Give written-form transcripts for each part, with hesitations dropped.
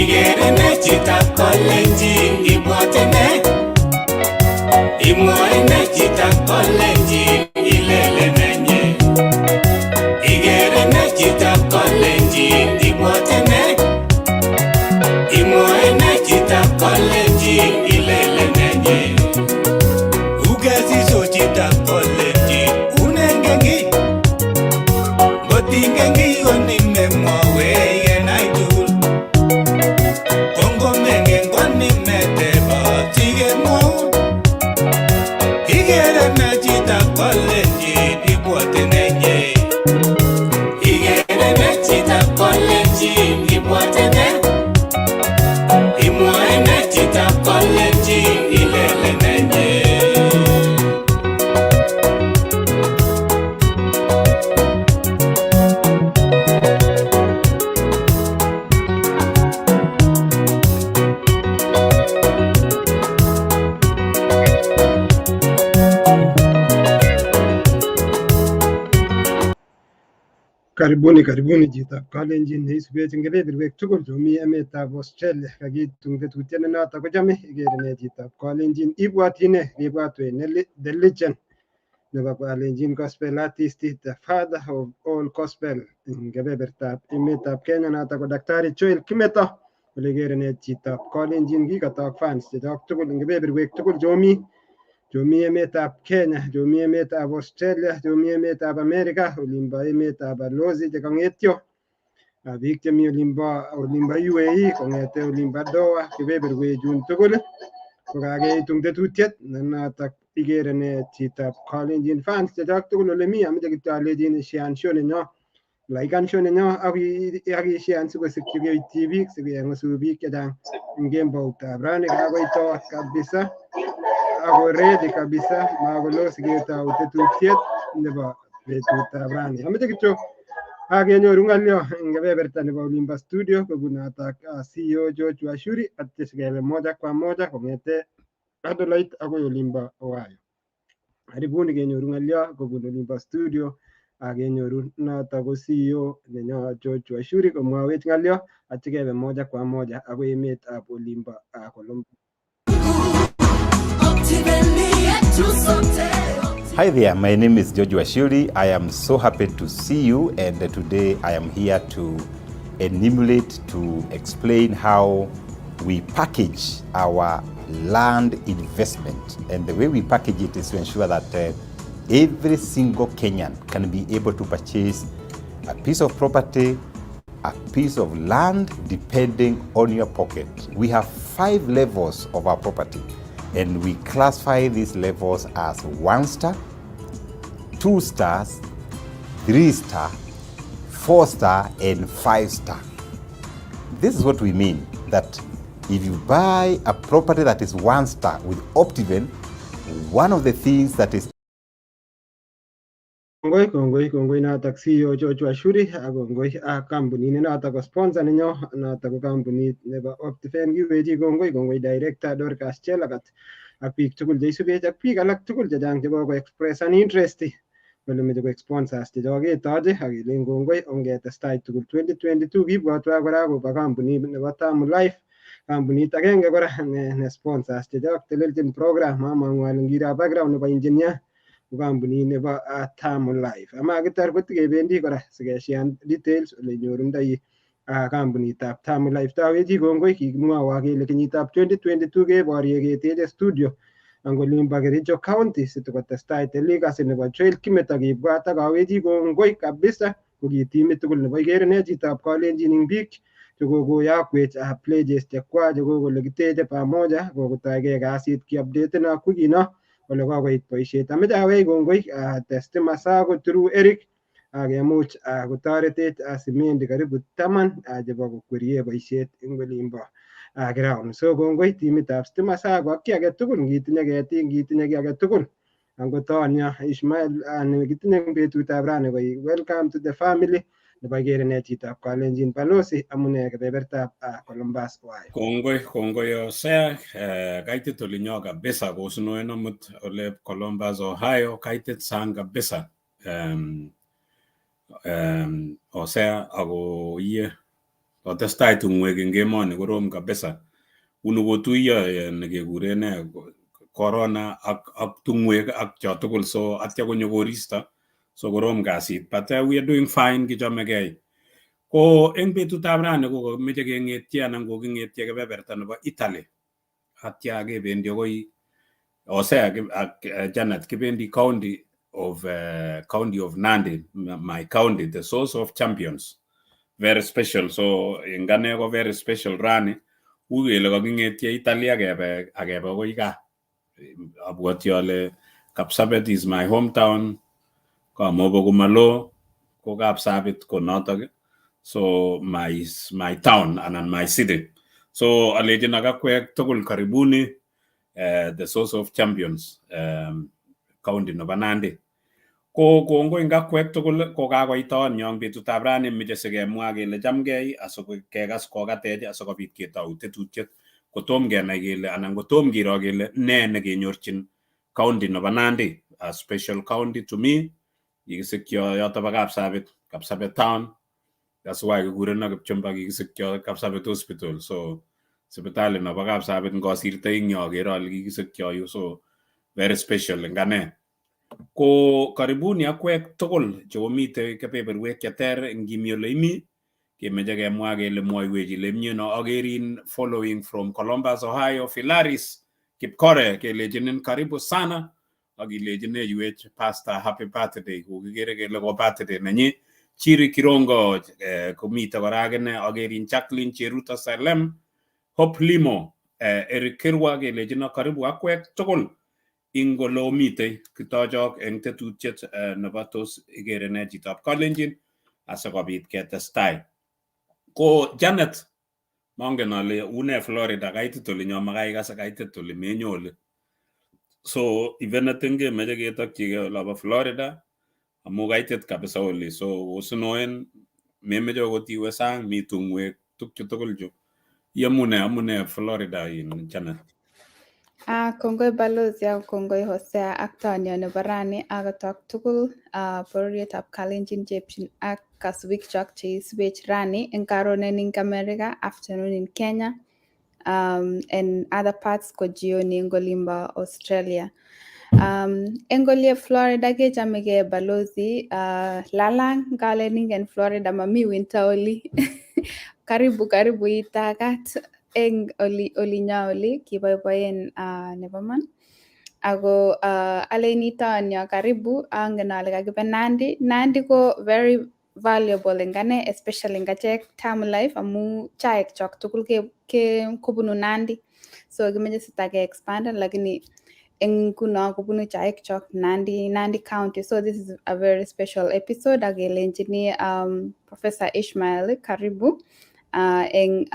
Ikere ne chitab Kalenjin ibwote ne? Imwoe ne chitab Kalenjin ilele nenye? Ikere ne chitab Kalenjin ibwote ne? Imwoe ne chitab Kalenjin ilele nenye? Ukesiso chitab Kalenjin unengen kiy? Ngotingen kiy konimemwowech kenai tugul. Kongomengen konimetebot sikemwoun. Ikere ne chitab Kalenjin ibwote nenye? Ikere ne chitab Kalenjin ibwote ne? Imwoe ne chitab Kalenjin ilele nenye? Karibuni, karibuni chitab Kalenjin neisubech eng kebeberwek tugul chemi emetab Australia. Kakitung tetutiet ne notok kochame ikere ne chitab Kalenjin ibwatyi ne kibwatwech the legend nebo Kalenjin gospel artist, the father of all gospel eng kebebertab emetab Kenya, notok ko Daktari Joel Kimeto. Ole ikere ne chitab Kalenjin kikotok fans chechok tugul eng kebeberwek tugul chomi emetab Kenya, chomi emetab Australia, chomi emetab America, olimbo emetab Alosi chekang'etyo, biik chemi olimbo UAE kong'ete olimbo Doha, kebeberwechun tugul kokakeitung tetutiet ne notok ikere ne chitab Kalenjin fans chechok tugul ole mi. Ameche kityo alechin ishean show nenyo, laikan show nenyo ak ishean sikosikyi keityi biik sikeng'usu biik chechang eng kemboutab rani. Kakoito kabisa ako ready kabisa, makolo siketou tetutiet nebo betutab rani. Ameche kityo akenyoru ng'olyo eng kebeberta nebo olimbo studio kobunotok CEO George Washuri atya sikebe moja kwa moja kong'ete Adelaide akoi olimbo Ohio. Karibuni kenyoru ng'olyo kobun olimbo studio akenyoru notok ko CEO nenyo George Washuri komwawech ng'olyo atya kebe moja kwa moja akoi emetab olimbo Columbus. Hi there, my name is George Wachiuri. I am so happy to see you, and today I am here to enumerate, to explain how we package our land investment. And the way we package it is to ensure that every single Kenyan can be able to purchase a piece of property, a piece of land, depending on your pocket. We have 5 levels of our property, and we classify these levels as 1 star, 2 stars, 3 star, 4 star, and 5 star. This is what we mean, that if you buy a property that is 1 star with Optiven, one of the things that is Kongoi, kongoi, kongoi notok CEO George Wachiuri ak kongoi ak kampunit notok ko sponsor nenyo notok ko kampunit nebo Optiven. Kiwechi kongoi, kongoi director Dorcas Chelagat ak biik tugul cheisubech ak biik alak tugul chechang chebo ko express an interest kole meche koek sponsors chechok ketoche ak kelen kongoi ongetestai tugul 2022. Kibwotwa kora kobo kampunit nebo Tamu Life, kampunit agenge kora ne sponsors chechok telelchin program. Among'u ale ngiro background nebo engineer ko kampunit nebo Tamu Life. Amakitar kotikebendi kora sikeshean details ole nyorundoi kampunitab Tamu Life. Tawechi kongoi, kikimwowo kele kenyitab 2022 keborye keteche studio ang olimbo Kericho County sitokotestai telikasi nebo Joel Kimeto kibwat ak awechi kongoi kabisa ko ki timit tugul nebo ikere ne chitab Kalenjin ing biik chekokoyokwech pledges chekwak chekokole kiteche pamoja kokotoige kasit kiupdateno ak wikino kole kokoit boisiet. Ameche awech kongoi Stima Sacco through Eric akemuch kotoretech simendi karibu 10 chebo kokwerie boisiet eng olimbo ground. So kongoi timitab Stima Sacco ak ki age tugul ngitinye ketik ngitinye ki age tugul angot Tonya Ishmael nekitinye eng betutab rani koi welcome to the family nebo ikere ne chitab Kalenjin Balosi amune kebebertab Columbus, Ohio. Kongoi, kongoi Hosea, kaitit olinyo kabisa kosunoen amut ole Columbus, Ohio, kaitit sang kabisa. Hosea ako iye Kotestai tumwek eng emoni korom kabisa. Unu kotuiyo nekekuren nee corona ak tungwek ak cho tugul, so atya konyo koristo, so korom kasit, but we are doing fine, kichomegei. Ko eng betutab rani ko kokimeche keng'etye anan koking'etye kebeberta nebo Italy, atya kebendi akoi Hosea ak Janet, kibendi county of Nandi, my county, the source of champions. Very special. So eng ane ko very special rani, u kele kaking'etye Italy akebe akoi gaa. Abwoti ale Kapsabet is my hometown, kamobo komalo ko Kapsabet ko notok, so my town anan my city. So alechin ak akwek tugul karibuni the source of champions, county nebo Nandi. Ko kongoi eng akwek tugul ko kakoit toonyo eng betutab rani, meche sikemwa kele chamgei asikekas kokatech asikobit ketou tetutiet kotom kenai kele anan kotom kiro kele ne nekenyorchin county nebo Nandi, a special county to me. Kikisikyo yoto bo Kapsabet, Kapsabet town. That's why kikureno Kipchumba. Kikisikyo Kapsabet Hospital, so sipitali nebo Kapsabet ngosirtoi eng yo akere ale kikisikyo yu, so very special eng ane. Ko karibuni akwek tugul cheomite kebeberwek cheter, ngimi ole imi, kemeche kemwa kele mwoiwech ile imyeno. Akerin following from Columbus, Ohio, Philaris Kipkore, kelechinin karibu sana ak ilechinewech pastor happy birthday, kokikere kele ko birthday nenyi. Chiri Kirongo komite kora akine. Akerin Jacqueline Cheruto Salem, Hope Limo, Eric Kirwa, kelechino karibu akwek tugul ing ole omitei kitochok eng tetutiet nebo tos ikere ne chitab Kalenjin asikobit ketestai. Ko Janet, mongen ale une Florida, kaitit olinyo, makai kase kaitit oli menyo oli. So if anything kemeche ketokchigei olobo Florida amu kaitit kabisa oli, so osinoen memeche okot iwe sang, mi tumwek tukchu tugul chu. Iamune, amune Florida in Janet? Ah, kongoi balozi ak kongoi Hosea ak tonyo nebo rani ak tugul bororietab Kalenjin chepchin ak kasubikyok cheisubech rani eng karonen eng America, afternoon in Kenya, and other parts ko jioni eng olimbo Australia. Eng oliep Florida kechamegei balozi, lalang ngalen ingen Florida mami winter oli. Karibu karibu itakat eng oli olinyo oli kiboiboen nebo man. Ako alen itonyo karibu, angen ale kakibe Nandi. Nandi ko very valuable eng ane, especially eng achek Tamu Life, amu chaik chok tugul ke kobunu Nandi. So kimeche sitake expand, lakini eng nguno kobunu chaik chok Nandi, Nandi County. So this is a very special episode ak kelenjini Professor Ishmael karibu eng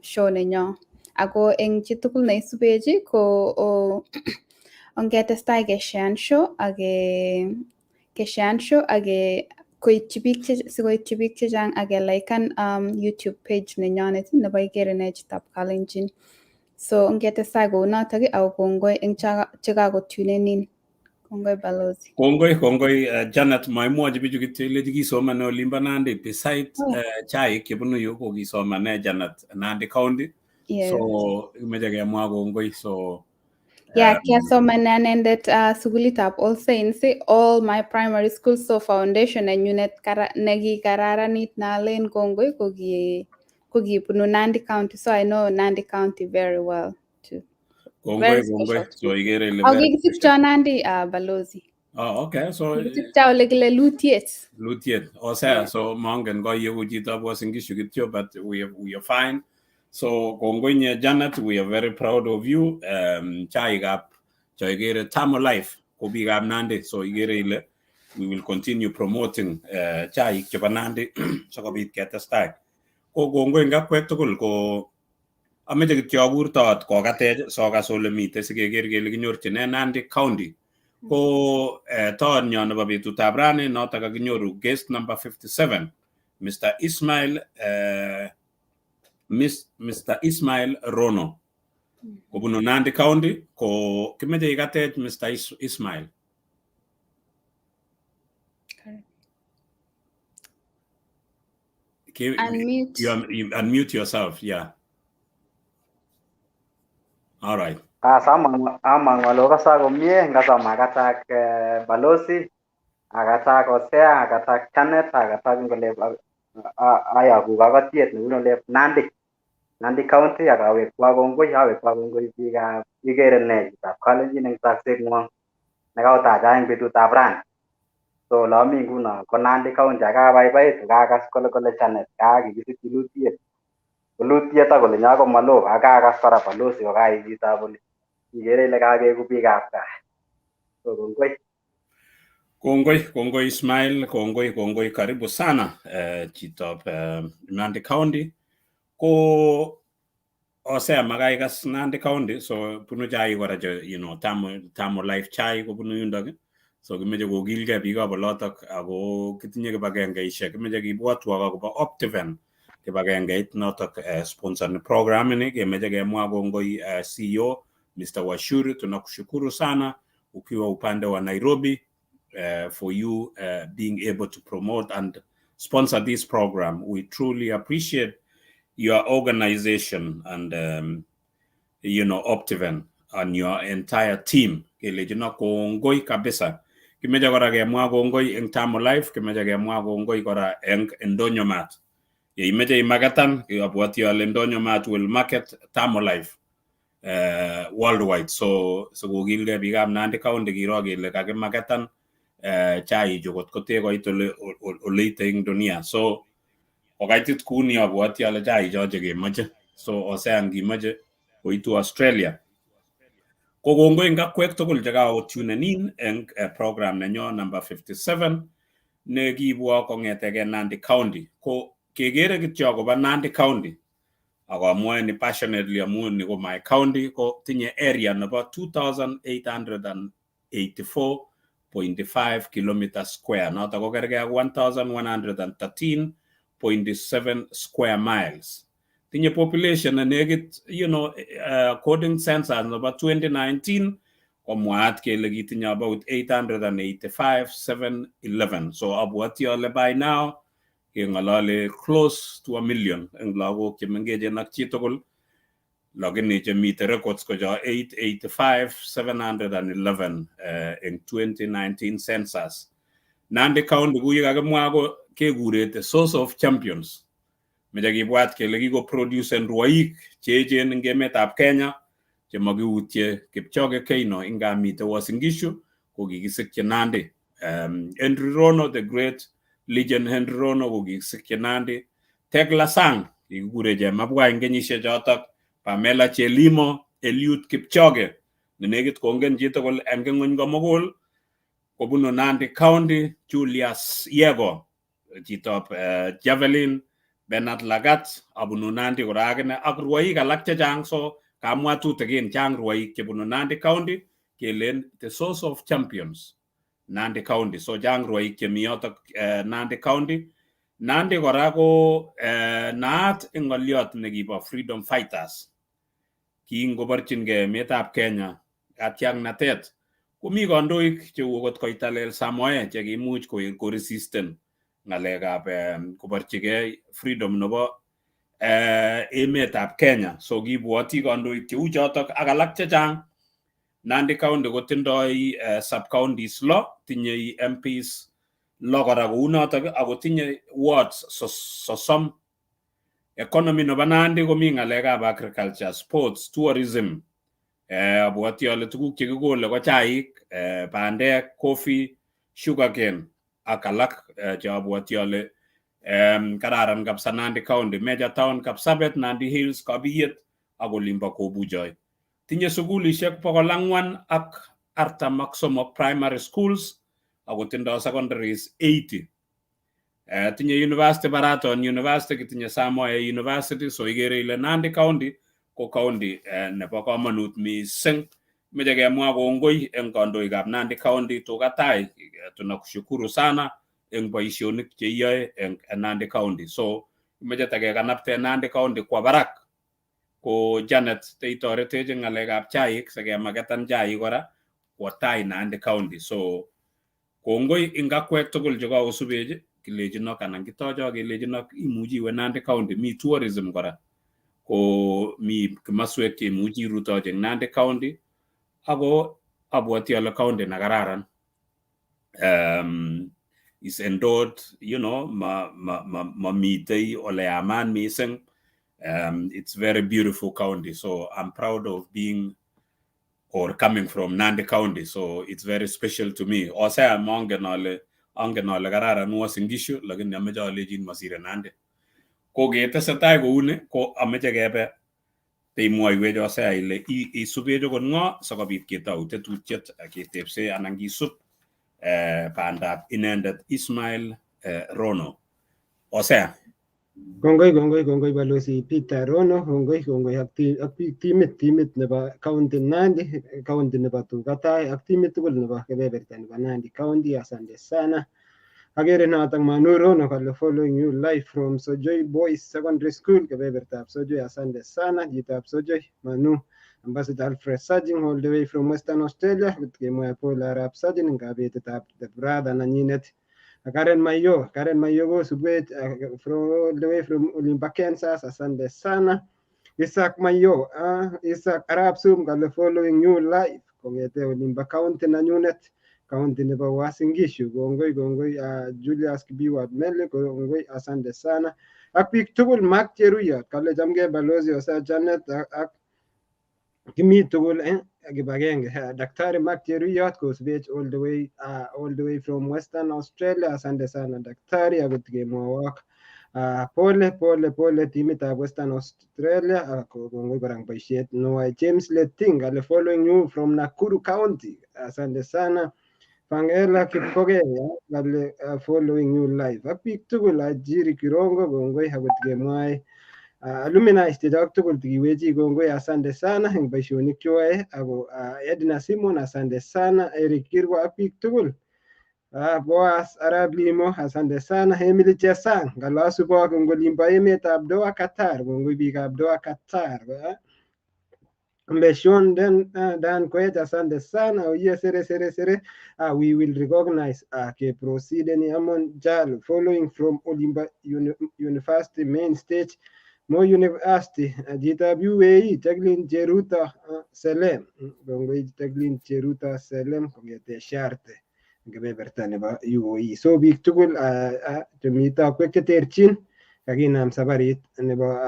show nenyo. Ako eng chitugul neisubechi ko ongetestai keshean show ak keshean show ak koityi biik sikoityi biik chechang ak keliken YouTube page nenyonet nebo Ikere Nee Chitab Kalenjin. So ongetestai kounotok ako kongoi eng chekakotunenin. Kongoi balozi. Kongoi, kongoi Janet, maimwochi bichu kityo ilechi kisomane olimbo Nandi beside chaik chebunu yu ko kisomane Janet Nandi County. Yeah. So kimeche kemwa kongoi, so Yeah, kiasomane anendet sukulitab All Saints, all my primary school, so foundation nenyunet nekikararanit nalen kongoi kokibunu Nandi County, so I know Nandi County very well too. Kongoi. Very Kongoi. special. So ikere ile Ako very kikisikcho Nandi, balozi. Oh, okay. So Kikisikcho ole kile Lutiet. Lutiet. Osea, so mongen koyeku chitab Uasin Gishu kityo, but we are fine. So kongoi nye Janet, we are very proud of you. Chaikab cho ikere Tamu Life ko biikab Nandi. So ikere ile we will continue promoting chaik chebo Nandi sikobit ketestai. Ko kongoi eng akwek tugul, ko ameche kityo akur toot kokatech sokas ole mitei sikeker kele kinyorchine Nandi County. Ko toonyo nebo betutab rani notok kakinyoru guest number 57, Mr. Ismail Mr. Ismail Rono kobunu Nandi County. Ko kimeche ikatech Mr. Ismail. Karibu. Unmute. You unmute yourself, yeah. All right. Amang'u ale okasa komie, ngasa makatak balozi, akatak Hosea, akatak Janet, akatak ngole ayaku kakatiet nebunu olep Nandi. Nandi County akawekwa kongoi, awekwa kongoi biikab ikere ne chitab Kalenjin eng takset ng'wong nekaotacha eng betutab rani. So ole ami nguno ko Nandi County akabaibaitu kakas kole kole Janet kakikisikyi lutiet. Lutiet ak olinyo komalo akakas kora balozi kokai chitab oli. Ikere ile kakeku biikab gaa. So kongoi. Kongoi, kongoi Ismail, kongoi, kongoi, karibu sana chitab Nandi County. Ko Hosea makai kas Nandi County, so bunu chaik kora che Tamu Life chai kobunu yundok. So kimeche kokilgei biikab olotok ako kitinye kibagengeishek, kimeche kibwotwok akobo Optiven kibagengeit notok sponsor ni program ini, kemeche kemwa kongoi CEO Mr. Washuri, tunakushukuru sana ukiwa upande wa Nairobi for you being able to promote and sponsor this program. We truly appreciate your organization and Optiven and your entire team. Kelechino kongoi kabisa. Kimeche kora kemwa kongoi eng Tamu Life, kimeche kemwa kongoi kora eng Ndonyo Mart. Ye imeche imaketan, abwati ale Ndonyo Mart will market Tamu Life worldwide. So sikokilgei biikab Nandi County kiro kele kakimaketan chaichu kot kote koit oleite eng dunia. So kokaitit kuni abwati ale chaicho chekemoche. So Hosea ngimoche koitu Australia. Ko kongoi eng akwek tugul chekaotunen in eng program nenyo number 57 nekibwo kong'eteke Nandi County. Ko kekere kityo akobo Nandi County ako amwoe ni passionately amu ni ko my county, ko tinye area nebo 2884.5 kilometer square, noto ko kergei ak 1113.7 square miles. Tinye population ne nekit, according census nebo 2019, komwaat kele kitinye about 885,711. So abwati ale by now keng'olole close to a million eng lagok chemengechen ak chitugul, lakini chemite records ko cho 885,711 eng 2019 census. Nandi County kou ye kakimwa ko kekure the source of champions. Meche kibwat kele kikoproducen rwoik cheechen eng emetab Kenya chemakiutye Kipchoge Keino ingamite Uasin Gishu ko kikisikyi Nandi. Henry Rono, the great legend Henry Rono, ko kikisikyi Nandi. Tegla Sang kikikure Chemabwa eng kenyisiek chotok, Pamela Chelimo, Eliud Kipchoge ne nekit kongen chitugul eng ng'weny komugul kobunu Nandi County, Julius Yego chitab javelin, Bernard Lagat abunu Nandi kora akine ak rwoik alak chechang. So kamwa tutikin, chang rwoik chebunu Nandi County, kelen the source of champions Nandi County. So chang rwoik chemi yotok Nandi County. Nandi kora ko naat eng ng'oliot nekibo freedom fighters. Kingoborchingei emetab Kenya katiaknatet komi kandoik cheu okot Koitalel Samoei chekimuch koresisten ng'alekab koborchigei freedom nebo emetab Kenya. So kibwoti kandoik cheu chotok ak alak chechang. Nandi County kotindoi sub counties 6, tinyei MPs 6 kora kounotok ako tinye wards 30. Economy nebo Nandi komi ng'alekab agriculture, sports, tourism. Abwoti ale tuguk chekikole ko chaik, bandek, coffee, sugarcane ak alak che abwoti ale kararan kabisa Nandi County. Major town Kapsabet, Nandi Hills, Kabiyet ak olimbo Kobujoi. Tinye sukulishek 443 primary schools ako tindoi secondaries 80. Tinye university, Baraton University, kitinye Samoei University. So ikere ile Nandi County ko county nebo komonut mising. Meche kemwa kongoi eng kandoikab Nandi County tukatai, tunakushukuru sana eng boisionik cheiyoe eng Nandi County. So meche takekanapte Nandi County kwa barak. Ko Janet teitoretech eng ng'alekab chaik sikemaketan chaik kora kwo tai Nandi County. So kongoi ing akwek tugul chekakosubech. Kilechinok anan kitochok kelechinok imuchi iwe Nandi County, mi tourism kora, ko mi kimaswek cheimuchi irutochi eng Nandi County, ako abwoti ale county nekararan, is endowed, mamitei ole yaman mising. It's very beautiful county, so I'm proud of being or coming from Nandi County, so it's very special to me. Osea, mongen ale, angen ale kararan Uasin Gishu, lakini ameche alechin masire Nandi. Ko ketesetai kouni, ko ameche kebe peimwoiwech Osea ile isubech okot ng'o sikobit ketou tetutiet ketepse anan kisub bandab inendet Ismail Rono. Osea. Kongoi, kongoi, kongoi Balozi Peter Rono, kongoi, kongoi ak biik timit nebo county Nandi, county nebo Tukatai ak timit tugul nebo kebeberta nebo Nandi County, asante sana. Agere notok Manu Rono kale following you live from Sojoi Boys Secondary School, kebebertab Sojoi, asante sana chitab Sojoi Manu. Ambassador Alfred Sajin all the way from Western Australia, kemwoe pole arap Sajin eng kabetetab the brother nanyinet. Karen Mayo, Karen Mayo kosubwech from all the way from Olimba, Kansas, asante sana. Isaac Mayo, Isaac Arap Sum kale following you live kong'ete Olimba County nanyunet, county nebo Uasin Gishu. Kongoi, kongoi Julius Kibiwat Mele, kongoi, asante sana. Ak biik tugul, Mark Cheruyot kale chamgei Balozi Osa Janet ak kimi tugul kibagenge. Daktari Mark Cheruyot kosubech all the way from Western Australia. Asante sana daktari, akot kemwowok pole, pole, pole timitab Western Australia. Kongoi kora eng boisiet noe. James Leting kale following you from Nakuru County. Asante sana. Fangela Kipkoge kale following you live. Ak biik tugul, Ajiri Kirongo, kongoi, akot kemwae alumni chechok tugul tikiwechi kongoi, asante sana eng boisionik cheoe. Ako Edna Simon, asante sana. Eric Kirwa ak biik tugul, Boaz Arap Limo, asante sana. Emily Chesang kale asubok eng olimbo emetab Doha, Qatar. Kongoi biikab Doha, Qatar. Mbeshon Dan, Dan Koech, asante sana. Oye, sere, sere, sere. We will recognize ke proceed ni Amon Jalo following from Olimba University main stage. Mo University, chitab UAE, Jacqueline Cheruto Selem. Kongoi Jacqueline Cheruto Selem kong'ete Sharte eng kebeberta nebo UAE. So biik tugul chemito akwek cheterchin kakinam sabarit nebo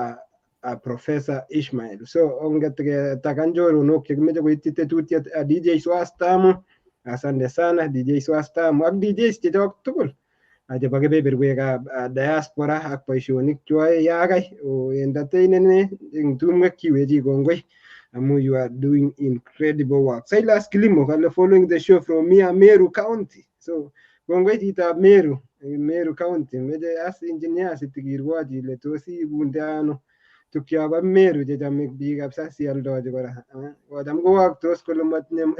Professor Ishmael. So onget ketakan choronok chekimeche koityi tetutiet, DJ Swastamu, asante sana DJ Swastamu ak DJs chechok tugul chebo kebeberwekab diaspora ak boisionik cheoe yakai entertainene eng tumwek, kiwechi kongoi amu you are doing incredible work. Silas Kilimo kale following the show from Mia Meru County. So kongoi chitab Meru, Meru County. Meche as engineer sitikirwochi ile tos ibunde ano tukyobo Meru chechome biik kabisa sialdochi kora. Kocham kowoktos kole matinye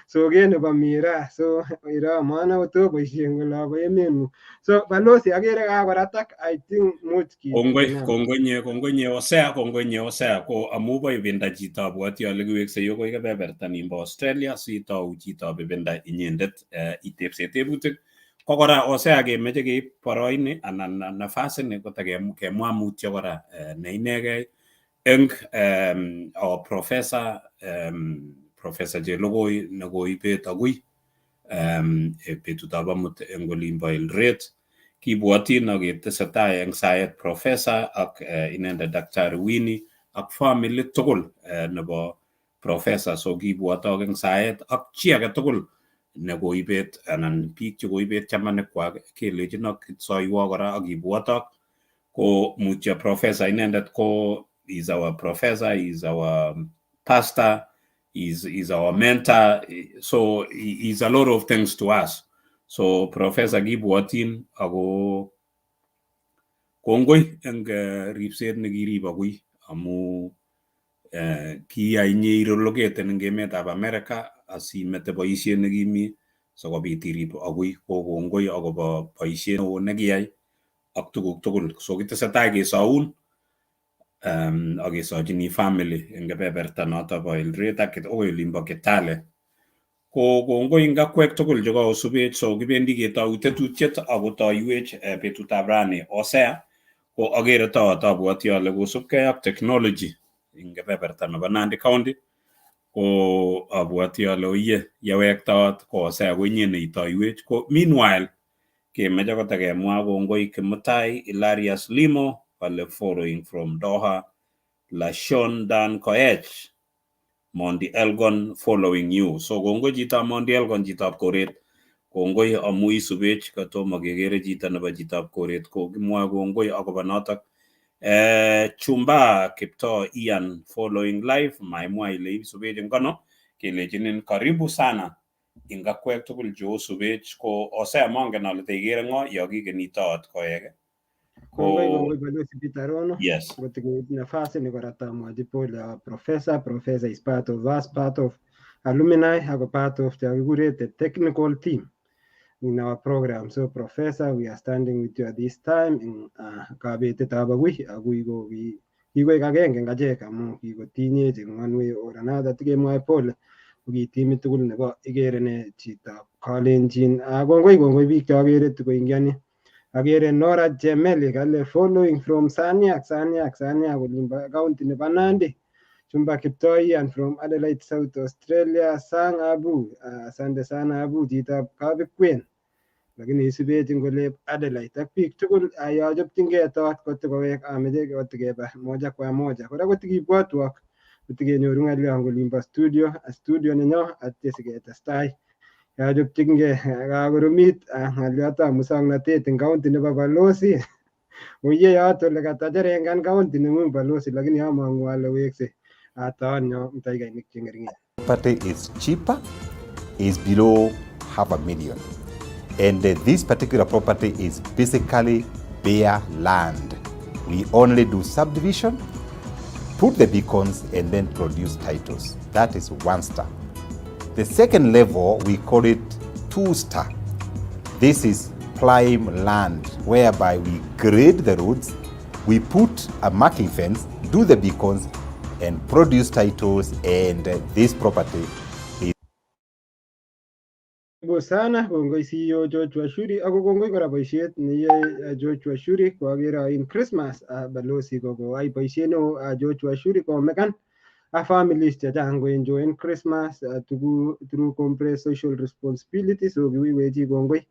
soket nebo miraa, so iro mono to boisien kole bo emeng'ung. So balozi, akere kakoratak, I think much. Kongoi, kongoi nye, kongoi nye Osea, kongoi nye Osea. Ko amu bo ibinda chito, abwoti ale kiweksei akoi kebeberta nimbo Australia sitou chitab ibinda inyendet itepse tebutik. Ko kora Osea, kemeche keib boroini anan nafasini kotakemwa mutyo kora ne inegei eng our professor, Professor Chelogoi nekoibet agui betutab amut eng olimbo Eldoret. Kibwotin ak ketesetai eng saet professor ak inendet Daktari Winnie ak family tugul nebo professor. So kibwotok eng saet ak chi age tugul nekoibet anan biik chekoibet chamanikwak, kelechinok soiwo kora ak kibwotok. Ko mutyo professor inendet ko is our professor, is our pastor, is our mentor, so he is a lot of things to us. So professor kibwotin ako kongoi eng ripset nekirib akui amu kiyai inye irelocate-en eng emetab America asimete boisiet nekimi sikobit irib akui. Ko kongoi akobo boisiet neo nekiyai ak tuguk tugul. So kitesetai kesoun ak kesochini family eng kebeberta noto bo Eldoret ak akoi olimbo Kitale. Ko kongoi eng akwek tugul chekosubech. So kibendi ketou tetutiet ako toiwech betutab rani. Hosea ko akere toot, abwoti ale kosubkei ak technology eng kebeberta nebo Nandi County, ko abwoti ale oye yewektoot ko Hosea ko inye neitoiwech. Ko meanwhile kemeche kotekemwa kongoi Kimutai Hilarius Limo kale following from Doha, Lashon Dan Koech, Mondi Elgon following you. So kongoi chitab Mondi Elgon, chitab koret, kongoi amu isubech katomo kekere chito nebo chitab koret, ko kimwoe kongoi akobo notok. Chumba Kiptoo Ian following live, maimwa ile isubech eng kono, kelechinin karibu sana ing akwek tugul cheosubech. Ko Hosea, mongen ale teikere ng'o yo kikeni toot koek. Kongoi, kongoi Balozi Peter Rono. Yes. Ngotikeit nafasi ni kora tamwachi pole professor. Professor is part of us, part of alumni, ako part of chakikure the technical team in our program. So professor, we are standing with you at this time in kabetetab agui. Agui ko kikoek agenge eng achek amu kikotinyech in one way or another. Tikemwoe pole ko ki timit tugul nebo ikere ne chitab Kalenjin. Kongoi, kongoi biik cheokere tukoingiani. Akere Nora Jemeli kale following from Saniak, Saniak, Saniak olimbo county nebo Nandi. Chumba Kiptoian from Adelaide, South Australia. Sang Abu, asante sana Abu, chitab Kabikwen. Lakini isubech eng olep Adelaide ak biik tugul yochopchingei tot kotikowek ameche kotikeba moja kwa moja. Kora kotikibwotwok kotikenyoru ng'olyo eng olimbo studio, studio nenyo atya siketestai. Yochopchingei kakoromit ng'olyotab muswoknotet eng county nebo Balozi. Oye yoto ole katacherengan county neng'ung Balozi, lakini among'u ale wekse atoon dakikainik che ng'eringen. Property is cheaper, is below half a million. And this particular property is basically bare land. We only do subdivision, put the beacons, and then produce titles. That is one star. The second level, we call it two star. This is prime land, whereby we grade the roads, we put a marking fence, do the beacons, and produce titles, and this property is Karibu sana, kongoi CEO George Washuri, ako kongoi kora boisiet neyoe George Washuri. Koakere ain Christmas balozi kokoai boisiet neo George Washuri komekan a families chechang koenjoyen Christmas tugu through compress social responsibility. So kiwiwechi kongoi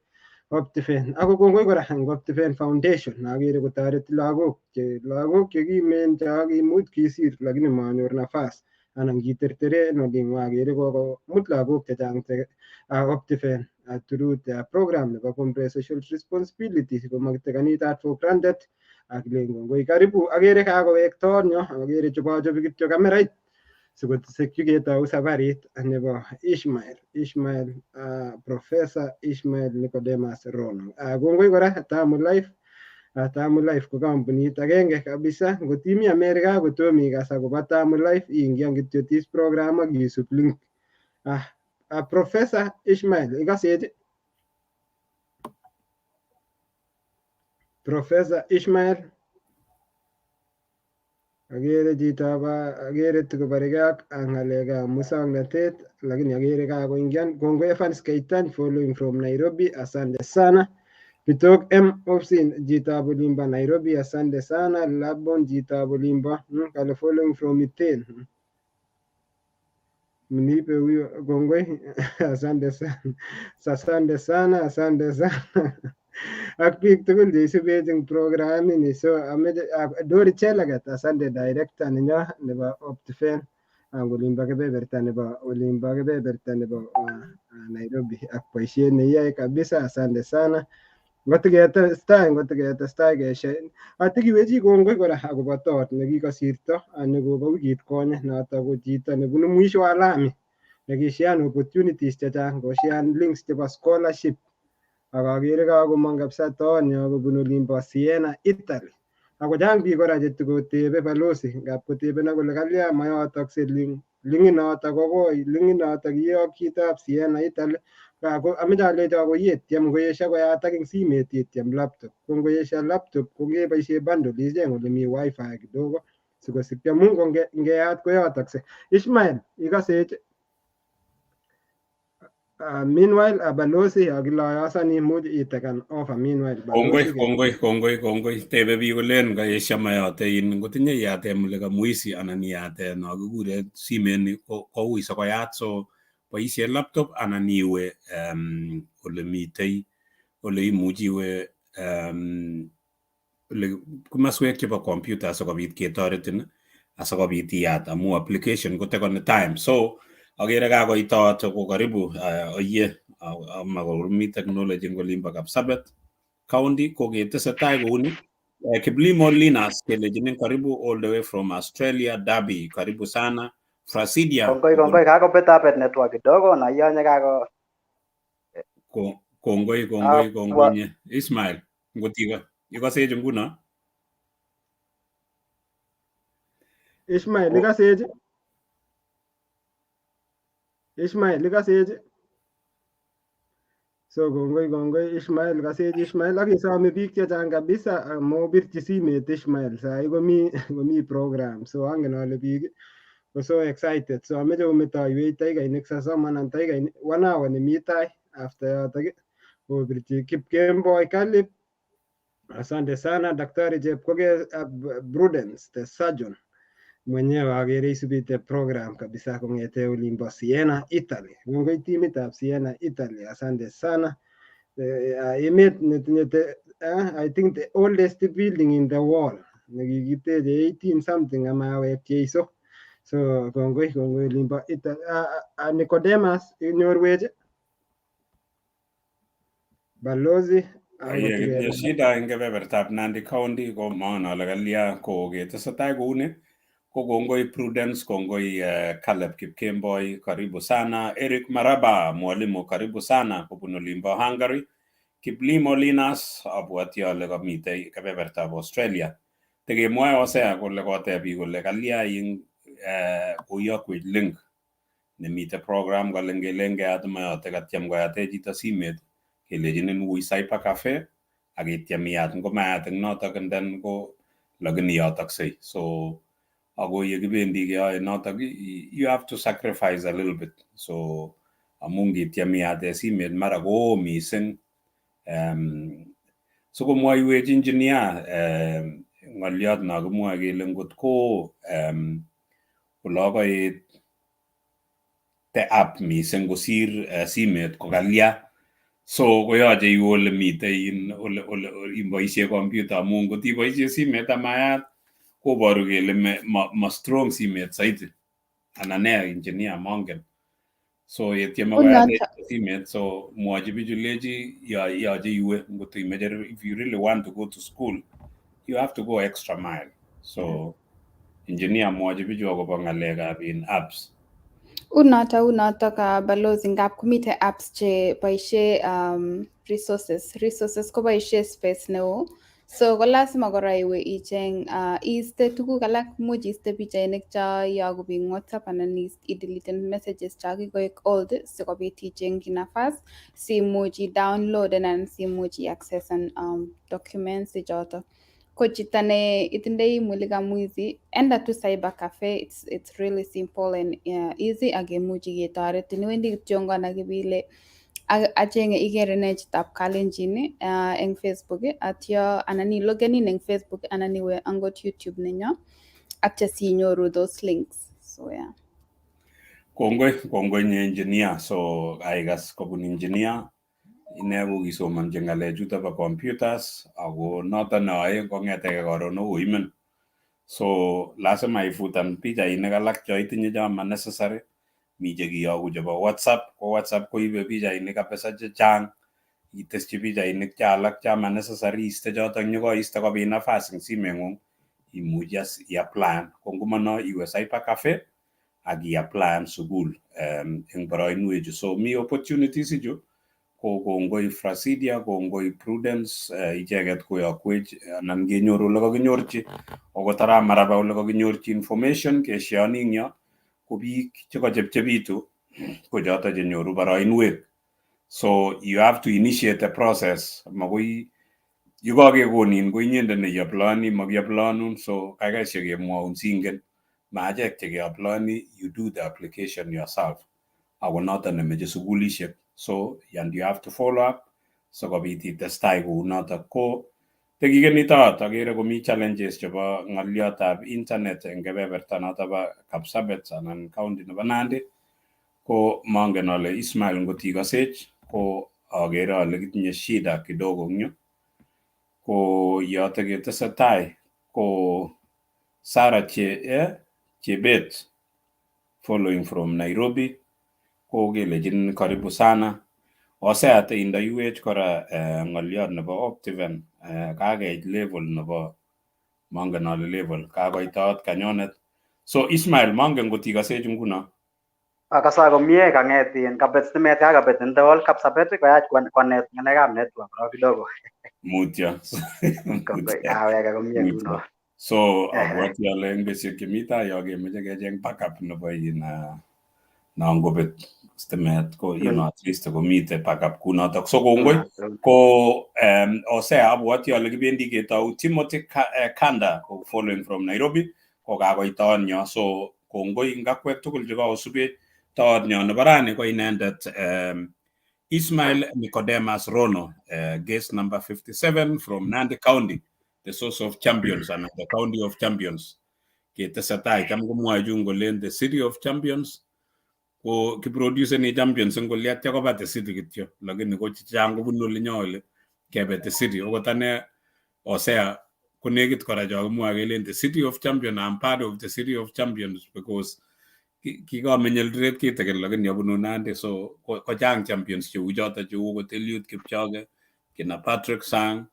Optiven, ako kongoi kora eng Optiven Foundation, akere kotoreti lagok che lagok chekimen chekimuch kisir lakini manyor nafas anan kitertere en oling'wa. Akere kokomut lagok chechang che Optiven through the program nebo compress social responsibility komakitekani that for granted. Akilen kongoi, karibu. Akere kakowek tonyo, akere chobochobi kityo kamerait sikosekyi ketou safarit nebo Ishmael, Ishmael, Professor Ishmael Nicodemus Rono. Kongoi kora Tamu Life. Tamu Life ko kampunit agenge kabisa. Ngot imi America kotom ikas akobo Tamu Life, ingian kityo this program ak isub link. Professor Ishmael, ikasech? Professor Ishmael, akere chitab akere tikobareke ak ng'alekab muswoknotet, lakini akere kakoingian. Kongoi Evans Keitan following from Nairobi, asante sana. Bitok M Opsin chitab olimbo Nairobi, asante sana. Labon chitab olimbo kale following from Iten. Mnipe huyo kongoi, asante sana, asante sana, asante sana ak biik tugul cheisubech eng programini. So ameche Dori Chelagat, asante director nenyo nebo Optiven ang olimbo kebeberta nebo olimbo kebeberta nebo Nairobi ak boisiet neiyoe kabisa, asante sana. Ngotiketestai, ngotiketestai keshe atikiwechi kongoi kora akobo tot nekikosirto nekobo wikit konye, noto ko chito nebunu mwisho wa lami nekishean opportunities chechang, koshean links chebo scholarship, ak akere kakomong kabisa tonyo kobun olimbo Siena, Italy. Ako chang biik kora chetikotebe balozi, ngap kotebena kole kalya mayotokse link, linkinoto kokoi, linkinoto kiyok chitab Siena, Italy. Ako ameche alecho ako yetyem koyesho koyatak eng simet, yetyem laptop. Ko ngoyesho laptop ko ngeboishe bundle icheng ole mi wifi kidogo sikosikyi amu ko ngeyat koyotokse. Ishmael, ikasech? Meanwhile, balozi akiloyosani imuch itaken over meanwhile. Kongoi, Balozi. Kongoi, kongoi, kongoi. Tebe biik kolen kaesho mayote in ngotinye iyate mulika mwizi anan iyate no kikure simet ni koui sikoyat, so boisien laptop anan iwe ole mitei ole imuchi iwe ole komoswek chebo computer asikobit ketoretin asikobit iyat amu application kotekoni time. So akere kakoitot ko karibu oye ama komi technology eng olimbo Kapsabet County ko ketesetai kouni. Kiplimo Linas kelechinin karibu all the way from Australia, Derby, karibu sana Frasidia. Kongoi, kongoi, kakobetabet network kidogo na iyonye kako Kongoi, kongoi, kongoi nye Ismail ngot ikosech nguno. Ishmael, ikasech? Ishmael, ikasech? So kongoi, kongoi Ishmael, kasech Ishmael ak isome biik chechang kabisa mobirchi simet Ishmael sai komi program, so angen ale biik ko so excited, so ameche ometoiwech takikainik 30 anan takikainik one hour nemi tai. After yotok obirchi Kipkemboi Kalip. Asante sana Daktari Chepkoge, Prudence the surgeon mwenyewe akere isubite program kabisa kong'ete olimbo Siena, Italy. Kongoi timitab Siena, Italy. Asante sana. Emet netinye I think the oldest building in the world nekikiteche 18 something amawek cheiso. So kongoi, kongoi olimbo Italy. Nicodemus inyorwech balozi. Aye, kitinye shida eng kebebertab Nandi County ko maon ale kalya ko ketesetai kouni ko kongoi Prudence, kongoi Caleb Kipkemboi, karibu sana Eric Maraba mwalimu, karibu sana kobun olimbo Hungary. Kiplimo Linas abwati ale kamitei kebebertab Australia. Tekemwoe Hosea kole koteb biik kole kalya ing koyokwech link nemite program kole ngelen keyat mayote katyem koyate chito simet kelechinin wui cyber cafe ak ityem iyat ngomayat eng notok and then ko lakini yotoksei, so ako yekibendi keyoe notok you have to sacrifice a little bit, so amu ngityem iyate simet mara koo mising sikomwoiwech engineer ng'oliot no kimwoe kele ngot ko olo koet the app mising kosir simet ko kalya, so koyoche iwe ole mitei in ole iboisie computer amu ngot iboisie simet amayat koboru kele ma strong simet saiti anan ne engineer mongen, so yetyeme koyate simet, so mwochi bichu lechi yoche iwe ngot imeche, if you really want to go to school you have to go extra mile. So engineer mwochi bichu akobo ng'alekab in apps. Unoto balozi, ngap komite apps che boishe resources koboishe space neo, so ko lazima kora iwe icheng iiste tuguk alak, much iiste pichainik cho iyoku biik eng WhatsApp anan ideleten messages cho kikoek old sikobit ichengchi nafas simuch i-download anan simuch i-accesen documents ichoto. Ko chito ne itindoi mulika mwizi, enda tu cyber cafe, it's really simple and easy ak kemuchi ketoretin. Iwendi kityongon ak ibile achenge ikere ne chitab Kalenjin eng Facebook atyo anan ilogen in eng Facebook anan iwe angot YouTube nenyo atya sinyoru those links, so yeah. Kongoi, kongoi nye engineer. So aikas kobun engineer ine ko kisomonchi ng'alechuto bo computers ako noto neoe kong'eteke karon akoi imen, so lazima ifutan pichainik alak cho itinye cho ma necessary. Mi chekiyoku chebo WhatsApp ko WhatsApp koibe pichainik kabisa chechang, iteschi pichainik cha alak cha ma necessary, iste chotok nyekoiste kobit nafas eng simeng'ung imuchi as iapply. Ko ngumono iwe cyber cafe ak iapply sukul eng boroinwechu, so mi opportunities ichu. Ko kongoi Frasidia, kongoi Prudence, icheket koyokwech anan kenyor ole kakinyorchi okot arap Maraba ole kakinyorchi information kesheoni eng yo ko biik chekachepchepitu ko choto chenyoru boroinwek, so you have to initiate a process, makoi yukakekonin ko inyendet neiapplyoni makiapplyonun, so kaikai shekemwoun singen maachek chekeapplyoni, you do the application yourself ako noto nemeche sukulishek. So and you have to follow up sikobit itestai kounotok. Ko tekikenitoot akere komi challenges chebo ng'oliotab internet eng kebeberta noto bo Kapsabet anan county nebo Nandi. Ko mongen ale Ismail ngot ikosech ko akere ale kitinye shida kidogo eng yu. Ko yoto ketesetai ko Sarah Chebet following from Nairobi ko kelechin karibu sana. Hosea indoiwech kora ng'oliot nebo Optiven, kakeit level nebo mongen ale level kakoitot kanyonet. So Ismail, mongen ngot ikosech nguno. Akasa komie, kang'et in kabet stimet, kakabet en the whole Kapsabet, koyach konet ng'alekab network korok kidogo. Mutyo. Kongoi, kaweke komie nguno. So abwati ale eng betusiek chemi tai yo kemoche kecheng backup nebo in non kobet stimet ko at least komite backup kunotok. So kongoi. Ko Hosea, abwati ale kibendi ketou Timothy Kanda ko following from Nairobi ko kakoitoon nyo. So kongoi ngakwek tugul chekosubech. Toot nyo nebo rani ko inendet Ismail Nicodemus Rono, guest number 57 from Nandi County, the source of champions and the county of champions. Ketesetai cham komwoe chun kolen the city of champions, ko kiproduceni champions eng oli atya koba the city kityo, lakini ko chechang kobunu olinyo oli kebe the city. Okot ane Hosea konekit kora cho kimwoe kelen the city of champion. I'm part of the city of champions because kikameny Eldoret kitikin lakini abunu Nandi. So ko chang champions cheu choto, cheu okot Eliud Kipchoge, kina Patrick Sang,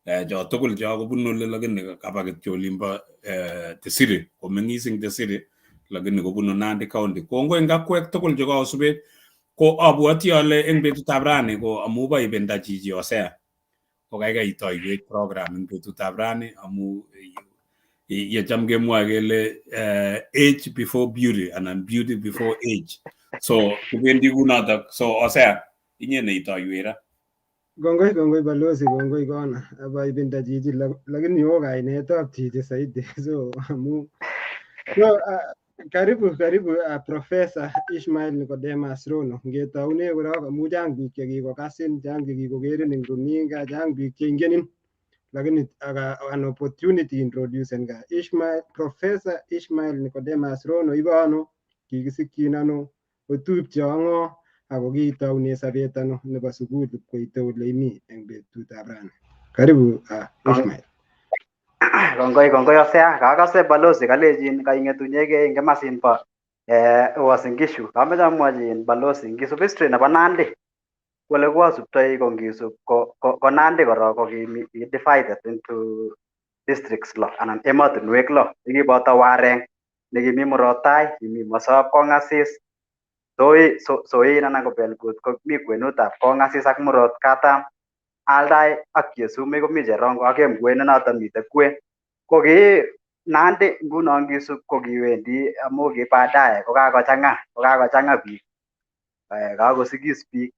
cho tugul cho kobunu oli lakini kaba kityo olimbo the city komeng'is eng the city lakini kobunu Nandi County. Kongoi eng akwek tugul chekosubech. Ko abwoti ale eng betutab rani ko amu bo ibinda chichi Hosea ko kaikai itoiwech program eng betutab rani amu ye cham kemwoe kele age before beauty anan beauty before age, so kibendi kunotok. So Hosea, inye neitoiwech ra. Kongoi, kongoi balozi, kongoi kona aba ibinda chichi, lakini oo kainetab chichi saidi. So amu so karibu, karibu Professor Ishmael Nicodemus Rono. Ngetoune korok amu chang biik chekikokasin, chang chekikokerin eng runinga, chang biik cheingenin, lakini aka an opportunity introducen ka Ishmael, Professor Ishmael Nicodemus Rono ibo ano, kikisikyin ano, otupche ak ng'o, ako kiitoune sobet ano nebo sukul koite ole imi eng betutab rani? Karibu Ishmael. Kongoi, kongoi Hosea. Kakase balozi kalechin kaing'etunyekei eng komasin bo Uasin Gishu. Kameche amwochi balozi ngisub history nebo Nandi kole koasubtoi ko ngisub ko Nandi korok ko kimi divided into districts lo anan emotinwek lo chekiboto Wareng nekimi murot tai, kimi Mosop Kongasis, Soin, Soin anan ko Belgut komi kwenutab Kongasis ak murot katam, Aldai ak Chesumei komi Cherongo ak Emkwen noton mitei kwen. Ko ki Nandi nguno ngisub ko kiwendi amu ki baadaye ko kakochang'a biik, kakosigis biik.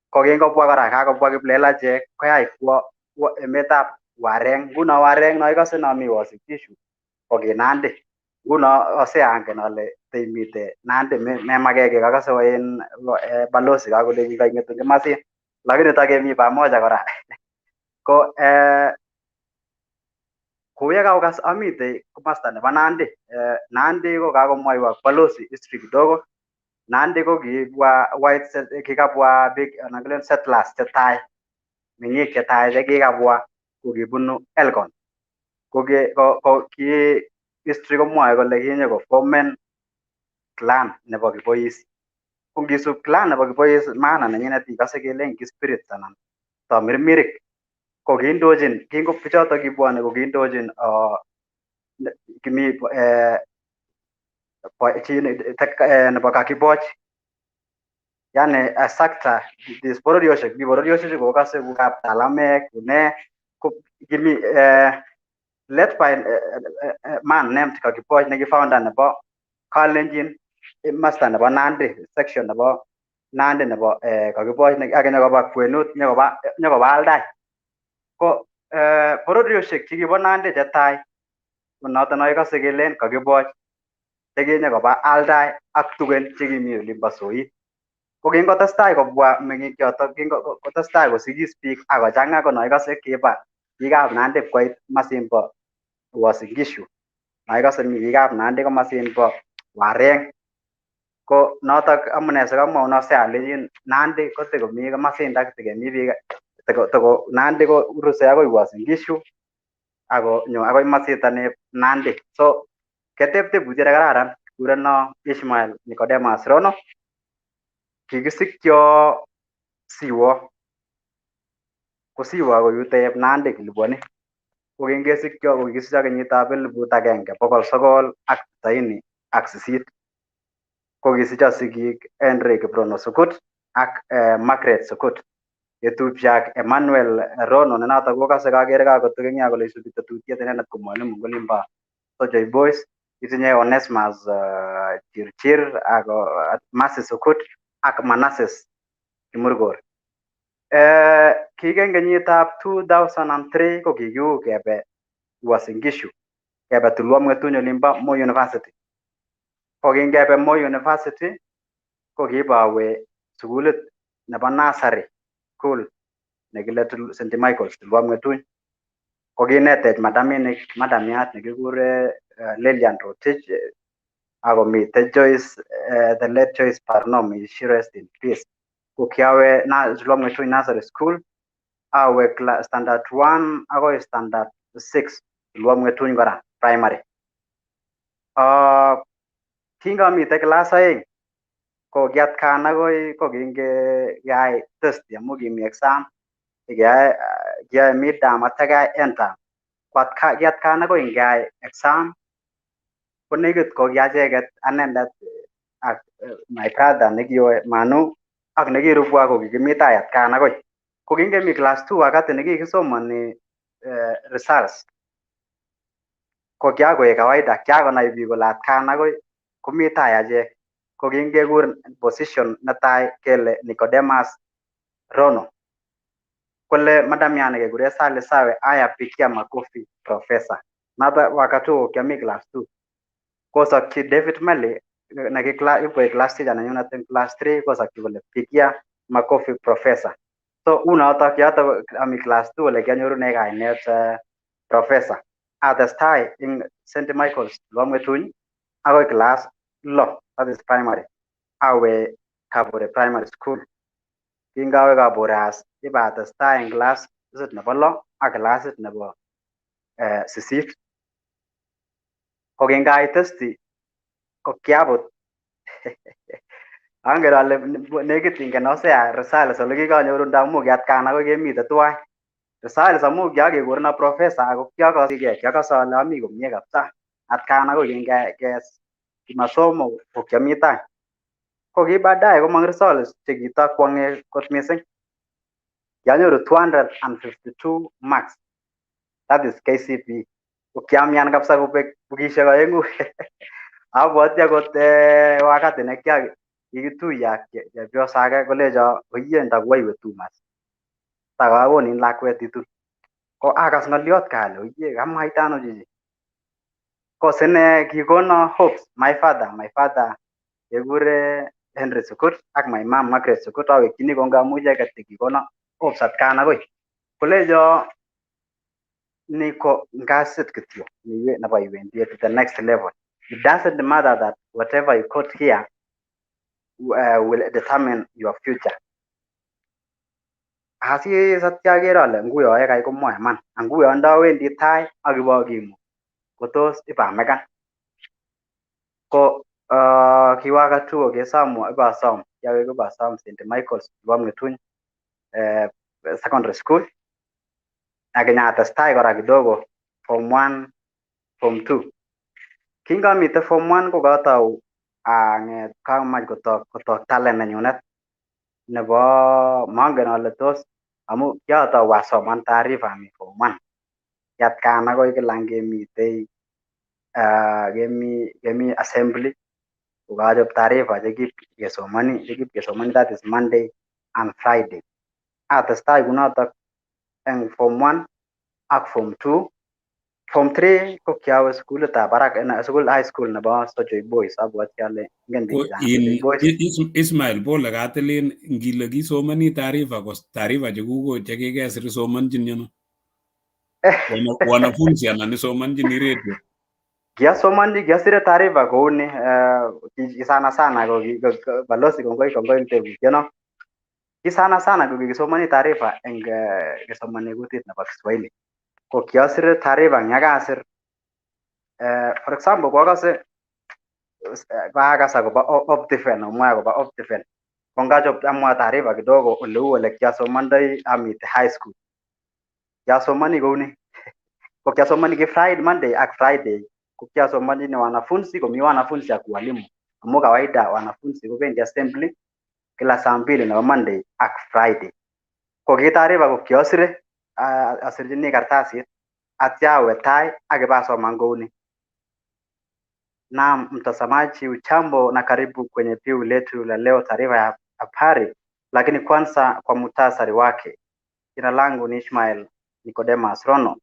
Ko kingobwa kora kakobwa kiplelachek koyai kwo emetab Wareng. Nguno Wareng no ikose nomi Uasin Gishu ko ki Nandi. Nguno ose angen ale teimite Nandi memake kiy kakase en balozi kakolenjin kaing'etun komasin lakini takemi pamoja kora. Ko kou ye kaokas amitei komasta nebo Nandi. Nandi ko kakomwoiwo balozi history kidogo. Nandi ko kibwa white kikabwa biik anan kilen settlers chetai, meng'ik chetai chekikabwa ko kibunu Elgon. Ko ki history komwoe kole kinyokoformen clan nebo Kibois. Ko ngisub clan nebo Kibois maana nenyinet ikose kelen ki spirits anan tamirmirik. Ko kiindochin kingo bichoto kibwone ko kiindochin kimi chi nebo Kakiboch, yani a sector this bororiosiek, mi bororiosiechu kokase ku Kaptalamek kune ko kimi led by man named Kakiboch neki founder nebo Kalenjin masta nebo Nandi, section nebo Nandi nebo Kakiboch ak nyokoba kwenut nyokoba Aldai. Ko bororiosiek chekibo Nandi chetai ko noton noikose kelen Kakiboch chekinyokoba Aldai ak Tugen chekimi olimbo Soit. Ko kingotestai kobwa meng'ik chotok, kingotestai kosigis biik ak kochang'a, ko noikose kiba biikab Nandi koit masimbo Uasin Gishu. Noikose mi biikab Nandi komasin bo Wareng. Ko notok amune sikamwaun ose alechin Nandi kotokomi komasinda tikemi biik toko Nandi ko ruse akoi Uasin Gishu ako nyo akoi masita neb Nandi. So keteb tebutiet nekararan, kureno Ishmael Nicodemus Rono. Kikisikyo Siwo, ko Siwo ko yuto Nandi kiliponi. Ko kingesikyo ko kikisicho kenyitab 1998. Ko kisicho sigik Henry Kiprono Sukut ak Margaret Sukut. Ketupcho ak Emmanuel Rono ne notok kokase kakere kakotuk eng yo kole isubi tetutiet inendet ko mwalimu eng olimbo Sochoi Boys. Itinye Onesmus Chirchir ak Mercy Sukut ak Manasseh Kimurgor. Kii eng kenyitab 2003 ko kikiu kebe Uasin Gishu, kebe Tulwom Ng'etuny olimbo Moi University. Ko kingebe Moi University ko kibawe sukulit nebo nursery school nekile St. Michael's Tulwom Ng'etuny. Ko kinetech madaminik, madamiat nekikure Lilian Rotich akomite Joyce, the late Joyce Parno, may she rest in peace. Ko kiawe na Tulwom Ng'etuny Nursery School, awe standard 1 akoi standard 6 Tulwom Ng'etuny kora primary. Kingamite class 2 ko kiatkan akoi ko kingeai test amu kimi exam, kiyae mid term atya keyai end term. Ko kiatkan akoi ngeai exam ko nekit ko kiacheket anendet ak my brother nekioe Manu ak nekirubwo ko kikimi tai atkan akoi. Ko kingemi class 2 wakati nekikisomoni results ko kiakoek kawaida, kiakonai biik kole atkan akoi komi tai achek. Ko kingekur position netai kele Nicodemus Rono. Kole madamiat nekekure Sally Sawe, aya pigia makofi professor. Noto wakati huo kiami class 2. Kosokchi David Meli nekikoek class teacher nenyunet eng class 3 kosokchi kole pigia makofi professor. So unotok yoto ami class 2 ole kianyorune kainet professor. Atestai eng St. Michael's Tulwom Ng'etuny akoi class 6, that is primary. Awe Kabure Primary School. Kingawe Kabure as ibatestai eng clasit nebo 6 ak clasit nebo 8. Ko kingait testi ko kiabut. Angen ale nekit ingen Hosea results ole kikanyorundo amu kiatkan akoi kemite tuwai. Results amu kiakekureno professor ako kiakosigei, kiakose ale ami komie kabisa. Atkan akoi kinge masomo ko kiami tai. Ko ki baadaye komong results chekitokwong'e kot missing. Kianyoru 252 marks. That is KCPE. Ko kiamian kabisa kobek wikishek 2. Abwati akot wakati ne kikituye ak chepyoso age kolecho oiye ntakuaiwe tumas. Takakonin lakwet itun. Ko akas ng'oliot kale oiye kamwaita ano chichi. Ko sine kikono hopes my father kekure Henry Sukut ak my mom Margaret Sukut awekchini kongoi amu icheket chekikono hopes atkan akoi. Kolecho ni ko ngasit kityo nebo iwendie to the next level. It doesn't matter that whatever you got here will determine your future. Asis atya aker ale nguyo yekai komwoe iman, nguyo ndawendi tai ak ibokimu kotos ibamekan. Ko kiwakati huo kesomwo ibasom, kiawe ibasom St. Michael's nebo Ng'etuny Secondary School ak inyatestai kora kidogo form 1, form 2. Kingamite form 1 ko katou ang'et kamach kotok talent nenyunet nebo mongen ale tos amu kiatou asoman taarifa ami form 1. Kiatkan akoi kila ngemitei kemi assembly kokachop taarifa chekip kesomoni, that is Monday and Friday. Atestai kunotok eng form 1 ak form 2. Form 3 ko kiawe sukulitab barak, sukul high school nebo Sochoi Boys. Abwati ale ingen biik chechang Sochoi Boys. Ismail, pole katilin, ngile kisomoni taarifa ko taarifa chekuk ko chekikesir isomonchini ano? Wanafunzi anan isomonchini radio? Kiasomoni, kiasire taarifa kouni sana sana ko balozi, kongoi, kongoi tebutyono. Ki sana sana ko kikisomoni taarifa eng kesomoni kutit nebo Kiswahili. Ko kiasire taarifa eng yakasir, for example, koakase kaakas akobo Optiven, omwae akobo Optiven, ko ngachop amwa taarifa kidogo oleu ole kiasomondoi amite high school. Kiasomoni kouni, ko kiasomoni ki Friday, Monday ak Friday ko kiasomoni ni wanafunzi, komi wanafunzi ak walimu, amu kawaida wanafunzi kobendi assembly kila saa mbili nebo Monday ak Friday. Ko ki taarifa ko kiasire asirchini kartasit atya awe tai ak ibasoman kouni. Naam, mtazamaji, ujambo na karibu kwenye piu letu la leo, taarifa ya habari, lakini kwanza kwa muhtasari wake. Jina langu ni Ishmael Nicodemus Rono.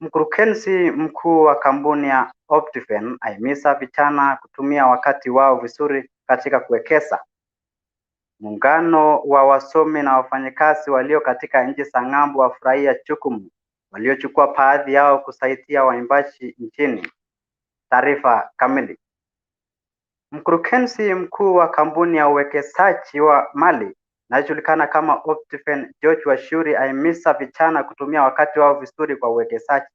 Mkurugenzi mkuu wa kampuni ya Optiven ahimiza vijana kutumia wakati wao vizuri katika kuwekeza. Muungano wa wasomi na wafanyikazi walio katika nchi za ng'ambo wafurahia jukumu waliochukua baadhi yao kusaidia waimbaji nchini. Taarifa kamili. Mkurugenzi mkuu wa kampuni ya uwekezaji wa mali inayojulikana kama Optiven, George Wachiuri, ahimiza vijana kutumia wakati wao vizuri kwa uwekezaji.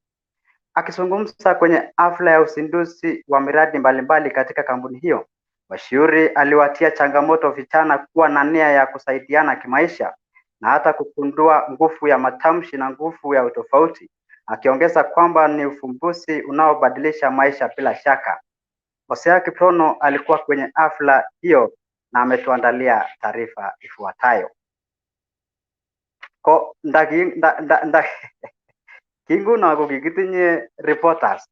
Akizungumza kwenye hafla ya uzinduzi wa miradi mbalimbali katika kampuni hiyo, Wachiuri aliwatia changamoto vijana kuwa na nia ya kusaidiana kimaisha na hata kugundua nguvu ya matamshi na nguvu ya utofauti, akiongeza kwamba ni ufumbuzi unaobadilisha maisha bila shaka. Hosea Kiprono alikuwa kwenye hafla hiyo na ametuandalia taarifa ifuatayo. Ko ndaki nda nda nda kinguno ko kikitinye reporters,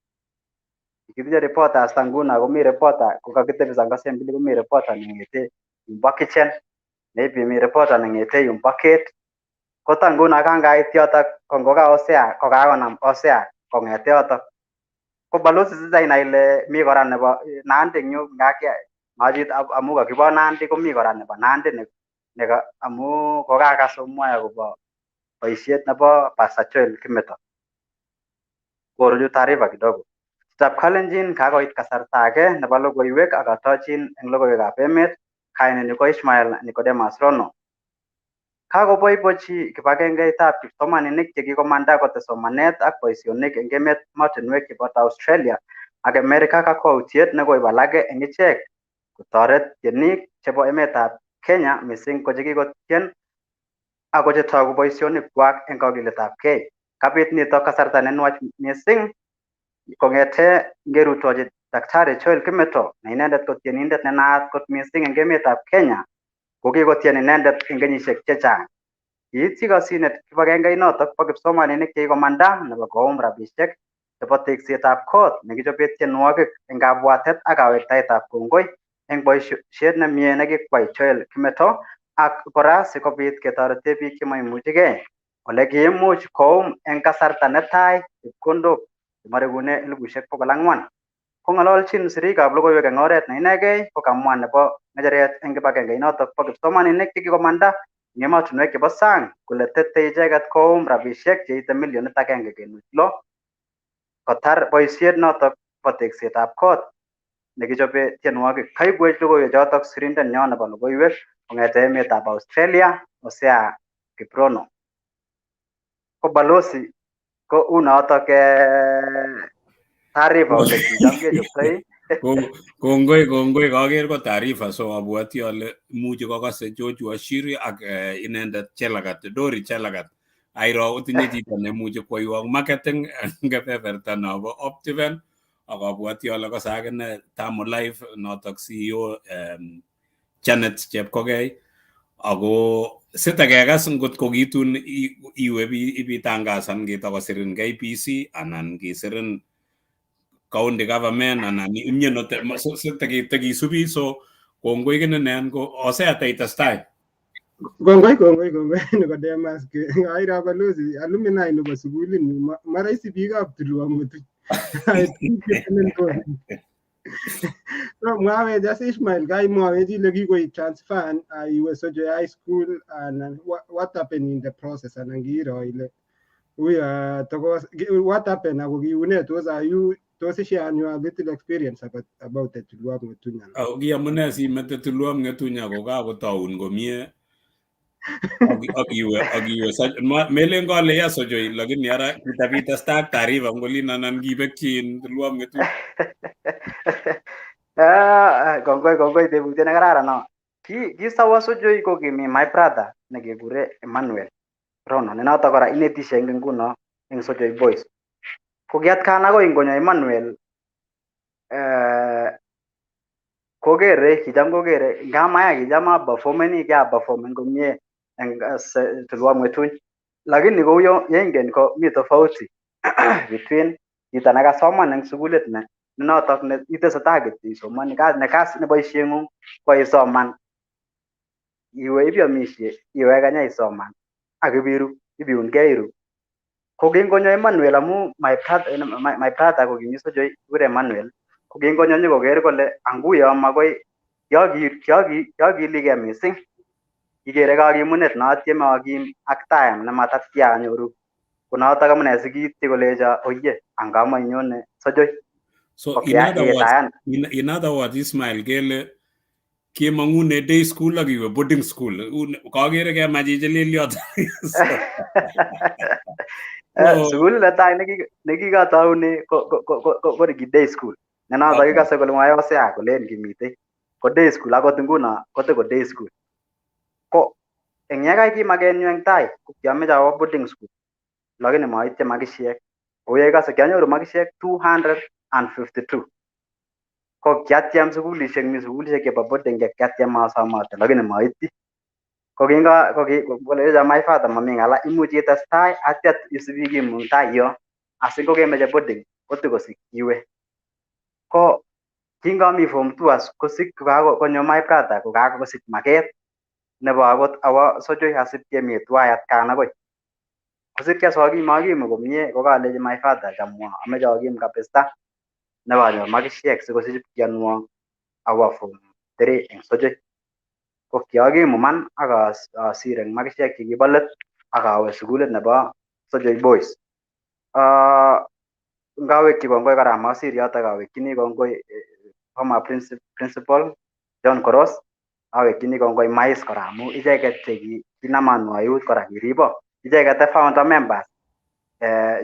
kikitinye reporters ta nguno komi reporter kokakitebisa eng assembly, komi reporter neng'ete yumbo kitchen, maybe mi reporter neng'ete yumbo gate. Ko ta nguno kangait yotok ko ngoka Hosea kokakonam Hosea kong'ete yotok. Ko balozi sasa inai ile mi kora nebo Nandi eng yu ngak machit amu kakibo Nandi, komi kora nebo Nandi ne amu kokakas omwoe akobo boisiet nebo Pastor Joel Kimeto. Koruchu taarifa kidogo. Chitab Kalenjin, kakoit kasarta age nebo logoiwek ak atochin eng logoiwekab emet. Kainenyu ko Ishmael Nicodemus Rono. Kakoboibochi kibagengeitab kipsomaninik chekikomanda kotes somanet ak boisionik eng emotinwek cheboto Australia ak Amerika kakwautiet nekoib alake eng ichek kotoret tienik chebo emetab Kenya, mising ko chekikotien ako chetogu boisionikwak eng kogiletabgei. Kabit nitok kasarta nenwach mising kong'ete ngerutochi Daktari Joel Kimeto, ne inendet ko tienindet nenaat kot mising eng emetab Kenya, kokikotien inendet eng kenyisiek chechang. Kiityi kosinet kibagengeinotok bo kipsomaninik chekikomanda nebo koum rabisiek chebo teksetab kot nekichobe tienwogik eng kabwatet ak kawektaetab kongoi eng boisiet nemie nekikwai Joel Kimeto, ak kora sikobit ketorete biik chemaimuchigei, ole kiimuch koum eng kasarta netai chepkondok chemarekune 400,000. Kong'ololchin sirikab logoiwek eng oret ne inegei, ko kamwa nebo ng'echeret eng kibagengeinotok bo kipsomaninik chekikomanda eng emotinwek chebo sang kole tetei icheket koum rabisiek cheite 1.6 million kotar boisiet notok bo teksetab kot nekichobe tienwogik. Kaibwech logoiwek chotok sirindenyo nebo logoiwek kong'ete emetab Australia, Hosea Kiprono. Ko balozi, ko unotok taarifa ole kicham kechoptoi. Kongoi, kongoi, kaker ko taarifa, so abwati ale imuchi kokase George Wachiuri ak inendet Chelagat, Dori Chelagat. Airo otinye chito nemuchi kwoiwok marketing eng kebeberta nobo Optiven, ak abwati ale kose akine Tamu Life notok CEO Janet Chepkogei, ako sitakekas ngot ko kitun iwe ibitangasan kitokosirin KBC anan kisirin county government anan imyeno sitakisubi, so kongoi kininen ko Hosea teitestai. Kongoi kongoi kongoi nebo Demas aira balozi alumni nebo sukulit nyu marahisi biikab Tulwop Ng'etuny. So mwawech as Ishmael kaimwawech ile kikoik transfer iwe Sojo High School and what happened in the process anan kiiro ile uya tokos what happened ako kiune tos are you tos ishare your little experience about the Tulwop Ng'etuny? Ako ki amune simete Tulwop Ng'etuny ako kakotoun komie ak iwe melen kole ya Sojoi lakini ara kitapitesta ak taarifa ngolin anan kibekyin Tulwop Ng'etuny. Kongoi kongoi, tebutiet nekararan no. Kisawa Sojoi ko kimi my brother nekekure Emmanuel Rono ne noto kora inetishe eng nguno eng Sojoi Boys. Ko kiatkan akoi ngonyo Emmanuel kokere kicham kokere ngamaya kicham aperformeni kiaperformen komie eng Tulwop Ng'etuny, lakini kouyo yeingen ko mi tofauti between chito nekasoman eng sukulit ne notok ne itesetai kityo isomoni ne kasi ne boisieng'ung ko isoman iwe ibiomishe iweke isoman ak ibiru ibiungei iru. Ko kingonyo Emmanuel amu my brother ko kimi Sojoi kikure Emmanuel, ko kingonyo nyokoker kole anguyo makoi kiokiligei mising kikere kakimunet notieme akim ak time nematatya anyoru, ko notok amune sikiityi kolecho oye angamo inyone Sojoi. So in other words, Ismail, kele kemong'une day school ak iwe boarding school, kakere kemach ichililiot. Sukulit netai nekikatoune ko ki day school ne notok kikose kole mwae Hosea kolen kimitei ko day school, akot nguno kotoko day school. Ko eng yekai ki makenyu eng tai ko kiameche awo boarding school lakini maitye makisiek, kou yekikose kianyoru makisiek 252, ko kiatyem sukulishek, mi sukulishek chebo boarding che kiatyem asomote lakini maityi. Ko kingo ko kolecho my father mami ng'ala, imuch itestai atya isubi kimung tai yo asingokemeche boarding kotokosik iwe. Ko kingomi form two as kosik konyo my brother kokakosich maket nebo akot awo Sojoi asip kemi tuwai atkan akoi kosikchi sokim akimu komie, kokalechi my father chamwo ameche akim kabisa nebo anyor makisiek sikosich kianwo awo form three eng Sojoi. Ko kiakimu man ak asir eng makisiek chekibo let ak awe sukulit nebo Sojoi Boys. Ngawekyi kongoi kora amasir yotok awekchini kongoi former principal John Koros, awekchini kongoi Mais kora amu icheket chekinamanwa eut kora kiribo icheket founder members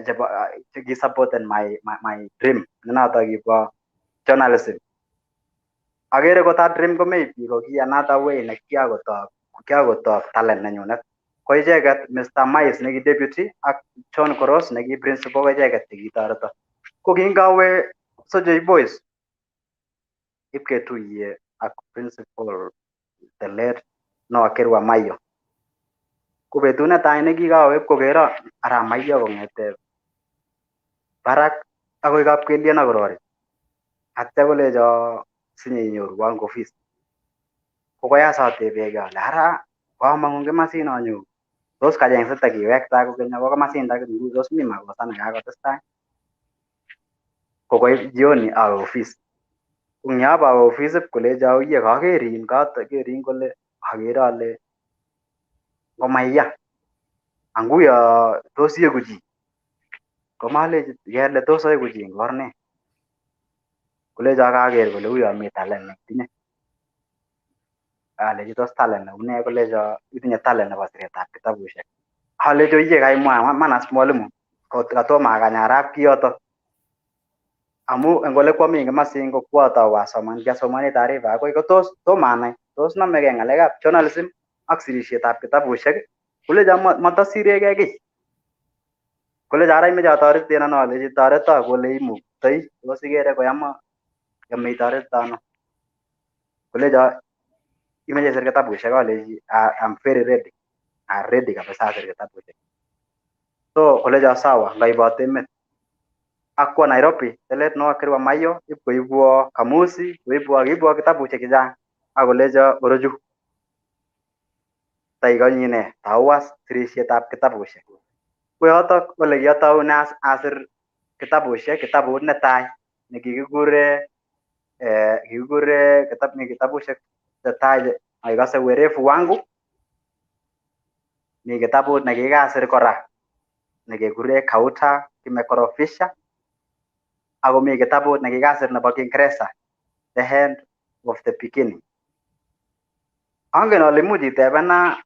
chebo chekisupporten my dream ne notok kibo journalism. Akere ko that dream ko maybe ko ki another way ne kiakotok talent nenyunet. Ko icheket Mr. Mais neki deputy ak John Koros neki principal ko icheket chekitoreto. Ko kingawe Sojoi Boys ipketuiye ak principal the late Noah Kirwa Mayo. Ko betut netai nekikawe ipkokero arap Mayo kong'ete barak akoi kapkelyen akorori. Atya kolecho sinyeinyorwo eng office. Ko koyas atebegei ale ara kamong'u eng komasin anyoru. Tos kacheng sitakiwekta kokeny awo komasinda tos mi makosa nekakotestai. Ko koit jioni awe office. Ko eng yobo awe office ipkolecho oye kakerin kakerin kole akere ale ngomaiya anguyo tos ieku chi. Komalechi kele tos aeku chi eng or nee. Kolecho kaker kole uyo mi talent neitinye. Alechi tos talent neu nee, kolecho itinye talent nebo siretab kitabushek. Alechi oye kaimwa iman as mwalimu katomo akany arap kiyoto. Amu eng ole kwami komasin ko kwatou asoman kiasomani taarifa akoi kotos tomo anai tos nomegei ng'alekab journalism ak sirishetab kitabushek. Kolecho matosiregei kiy. Kolecho ara imeche atoreten ano, alechi toreto kole imuktoi tos ikere koyama yome itoreto ano. Kolecho imeche isir kitabushek, alechi I'm very ready. I'm ready kabisa asir kitabushek. So kolecho sawa ngaibot emet. Akwo Nairobi the late Noah Kirwa Mayo ipkoibwo kamusi koibwo kiibwo kitabushek chechang ak kolecho orochu. Taikonyi ne tau as sirisietab kitabushek. Ko yotok ole kiataune asir kitabushek, kitabut netai nekikikure kikikure mi kitabushek chetai aikase Werevu Wangu. Mi kitabut nekikasir kora nekekure Kauta Kimekorofisha. Ako mi kitabut nekikasir nebo Kiingereza The End of the Beginning. Angen ale imuch itebena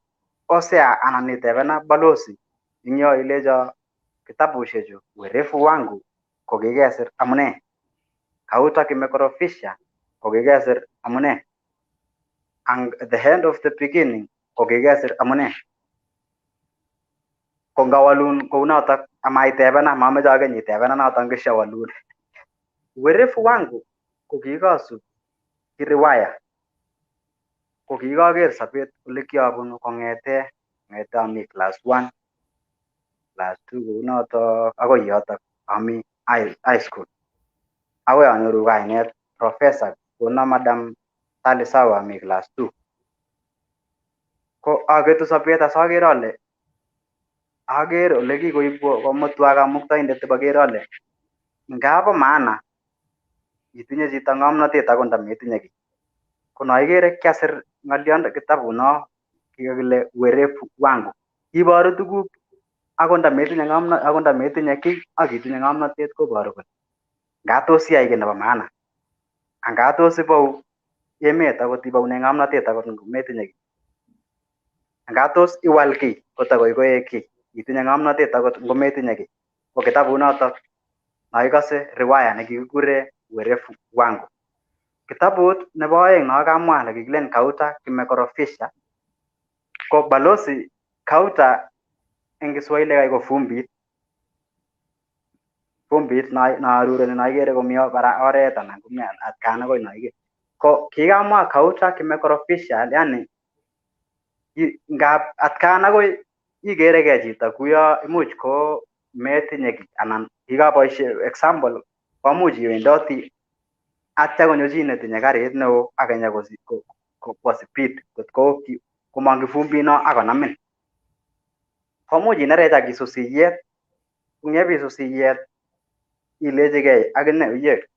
Hosea anan itebena Balozi ing yo ilecho kitabushechu Werevu Wangu ko kikesir amune, Kauta Kimekorofisha ko kikesir amune, and The End of the Beginning ko kikesir amune. Ko ngawalun kounotok amaitebena, mameche akeny itebena notok ngishawalun. Werevu Wangu ko kikasub kiriwaya, ko kikaker sobet ole kiabunu kong'ete ami class 1, class 2 kounotok akoi yotok ami high school. Akoi anyoru kainet professor kono Madam Talisawa ami class 2. Ko aketu sobet asaker ale aker ole kikoibwo komutwa kamuktaindet iboker ale ngabo maana itinye chito ng'omnotet akot ndametinye kiy. Ko noikere kiasir ng'oliondo kitabuno kikakile Werevu Wangu. Iboru tuguk akot ndametinye ng'omnotet akot ndametinye kiy ak itinye ng'omnotet koboru kole nga tos iyai kiy nebo maana. Anga tos ibou emet akot iboune ng'omnotet akot ngometinye kiy. Anga tos iwal kiy kotakoi koek kiy itinye ng'omnotet akot ngometinye kiy. Ko kitabunotok noikose riwaya nekikikure Werevu Wangu. Kitabut nebo oeng nokamwa nekikilen Kauta Kimekorofisha ko Balozi Kauta eng Kiswahili kai ko fumbit. Fumbit naarureni noikere komi bara oret anan komi atkan akoi noikere. Ko kikamwa Kauta Kimekorofisha yani ngap atkan akoi ikerekei chito kuyo imuch ko metinye kiy anan kikaboishe example komuch iwendoti atya konyo chi netinye karit neo akenya kwo speed kotko komong kifumbino akonamin. Komuch inerech ak isus siyet, kongebisus siyet ilechigei akine uye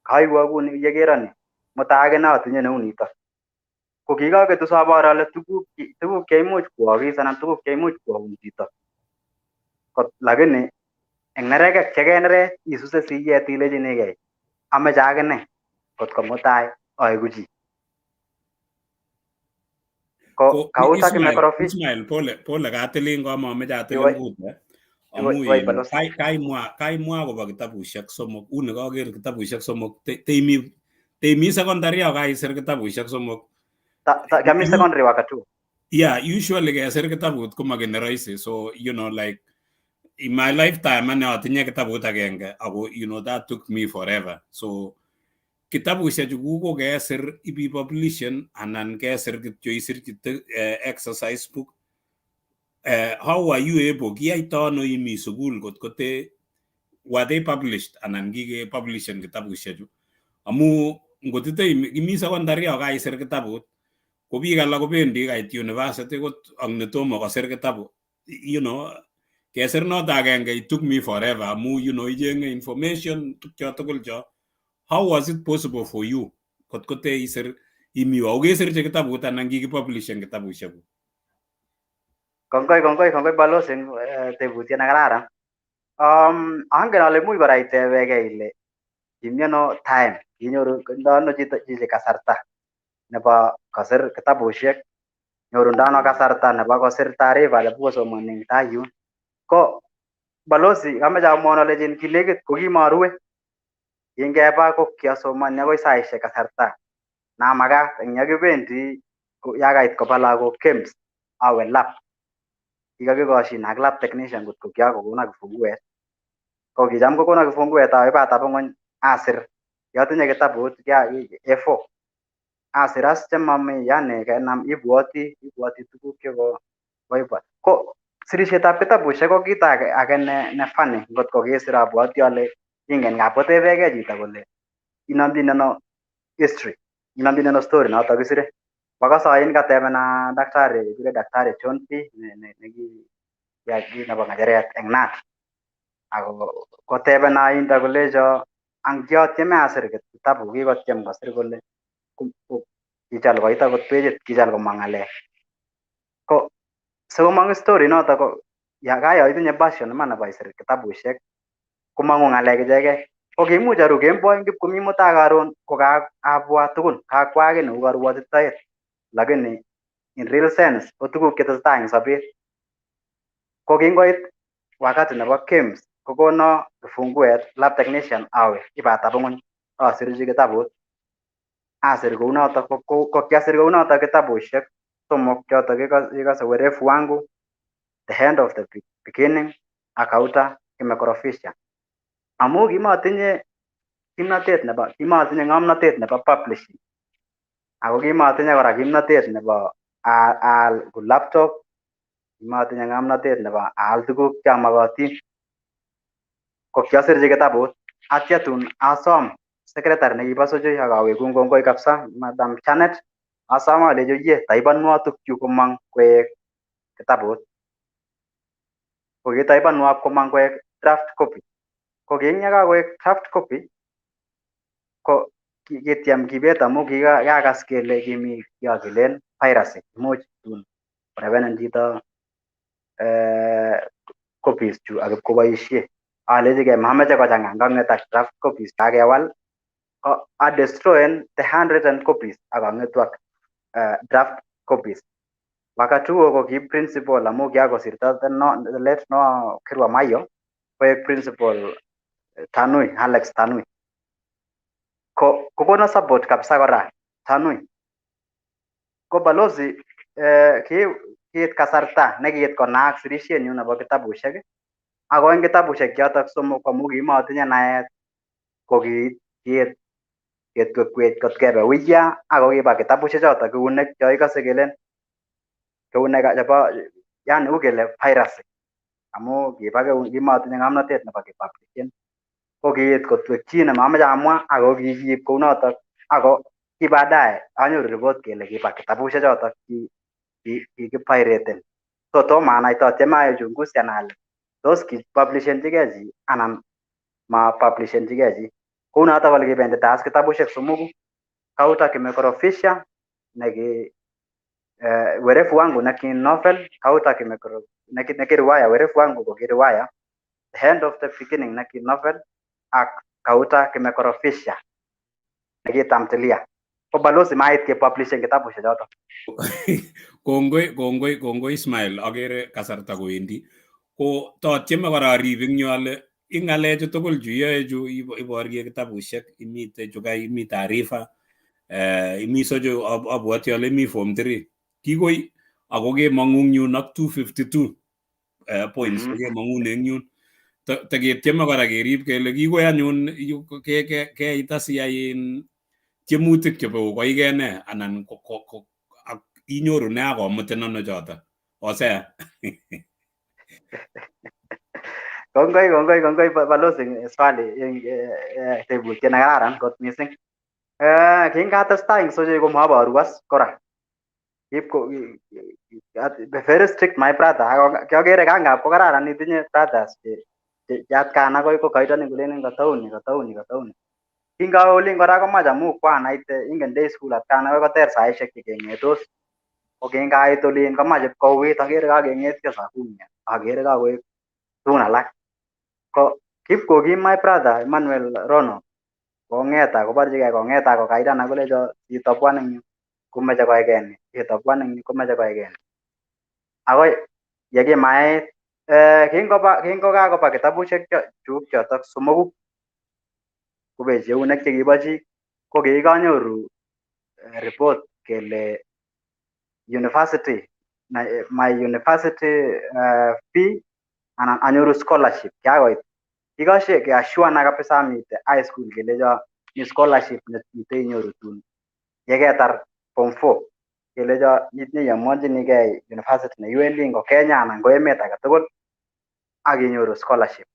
kaiwo kuni uye keroni mutai akine atinye neu nitok. Ko kikaketu sobor ale tuguk cheimuch koakis anan tuguk cheimuch koaun chito. Lakini eng nerekek chekenerech isuse siyet ilechinigei ameche akine kotko mutai aeku chi. Ko Kauta Kimekorofisha. Ismail, pole pole katilin komameche atilin kut amu kaimwa kobo kitabushek somok uni kaker kitabushek somok teimi secondary ako kaisir kitabushek somok. Kami secondary wakati huo. Yeah, usually kesir kitabut koma kiy ne rahisi. So you know, like in my lifetime ane atinye kitabut agenge ako you know that took me forever. So kitabushechu ko kesir ipipublishen anan kesir kityo isirchi exercise book. How are you able kiyaito ano imi sukul kot kote were they published anan kike publishen kitabushechu amu ngotite imi secondary ako kaisir kitabut ko biik alak kobendi kait university kot ak netomo kosir kitabut, you know, kesir noto agenge it took me forever amu you know ichenge information tukcho tugul cho. How was it possible for you kot kote isir imi au kesirchi kitabut anan kikipublishen kitabushekuk? Kongoi kongoi kongoi Balozi eng tebutiet nekararan. Angen ale imuch kora itebekei ile kimiano time kinyoru ndono chito chichi kasarta nebo kosir kitabushek, nyorundo ano kasarta nebo kosir taarifa nebo kosomoni eng tai yun. Ko Balozi ameche amwaun alechin kilekit ko kimarue. Kingeba ko kiasomoni akoi saishek kasarta namakat eng yekibendi ya kait koba lagok games awe lab. Kikakikoshin ak lab technician kotko kiakokono kifunguet. Ko kicham kokono kifunguet awe batab ng'ony asir. Kiatinye kitabut kia A4. Asir as chemami yani kenam ibwoti tuguk cheko koibwat. Ko sirishetab kitabushek ko kit age ne funny ngotko kesir abwoti ale ingen ngap kotebekei chito kole inomchini ano history, inomchini ano story notok isire. Kwakasain katebena daktari kikure daktari John P neki ki nebo ng'echeret eng NAT ako kotebena inda kolecho ang kiotieme asir kitabu kikotyem kosir kole kichal koit akot pechit kichal komong ng'alek ko sikomong story noto ko ya kayo itinye passion iman nebo isir kitabushek komong'u ng'alek ichegei ko kimuch aru kemboi eng kipkomi mutai karon ko kaabwa tugun kakwa kiy neu karuotitoet lakini in real sense ko tuguk chetesetai eng sobet ko kingoit wakati nebo games kokono kifunguet lab technician awe ibatab ng'ony asirchi kitabut asir kounotok ko kiasir kounotok kitabushek somok chotok kikose werevu wangu, the end of the beginning ak Kauta kimekorofisha amu kimotinye kimnotet nebo kimotinye ng'omnotet nebo publishing ako kimotinye kora kimnotet nebo aal ku laptop kimotinye ng'omnotet nebo aal tuguk chomokotin ko kiasirchi kitabut atya tun asom secretary nekibo Sochoi ak awekun kongoi kabisa Madam Janet asom alechi ye taibanwo tukchu komong koek kitabut ko kitaibanwo komong koek draft copy ko king yekakoek draft copy ko kityem kibet amu kikakas kele kimi kiakilen piracy imuch tun korebenen chito copies chu ak ipkoboisie alechigei mameche kochang'a ngang'et ak draft copies kakewal ko adestroyen the handwritten copies ak ang'etu ak draft copies wakati huo ko ki principal amu kiakosirto the late Noah Kirwa Mayo koek principal Tanui Alex Tanui ko kokono support kabisa kora Tanui ko balozi kiit kasarta nekiit konaak sirishenyu nebo kitabushek ako eng kitabushek chotok somok amu kimotinye naet ko kiit ketwekwech kot kebe uya ako kiba kitabushek chotok eunek cho ikose kelen eunek chebo yani u kele piracy amu kiba kimotinye ng'omnotet nebo kepublishen ko kiit kotwekchi nemameche amwa ako kikiib kounotok ako ki baadaye anyoru report kele kiba kitabushek chotok kikipiraten so tomo anai totyeme ayai uchunguzi ale tos kipublishenchigei chi anan ma publishenchigei chi kounotok ole kibendita as kitabushek somoku Kauta kimekorofisha neki werevu wangu neki novel Kauta kimekoro neki riwaya werevu wangu ko ki riwaya the end of the beginning neki novel ak Kauta kimekorofisha neki tamthilia ko balozi mait kepublishen kitabushek chotok. Kongoi kongoi kongoi Ismail akere kasarta kowendi ko totyeme kora arib eng yu ale ing ng'alechu tugul chu iyoe chu iborye kitabushek imite chukai imi taarifa imi socho abwoti ale imi form 3 kikoi ako kemong'u eng yun ak 252 points kemong'une eng yun teketyeme kora kerib kele kikoi anyun keita siyai tiemutik chebo koikee ne anan inyoru ne akomutin ano choto Hosea. Kongoi kongoi kongoi balozi swali tebutiet nekararan kot missing. Kingatestai eng Sochoi komaboru as kora very strict my brother ako kiokere kangap ko kararan itinye brothers che atkan akoi ko kaidonin kolenin kotouni kotouni kotouni kingawe olin kora komach amu kwanaite ingen day school atkan akoi koter saishek chekeng'etos ko kingait olin komach ipkouit akere kakeng'etyo saa kumi akere kakoek tugun alak ko kipkokim my brother Emmanuel Rono kong'et akoborchigei kong'et akokaidan akolecho itobwan eng yu komeche koekee ni itobwan eng yu komeche koekee ni akoi yekimait kingoba kingokakoba kitabushek chuk chotok somoku kobechi eunek chekibo chi ko kikanyoru report kele university my university fee anan anyoru scholarship kiakoit kikoshe kiashuana kabisa amite high school kelecho mi scholarship nemite inyoru tun yeketar form 4 kelecho nyeamwonchinigei university neiwendi ngo Kenya anan ko emet age tugul ak inyoru scholarship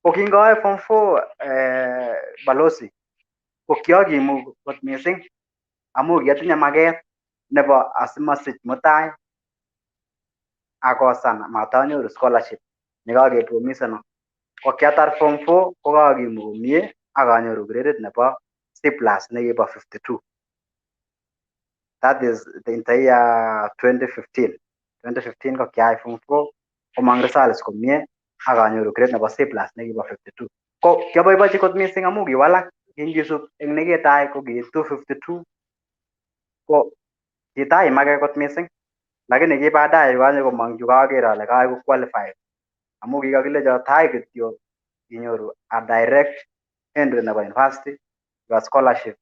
ko kingoe form 4 balozi ko kiokimu kot missing amu kiatinye maket nebo asimasich mutai akosan matanyoru scholarship nekakepromiseno. Ko kiatar form 4 kokakimu komie ak anyoru gradit nebo C+ nekibo 52. That is the entire 2015. 2015 ko kiai form 4 komang results komie ak anyoru grade nebo C+ nekibo 52. Ko kiaboibochi kot missing amu kiwalak kingisub eng nekitai ko ki 252 ko kitaimake kot missing lakini ki baadaye yukanyo komong chu kaker ale kaeku qualified amu kikakilecho tai kityo inyoru a direct entry nebo university, your scholarship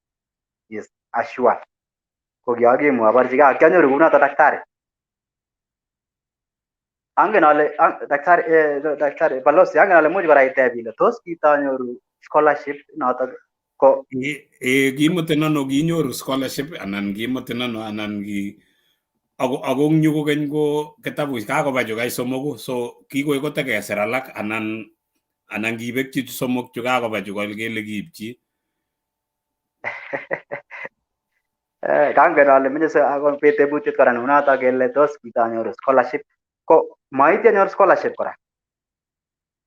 is assured. Ko kiakimu aborchigei ak kianyoru kounoto daktari. Angen ale daktari, daktari balozi, angen ale much kora iteb ile tos kitanyoru scholarship notok ko Kimutin ano kinyoru scholarship anan kimutin ano anan ki ako eng yu kokeny ko kitabushek kakoba chu kai somoku, so kikoi kotekesir alak anan kibekchi chu somok chu kakoba chu kele kiipchi. Kangen ale meche akobit tebutiet kora neunoto kele tos kitanyoru scholarship, ko maityi anyor scholarship kora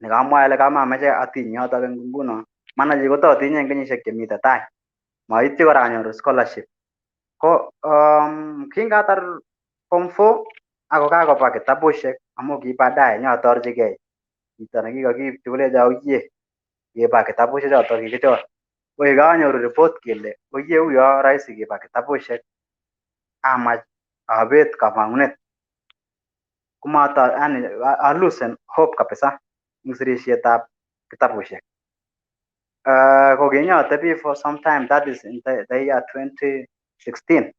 nekamwa ale kamameche atiny yotok eng nguno manachi kotatinye eng kenyisiek chemite tai, maityi kora anyoru scholarship. Ko kingatar form 4 ako kakoba kitabushek amu ki baadaye nyatorchigei chito nekikakiipchi kolecho oye keba kitabushek chotok kikichor. Ko kanyoru report kele oye uyo rahisi keba kitabushek amach abet kamang'unet komata yani alusen hope kabisa eng sirisietab kitabushek. Ko kinyatebi for some time, that is in the year 2016,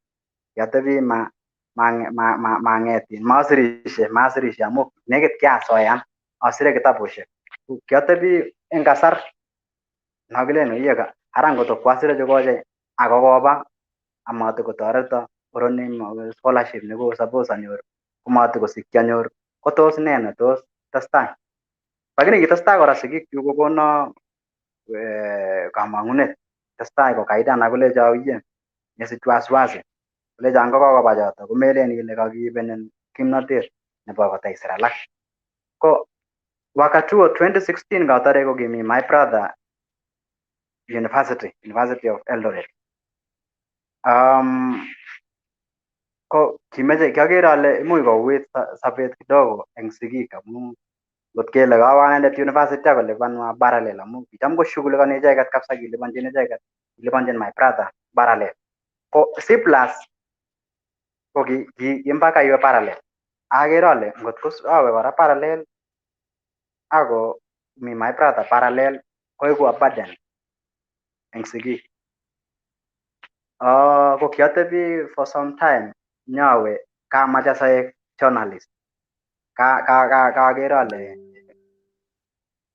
kiatebi ma mang'et masirishe amu nekit kiasoyan asire kitabushek. Kiatebi eng kasar nokilen oye ara ngot kwasire chukoche ako koba amatakotoreto koroni scholarship neko suppose anyor komatakosikyi anyor ko tos nee netos testai. Lakini kitestai kora sigikyuk kokono kamang'unet, testai kokaidan akolecho oye mesich wasiwasi, kolecho ngokokoba choto komelen ile kakiibenin kimnotet nebo koteisir alak. Ko wakati huo 2016 katare ko kimi my brother University, University of Eldoret. Ko kimeche kiaker ale imuch kouit sobet kidogo eng sigik amu ngot kele kawo anendet university akolipanwa parallel amu kicham koshughulikani icheket kabisa, kilipanchin icheket, kilipanchin my brother parallel. Ko C+ ko ki mpaka iwe parallel. Aker ale ngot ko awe kora parallel ako mi my brother parallel koeku a burden eng sigik. Ko kiatebi for some time nyawe kamach asaek journalist. Kaker ale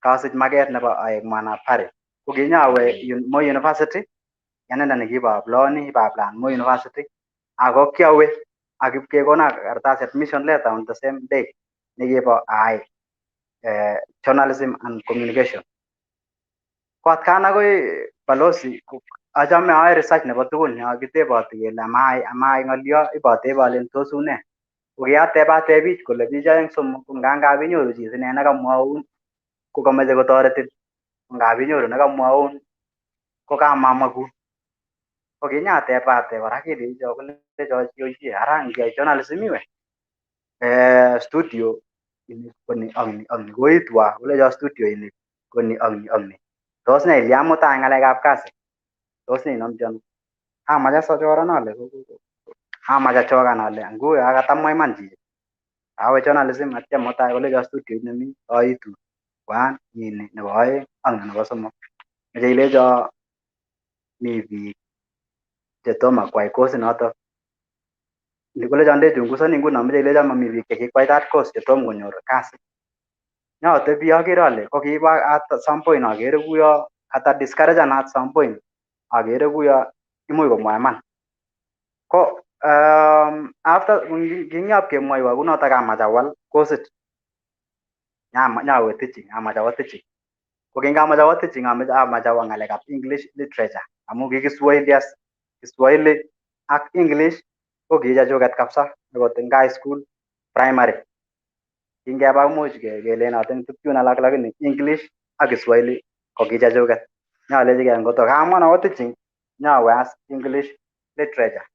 kasich maket nebo aek mwanahabari. Ko kinyawe Moi University, anende nekibo aploni, iba aplan Moi University, ako kiawe ak ipkekona kartasit admission letter on the same day nekibo aai journalism and communication. Ko atkan akoi balozi achame aae research nebo tugun yo kiteboti kele amaai ng'olio ibotebe alen tos une. Ko kiatebate bich kole bich oeng somok ko ngangap inyoru chi sine nekamwaun ko kameche kotoretin, ko ngap inyoru nekamwaun ko kamamakun. Ko kinyatebate kora kelecho kolecho chi oye ara ngiai journalism iwe studio ini koni ak ni ak ni koitwa kolecho studio ini koni ak ni ak ni. Tos ne ilya mutai ng'alekab kasi? Tos ne inomchi ano? Amach as achoran ale amach achokan ale nguyo katamwa iman chichi. Awe journalism atya mutai kolecho studioit nemi aitu one mi ni nebo oeng ak ni nebo somok. Meche ilecho mi biik chetomo kwai course notok. Kolecho ndechungusoni nguno meche ilecho mami biik chekikwai that course chetom konyor kasi. Nyotebi akere ale ko kiba at some point akere kuyo kata discouragean at some point akere kuyo imuch komwa iman. Ko after kingyap kemwoiwo kunotok amach awal kosit nyawe teaching, amach awo teaching. Ko kingamach awo teaching amach awo ng'alekab English literature amu ki Kiswahili as Kiswahili ak English Ko kichechuket kabisa akot eng high school, primary. Kingeba imuch kelenoten tukyun alak lakini English ak Kiswahili ko kichechuket. Nyolechigei ngotko kaamuan awo teaching nyawe as English literature.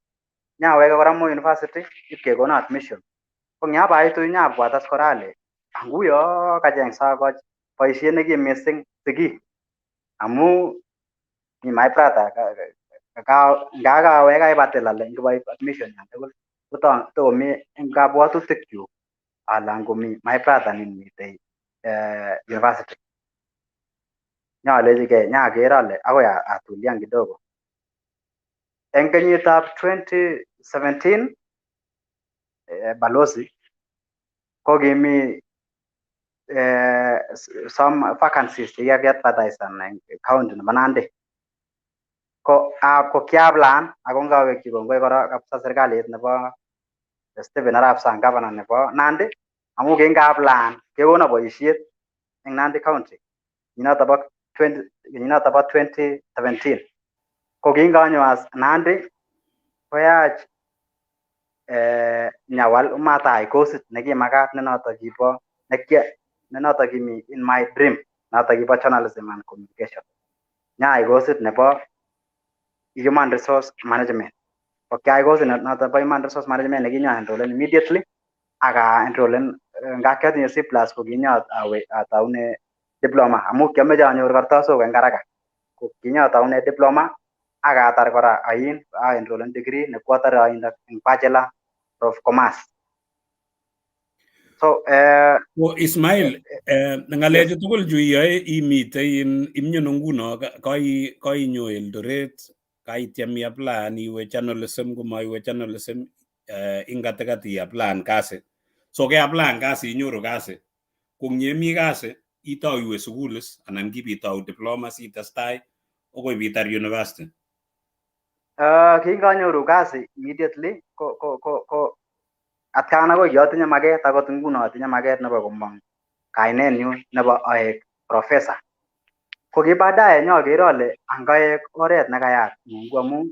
Nyaweke kora Moi University ipkekono admission. Ko ngabaitu nyabwat as kora ale anguyo kacheng sakoch boisiet nekim missing sigik amu mi my brother nga kawek aibatil ale ngiboib admission yan tugul kotokomi eng kabwatutikchuk ale angomi my brother nimitei university. Nyolechigei nyaker ale akoi atulian kidogo. Eng kenyitab 2017 balozi ko kimi some vacancies chekikakiadvertisan eng county nebo Nandi. Ko ko kiaplan ako ngawekyi kongoi kora kabisa serikalit nebo Stephen Arap Sang, governor nebo Nandi, amu kingaaplan kekono boisiet eng Nandi County kenyinoto bo 20 kenyinoto bo 2017. Ko kinganyo as Nandi koyach nyawal matai kosit nekimakat nenoto kibo nenoto kimi in my dream, noto kibo journalism and communication. Nyai kosit nebo human resource management. Ko kiai kosit noto bo human resource management nekinyo enrollen immediately aka enrollen nga kiatinye C+ ko kinyo awe ataune diploma amu kiameche anyor kartasok eng haraka. Ko kinyo ataune diploma ak atar kora ain a enrollen degree ne kwatare ain eng Bachelor of Commerce. So Ko Ismail, ng'alechu tugul chu iyoe imitei in imyono nguno kainyo Eldoret, kaitiem iapplyan iwe journalism, komaiwe journalism, ing katikati iapplyan kasi. So keapplyan kasi inyoru kasi. Ko ngemi kasi itou iwe sukul is anan kipitau diploma sitestai akoi pitar university? Kinganyoru kasi immediately ko atkan akoi kiatinye maket, akot nguno atinye maket nebo komong kainenyun nebo aek professor. Ko ki baadaye nyoker ale angaek oret nekayat Mungu amu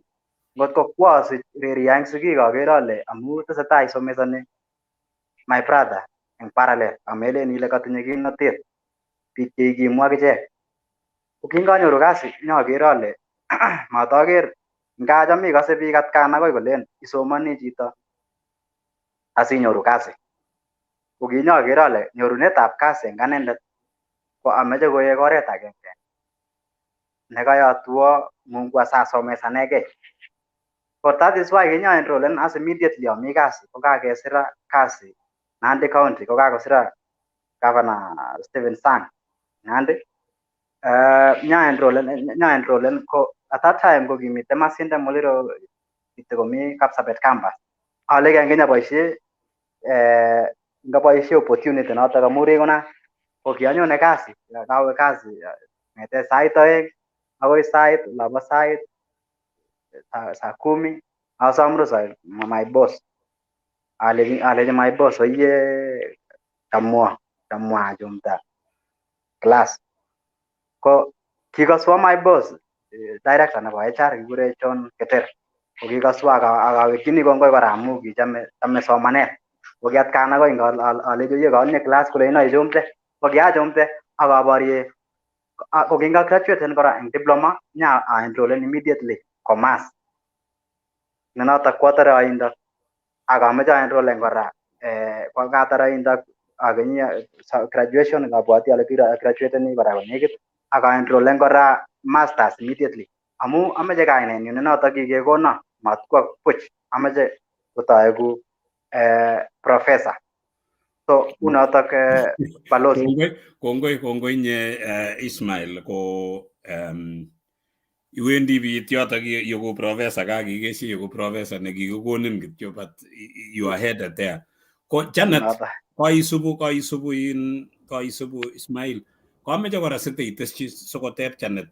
ngotko kwasich reria eng sigik aker ale amu tesetai somesoni my brother eng parallel amelen ile katinye kimnotet biik chekikimu akichek. Ko kinganyoru kasi nyoker ale mataker nga cham ikose biik atkan akoi kolen isomoni chito asinyoru kasi. Ko kinyoker ale nyorunetab kasi eng anendet ko ameche koek oret agenge nekayotwo Mungu asasomesanegei. Ko that is why kinyo enrollen as immediately ami kasi ko kakesira kasi Nandi County, ko kakosira Governor Stephen Sang Nandi. Nya enrollen ko at that time ko kimite Masinde Muliro komi Kapsabet campus. Ale kenyaboisie ngaboisie opportunity notok amu rikona ko kianyone kasi, kawe kasi ng'ete sait 2 akoi sait olabo sait saa 10 asom rusa my boss alechi my boss oiye chamwa achumta class. Ko kikoswo my boss, director nebo HR kikure John Keter, ko kikoswo ak awekchini kongoi kora amu kichome chome somanet. Ko ki atkan akoi alechi oiye katinye class kolechino ichumte, ko kiachumte ak aborie. Ko kinga graduaten kora eng diploma nya enrollen immediately commerce ne notok kwatare oindo ak amoche aenrollen kora ko katar oindo akenyi graduation abwati ale graduateni kora konekit ak aenrollen kora masters immediately amu amoche kainenyun ne notok kikekono matkwo buch, amoche kotoeku professor. So unotok, balozi. Kongoi, kongoi, kongoi nye Ismail. Ko iwendi biit yotok yeku professor, kakikeshi yeku professor nekikikonin kityo, but you are headed there. Ko Janet, koisubu in koisubu Ismail, kameche kora siteiteschi sikoteb Janet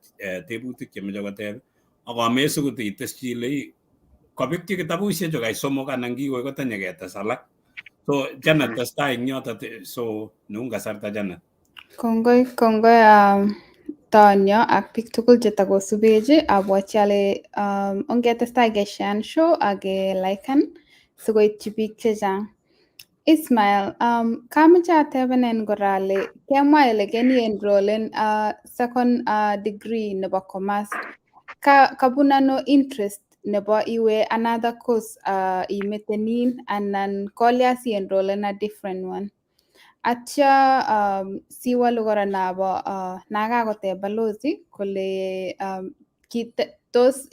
tebutik chemeche koteb ak kamesukute iteschi ile kabekchi kitabushechu kai somok anan kikoi kotenye ketes alak. So Janet, testai eng yoto. So neun kasarta, Janet. Kongoi, kongoi Tonyo ak biik tugul chetakosubech. Abwati ale ongetestai kesharean show ak keliken. Sikoityi biik chechang. Ismail, kamoche atebenen kora ale kemwa ile keni enrollen second degree nebo commerce. Ka kabun ano interest nebo iwe another course imete nin anan kolya si enrollen a different one? Atya siwalu kora nabo nakakoteb balozi kole tos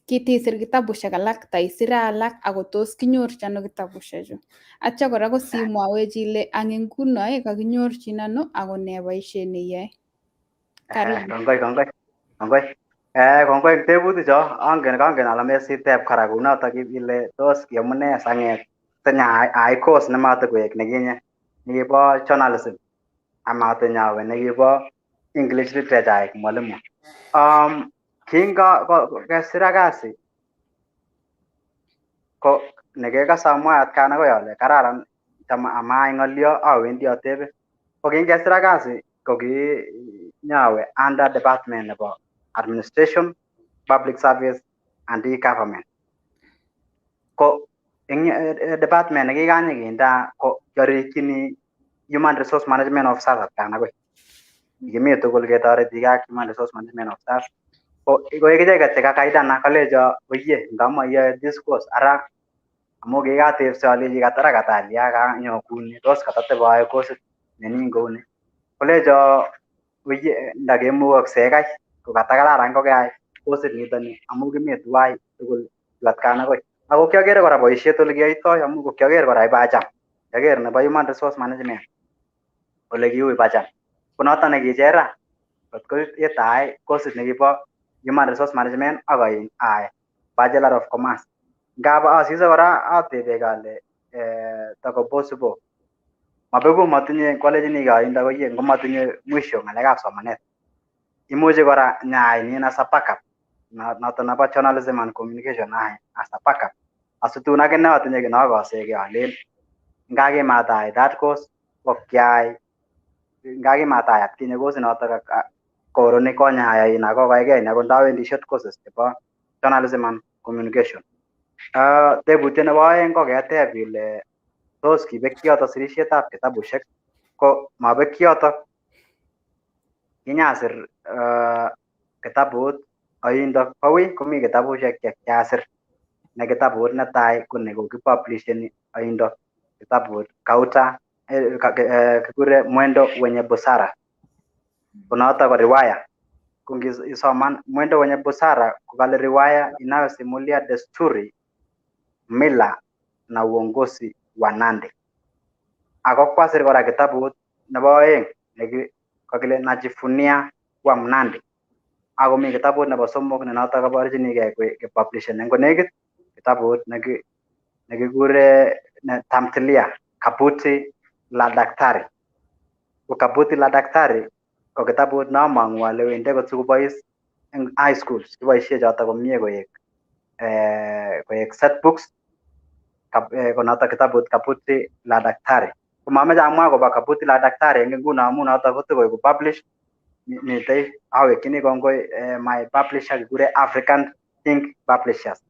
kitisir kitabushek alak ta isire alak ako tos kinyorchi ano kitabushechu. Atya kora ko simwawech ile ang nguno kakinyorchin ano ako ne boisiet neiyoe. Karibu. Kongoi, kongoi, kongoi. Kongoi eng tebuticho. Angen ale mesiteb kora kounotok ile tos kiamune sanget tinye ai course nematakoek nekinye nekibo journalism amatinye awe nekibo English literature aek mwalimu. Kinga kesira kasi ko nekekase amwae atkan akoi ale kararan cham amaai ng'olio awendi atebe. Ko kingesira kasi ko kinyawe under department nebo administration, public service and e-government. Ko eng department nekikanyikinda ko kiarikyini human resource management officers atkan akoi. Kikimi tugul ketoretigei ak human resource management officers. Ko koik icheket chekakaidana kolecho oye ngamo iyoe this course ara amu kikatepse alechi katara katalia kanyo kuni tos katatebe ayoe kosit nenin kouni. Kolecho oye ndakemukokse kai ko katakararan kokeai kosit nitoni amu kimi tuwai tugul atkan akoi. Ako kiakere kora boisiet ole kiyoitoi amu ko kiaker kora ibacham. Kiaker nebo human resource management ole kiu ibacham. Ko noton nekichera kot ko yetaai kosit nekibo human resource management ak aai bachelor of commerce. Ngap asise kora atebeke ale tako possible. Mabeku matinye kwalechini kaindo koiye ngomatinye mwisho ng'alekab somanet. Imuchi kora nyaai nin as a backup noton nebo journalism and communication aai as a backup. Asitun akine atinye kiy nokoseke alen ngakimatai that course ko kiai ngakimatai atkinye kosit notok koroni konyayai ako kokaikei ako ndawendi short courses chebo journalism and communication. Tebutiet nebo oeng ko keteb ile tos kibek yoto sirisietab kitabushek, ko mabek yoto. Kinyasir kitabut oindo kowi komi kitabushek che kiasir. Ne kitabut netai ko nekokipublisheni oindo kitabut kauta kikure Mwendo wenye Busara. Ko noto ko riwaya. Ko ngisoman Mwendo wenye Busara ko kale riwaya inayosimulia desturi, mila na uongozi wa Nandi. Ako kwasir kora kitabut nebo oeng kakile Najivunia kuwa Mnandi. Ako mi kitabut nebo somok ne notok aborchinigei kepublishen en konekit kitabut nekikure tamthilia Kabuti la Daktari. Ko Kabuti la Daktari ko kitabut neamong'u ale wendi akot sikobois eng high schools kiboisie chotok komie koek set books ko notok kitabut Kabuti la Daktari. Ko mameche amwa akobo Kabuti la Daktari eng nguno amu notok kotokoeku publish mitei awekchini kongoi my publisher kikure African Ink Publishers.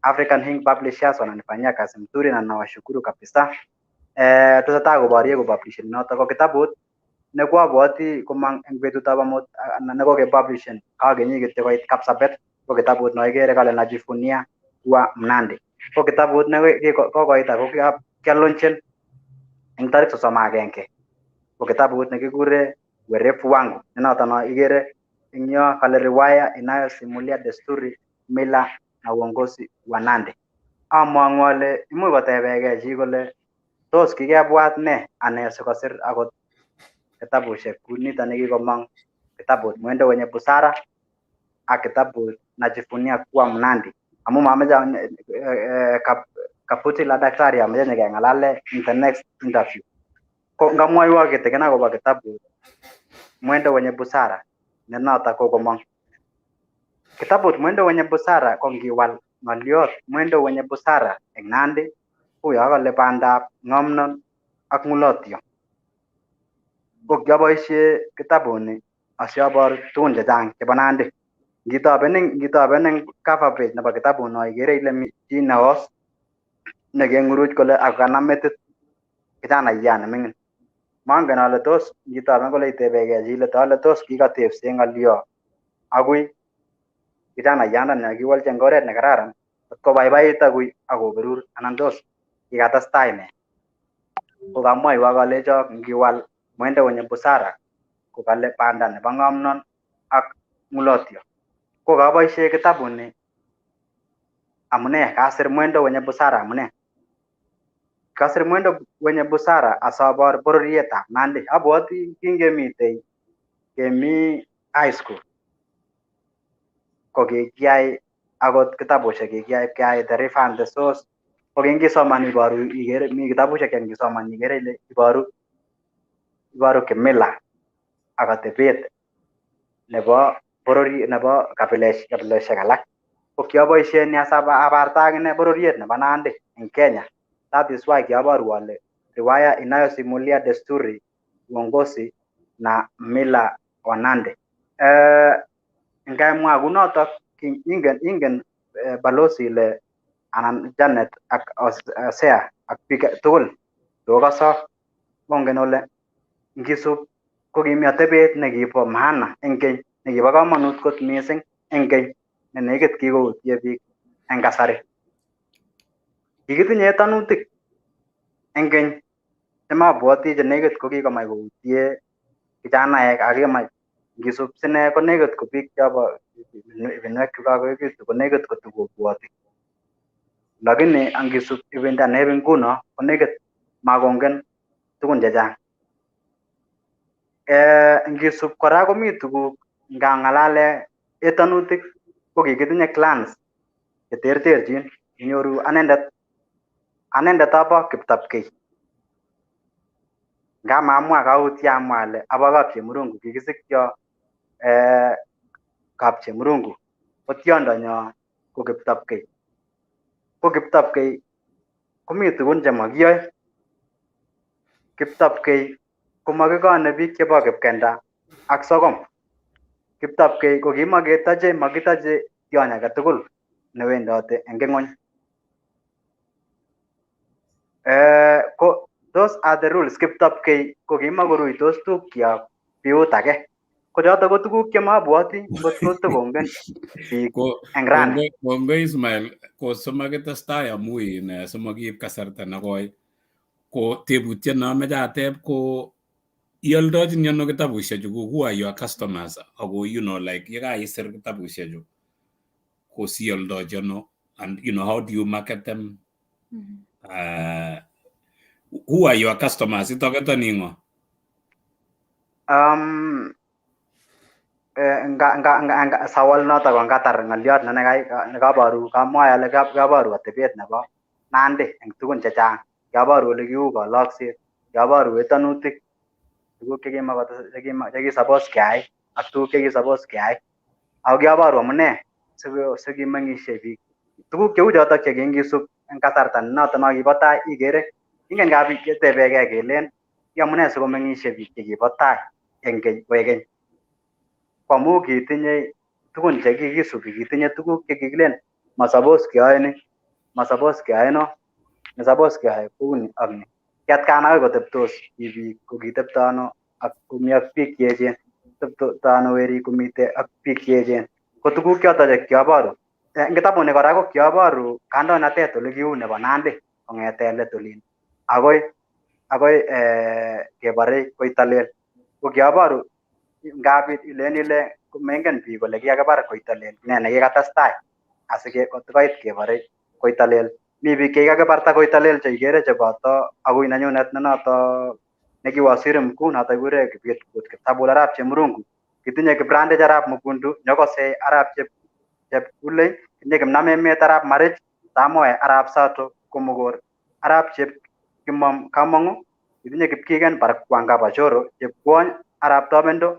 African Ink Publishers wananifanyia kazi mzuri na nawashukuru kabisa. Tesetai koborye kopublishen notok ko kitabut nekwabwoti komang eng betutab amut nekokepublishen kakenyi kityo koit Kapsabet ko kitabut noikere kale Najivunia kuwa Mnandi. Ko kitabut ne kokoit ako kialaunchen eng tarik 31. Ko kitabut nekikure Werevu Wangu ne noto no ikere eng yo kale riwaya inayosimulia desturi, mila na uongozi wa Nandi. Among'u ale imuch kotebegei chi kole tos kikebwat ne ane sikosir akot kitabushek kunito nekikomong kitabut Mwendo wenye Busara ak kitabut Najivunia kuwa Mnandi amu mameche Kabuti la Daktari ameche nyekeng'alale in the next interview. Ko ngamwoiwo kitikin akobo kitabut Mwendo wenye Busara ne notok kokomong. Kitabut Mwendo wenye Busara ko ngiwal ng'oliot Mwendo wenye Busara eng Nandi uyo kole bandab ng'omnon ak ng'ulotyo. Ko kiaboisie kitabuni asiobor tugun chechang chebo Nandi. Ngitoben eng cover page nebo kitabuno ikere ile mi chi neos. Nekeng'uruch kole ako kanam metit kijanaiyat neming'in. Mangen ale tos ngitoben kole itebegei chi ile ale tos kikatepse ng'olyo akui kijanaiyandani kakiwolchi eng oret nekararan kobaibait akui akoberur anan tos kikatestai nee. Ko kamwoiwo kalecho ngiwal mwendo wenye busara ko kale banda nebo ng'omnon ak ng'ulotyo. Ko kaboishe kitabuni amune kasir mwendo wenye busara amune. Kasir mwendo wenye busara asobor bororietab Nandi. Abwoti kingemitei kemi high school ko kikiyai akot kitabushek kikiyai kiyai The River and the Source ko kingisoman iboru ikere mi kitabushek che ngisoman ikere ile iboru iboru kimila ak atebet nebo borori nebo kabileshek alak. Ko kiaboishen ni abarta akine bororiet nebo Nandi en Kenya. That is why kiaboru ale riwaya inayosimulia desturi, uongozi na mila wa Nandi. Ngemwa kunotok ingen balozi ile anan Janet ak Hosea ak biik tugul cheokoso ongen ole ngisub ko kimi atebet nekibo maana eng keny nekibo komonut kot missing eng keny ne nekit kikoutye biik eng kasari. Kikitinye etanutik eng keny chemabwoti che nekit ko kikomach koutye kijanaek ak kimach ngisub sine ko nekit ko biik chobo ibinwek chukakoekitu ko nekit kotukobwoti. Lakini angisub ibinda neb nguno ko nekit makongen tugun chechang. Ngisub kora komi tuguk ngangalale etanutik ko kikitinye clans cheterterchin. Inyoru anendet abo Kiptapkei. Ngamamwa kautye amwa ale abo Kapchemurungu kikisikyo Kapchemurungu ko tiondonyo ko Kiptapkei. Ko Kiptapkei komi tugun chemakiyoe. Kiptapkei komakikone biik chebo Kipkenda ak Sokom. Kiptapkei ko kimaketache makitache tiony age tugul newendote eng ing'ony. Ko those are the rules. Kiptapkei ko kimakoruitos tupkyok biut age. Ko choto ko tuguk chemabwoti ngot ko tokongen biik eng rani. Kongoi Ismail, ko simakitestai amu in simakiib kasarta nekoi ko tebutiet neamoche ateb ko ioldochin ano kitabushechu ko who are your customers ako like yekaisir kitabushechu ko sioldochi ano and how do you market them? Who are your customers? Itoketoni ng'o? Nga sawal notok ko ngatar ng'oliot ne nekaboru kamwae ale kaboru atebet nebo Nandi eng tugun chechang. Kiaboru ole kiu kolokset, kiaboru etanutik, tuguk chekisapos keyai ak tuguk chekisapos keyai. Ako kiaboru amune sikimeng'ishe biik. Tuguk cheu chotok che kingisub eng kasarta noto no kibo tai ikere ingen ketebegei kelen amune sikomeng'ishe biik chekibo tai eng keny koek keny. Ko amu kitinye tugun chekikisubi, kitinye tuguk chekikilen masapos keyoe ni, masapos keyoe no, masapos keyoe kouni ak ni. Ki atkan akoi koteptos ki biik ko kitepto ano ak komi ak biik cheechen, tepto ano werik komite ak biik cheechen. Ko tuguk choto che kiaboru. Eng kitabuni kora ko kiaboru kandoinatet ole kiu nebo Nandi kong'ete let olin akoi kebore Koitalel. Ko kiaboru ngap ilen ile mengen biik kole kikakibar Koitalel ne nekikatestai asikoit kebore Koitalel. Mi biik chekikakibarta Koitalel cheikere cheboto akui nenyunet ne noto neki waziri mkuu noto kikure Kiptabul arap Chemurungu. Kitinye Kiprandich arap Mukundu, Nyokosei arap Chepkulei, tinye Kipnamemet arap Marich, Samoe arap Sato Komogor, arap Chepkimom Kamong'u, kitinye Kipkigen Barkwanga Bachoro, Chepkwony arap Tobendo,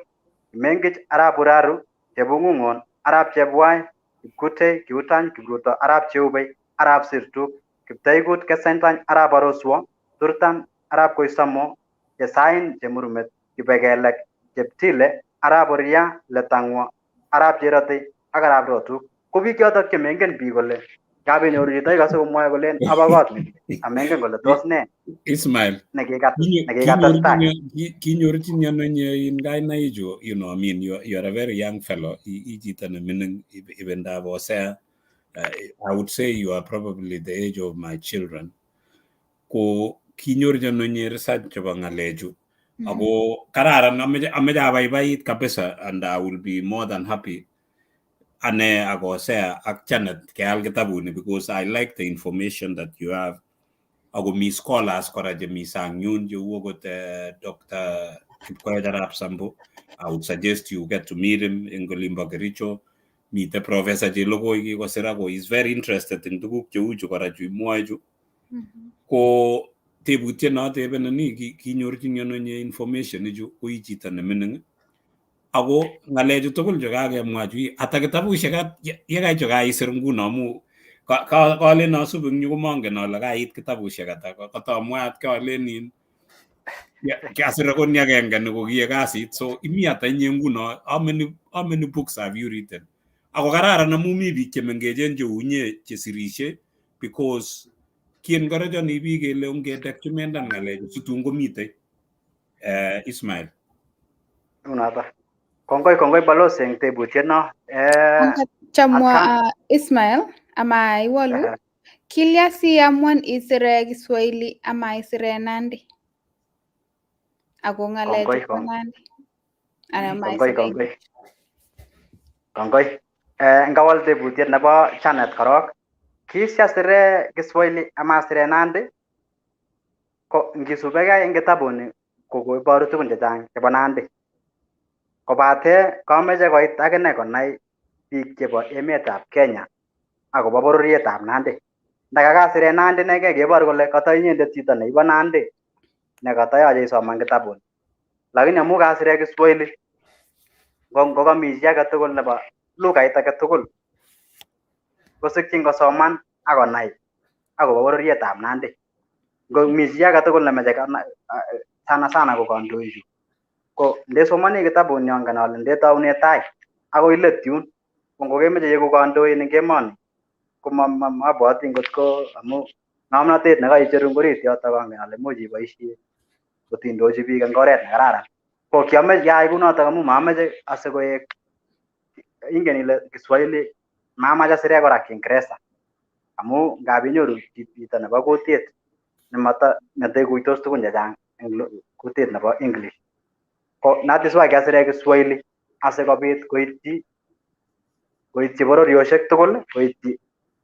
Kimengich arap Uraru, Chebung'ung'on arap Chebwai, Kipkutei, Kiutany, Kipruto arap Cheubei, arap Sirtuk, Kiptaikut Kesentany arap Aroswo, Turtan arap Koisamo, Chesain Chemurumet, Kipekelek, Cheptile arap Oria, Letang'wa, arap Cherotei ak arap Rotuk. Ko biik chotok chemengen biik kole Ngap inyoru chito ikose komwoe kolen abo kot ni amengen kole tos nee Ismail nekikatestai. Kinyorchini ano inye in kainaichu? I mean, you are a very young fellow, i chito nemining ibindab Hosea. I would say you are probably the age of my children. Ko kinyorchi ano inye research chebo ng'alechu? Ako kararan, ameche abaibait kabisa, and I will be more than happy ane ak Hosea ak Janet keal kitabuni, because I like the information that you have. Ako mi scholars kora chemi sang yun cheu okot Dr. Kipkoech Arap Sambo. I would suggest you get to meet him in olimbo Kericho. Mite Professor Chelogoi, kikosir ako is very interested in tuguk cheu chu kora chu imwoe chu. Ko tebutiet notebenin ni, kinyorchini ano inye information ichu ko i chito nemining? Ako ng'alechu tugul chu kakemwa chu, ata kitabushek yekai chu kaisir nguno? Amu kalen asub eng yu komongen ale kait kitabushek ata. Katamwaat kalen in kasir akot ni agenge ni kokiye kasit. So imi ata inye nguno? How many books have you written? Ako kararan amu mi biik chemengechen cheu inye chesirishe, because kiencourageni biik kele ongedocumentan ng'alechu situn komitei. Ismail. Unoto. Kongoi, kongoi balozi eng tebutiet no. Chamwa Ismail ama iwolu, kilya siamuan isire Kiswahili ama isire Nandi? Ako ng'alechu bo Nandi anan ma Kongoi. isire? Kongoi, kongoi. Ngawal tebutiet nebo Janet korok, kisiasire Kiswahili ama asire Nandi, ko ngisubekei eng kitabuni ko koiboru tugun chechang chebo Nandi. Kobate kameche koit akine konai biik chebo emetab Kenya akobo bororietab Nandi. Ndakakasire Nandi inegei keboru kole kata inyendet chito neibo Nandi nekatayoche isoman kitabuni. Lakini amu kasire Kiswahili, ngo komi chi age tugul nebo lugait age tugul kosikyin kosoman akonai akobo bororietab Nandi. Ngo mi chi age tugul nemeche sana sana ko kandoichu. Ko ndesomoni kitabuni angen ale ndetoune tai akoi let yun, ko ngokemoche iegu kandoin eng emoni ko mabwoti ngot ko amu ng'omnotet nekaicheru eng orit yotok angen ale much iboisie kotindochi biik eng oret nekararan. Ko kiameche kiayai kunotok amu mameche asikoek ingen ile Kiswahili, mamach asire kora Kiingereza amu ngap inyoru chito nebo kutit nemata neteikuitos tugun chechang eng kutit nebo English. Ko that is why kiasire Kiswahili asikobit koityi bororiosiek tugul, koityi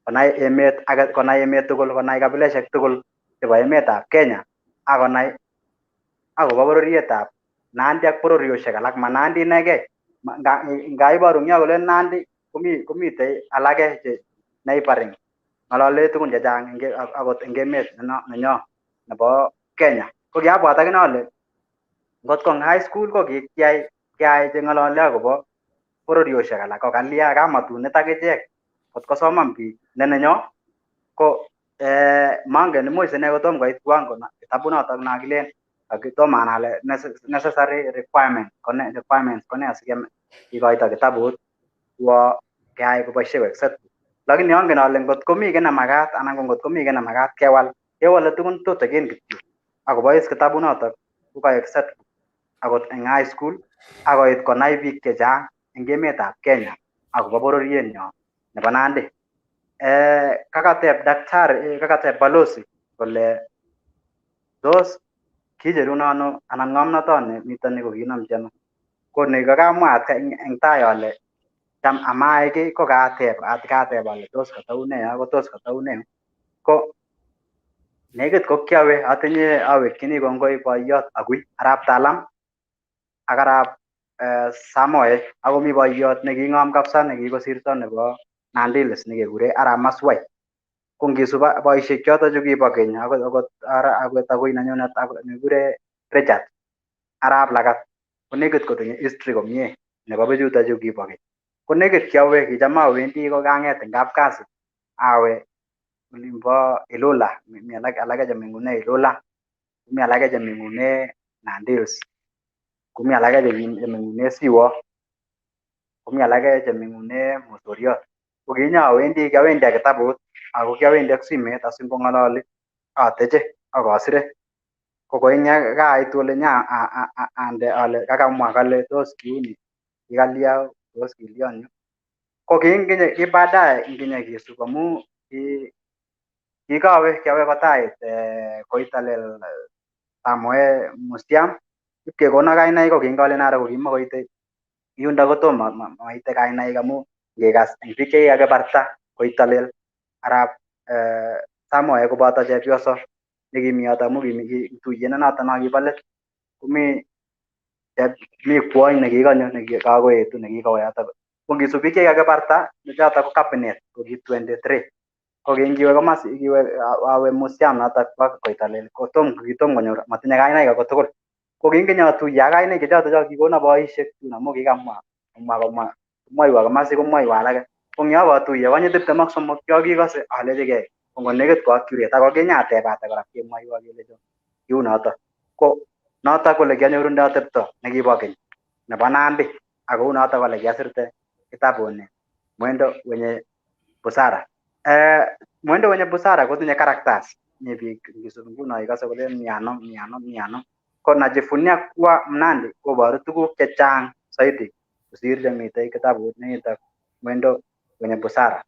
konai emet age, konai emet tugul, konai kabileshek tugul chebo emetab Kenya ak konai akobo bororietab Nandi ak bororiosiek alak, ma Nandi inegei. Nga iboru eng yo kole Nandi komi komitei alake che neighboring ng'olole tugun chechang akot eng emet nenyo nebo Kenya. Ko kiabwat akine ale ngot ko eng high school ko kikiyai kiayai cheng'olole akobo bororiosiek alak, ko kalya kamatunet akichek kot kosoman biik ne nenyo ko mangen imuch ine kotom koit kiwango kitabunotok na kilen tomo anai ale necessary requirement kone requirements kone asikikoito kitabut wo keyai koboisie koek set. Lakini angen ale ngot komi kiy nemakat anan ko ngot komi kiy nemakat kewal, kewole tugun tutikin kityo akobois kitabunotok kokaek set akot eng high school akoit konai biik chechang eng emetab Kenya akobo bororienyo nebo Nandi. Kakateb daktari, kakateb balozi kole tos kicheruno ano anan ng'omnotoni nitoni ko kiinomchi ano? Ko ni kakamwa eng tai ale cham amae kiy ko kateb kateb ale tos kataune ko tos kataune. Ko nekit ko kiawe atinye awekchini kongoi boiyot Agui arap Talam ak arap Samoei, akomi boiyot neking'om kabisa nekikosirto nebo Nandi Hills nekekure arap Maswai. Ko ngisub boisiek choto chu kibo keny akot agui nenyunet nekikure Richard arap Lagat ko nekit kotinye history komie nebo bichuto chu kibo keny. Ko nekit kiawe, kicham awendi ko kang'et eng kapkasi awe olimbo Ilula, mi alak alake chemeng'une Ilula, komi alake chemeng'une Nandi Hills, komi alake chemeng'une Siwo, komi alake chemeng'une Mosoriot. Ko kinyawendi kiawendi ak kitabut Ako kiawendi ak simet asingong'ololi ateche ak asire. Ko koin kaitu ole nya ande ale kakamwa kale tos kiuni kikalya tos kilion yu. Ko kinginye ki baadaye nginye kisub amu ki kikawe kiawe kotait Koitalel Samoei Museum ipkekono kainaik ko kingolen aro ko kimakoite yundo kotomo maite kainaik amu ngikas eng biik chekikakibarta Koitalel arap Samoei koboto chepyoso nekimi yoto amu kimi tuyet nenoto no kibo let komi mi kwony nekikonyo nekikakoetu nekikawo yoto. Ko ngisub biik chekikakibarta choto ko cabinet ko ki 23. Ko kingiwe komasi kiwe awe museum notok bo Koitalel ko tom kitom konyor matinye kainaik akot tugul. Ko kinginyotuiye ak kainaik chechoto cho kikono boisiek tun amu kikamwa komwa komwa komwoiwo komasi komwoiwo alake. Ko ngiobotuiye konyi 23 cho kikose alechigei ko ngonekit ko accurate ako kinyatebate kora kemwoiwo kelecho kiu noto. Ko notok kole kianyorundo atepto nekibo keny nebo Nandi ako unotok kole kiasirte kitabuni Mwendo wenye Busara. Mwendo wenye Busara kotinye characters mi biik ngisub nguno ikose kole miano miano miano. Ko najivunia kuwa Mnandi koboru tuguk chechang zaidi kosir chemitei kitabut nitok Mwendo wenye Busara.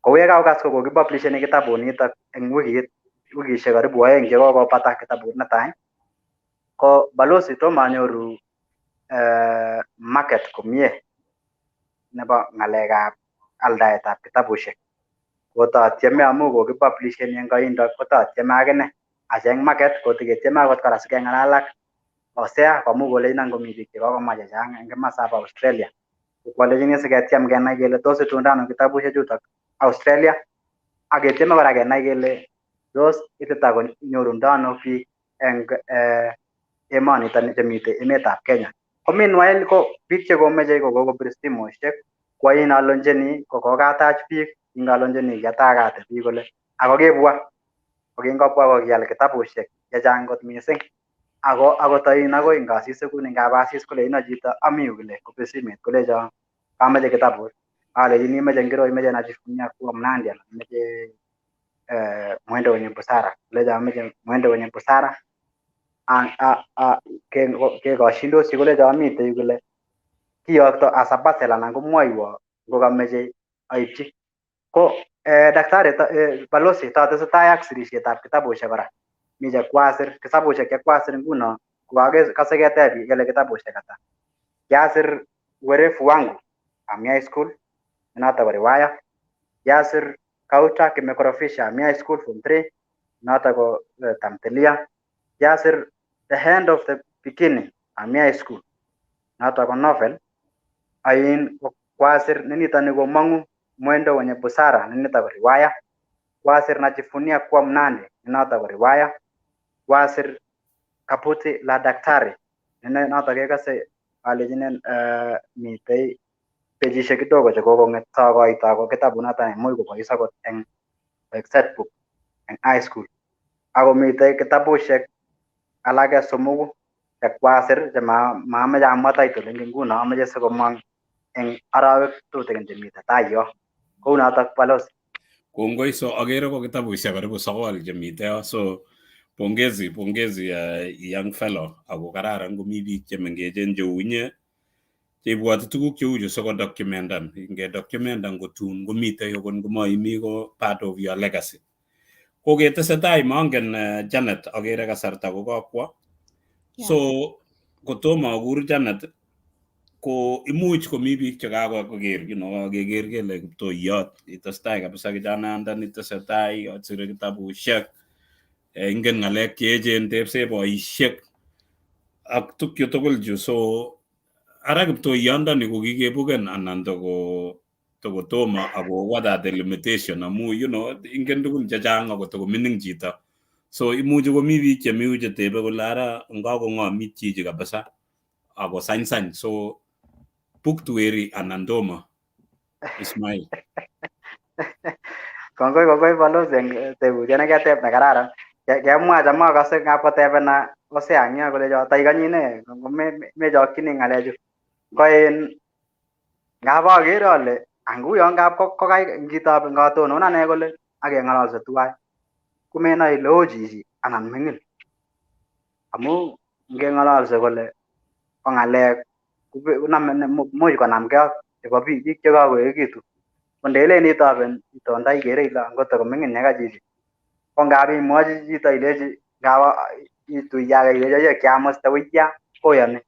Kou ye kaokas ko kokipublisheni kitabut nitok eng wikit wikishek karibu 2 chekokopata kitabut netai ko balozi tomo anyoru market komie nebo ng'alekab aldaetab kitabushek. Kototieme amu kokipublisheni eng koindo kototieme akine acheng market kotiketieme akot kora sikeng'alal ak Hosea komu kolechina komi biik chekokomwa chechang eng komasab Australia. Kwalechini siketiem kenai kele tos itundo ano kitabushek chutok Australia ak ketieme kora kenai kele tos itita konyorundo ano biik eng emonito chemitei emetab Kenya. Ko meanwhile ko biik chekomeche ko kokobir simoshek koain aloncheni ko kokatach biik kingaloncheni kiatakate biik kole ako kibwa ko kingobwa ko kial kitabushek chechang kot mising ako akot ain akoi ngasis kuni ngap asis kolechino chito ami yu kile kopir simet kolecho kameche kitabut alechini imeche ngiro imeche najivunia kuwa Mnandi anan imeche Mwendo wenye Busara kolecho ameche Mwendo wenye Busara kekoshindosi kolecho amitei yu kile kiyokto as a parcel anan komwoiwo ngokameche aipchi. Ko daktari balozi tatesetai ak sirishetab kitabushek kora mi chekwasir kitabushek chekwasir nguno kokakase keteb kele kitabushek ata. Kiasir Werevu wangu Ami High School noto ko riwaya. Kiasir Kauta kimekorofisha Ami High School form 3 noto ko tamthilia. Kiasir The Hand of the Beginning Ami High School noto ko novel. Ain ko kwasir nenitoni komong'u Mwendo wenye Busara nenito ko riwaya. Kwasir Najivunia kuwa Mnandi nenoto ko riwaya. Kwasir Kaputi la Daktari nenoto kekose alechinen mitei pejishek kidogo chekokong'et sokoito ako kitabunoto imuch kobois akot eng koek set book eng high school. Ako mitei kitabushek alake somoku chekwasir chemameche amwa title eng nguno ameche sikomong eng arawek tutikin chemitei tai yo. Kou notok balozi. Kongoi. So akere ko kitabushek karibu 9 chemite yo. So pongezi pongezi young fellow ako kararan komi biik chemengechen cheu inye cheibwoti tuguk cheu chu sikodocumentan. Ngedocumentan ko tun komitei akot ngomaimi ko part of your legacy. Ko ketesetai mongen Janet akere kasarta ko kokwo. So kotomo akur Janet ko imuch komi biik chekakoker keker kele kiptoiyot itestai kabisa kijanaandani tesetai sire kitabushek ingen ng'alek cheechen tepse boisiek ak tukchu tugul chu. So ara kiptoiyondoni ko kikebuken anan tokotomo ako what are the limitation amu ingen tugun chechang ako tokomining chito. So imuchi komi biik chemi yu chetebe kole ara ngakong'omit chichi kabisa ako sany so booked weri anan tomo Ismail? Kongoi kongoi balozi eng tebutiet neketeb nekararan. Kemwa cham akose ngap kotebena Hosea eng yo kolecho taikonyi ne mechokchini ng'alechu. Ko in ngap akere ale anguyo ngap kokai ngitoben ngatonon ane kole ak keng'ololse tuwai komenoe ile oo chichi anan ming'in amu ngeng'ololse kole ko ng'alek konome much konamgei ak chebo biik chekakoekitu. Ko ndelen itoben itondo ikere ile ngotokoming'in neka chichi ko ngap imwochi chito ilechi ngap ituiye ake ilechi oye kiamuste wuiya koyoni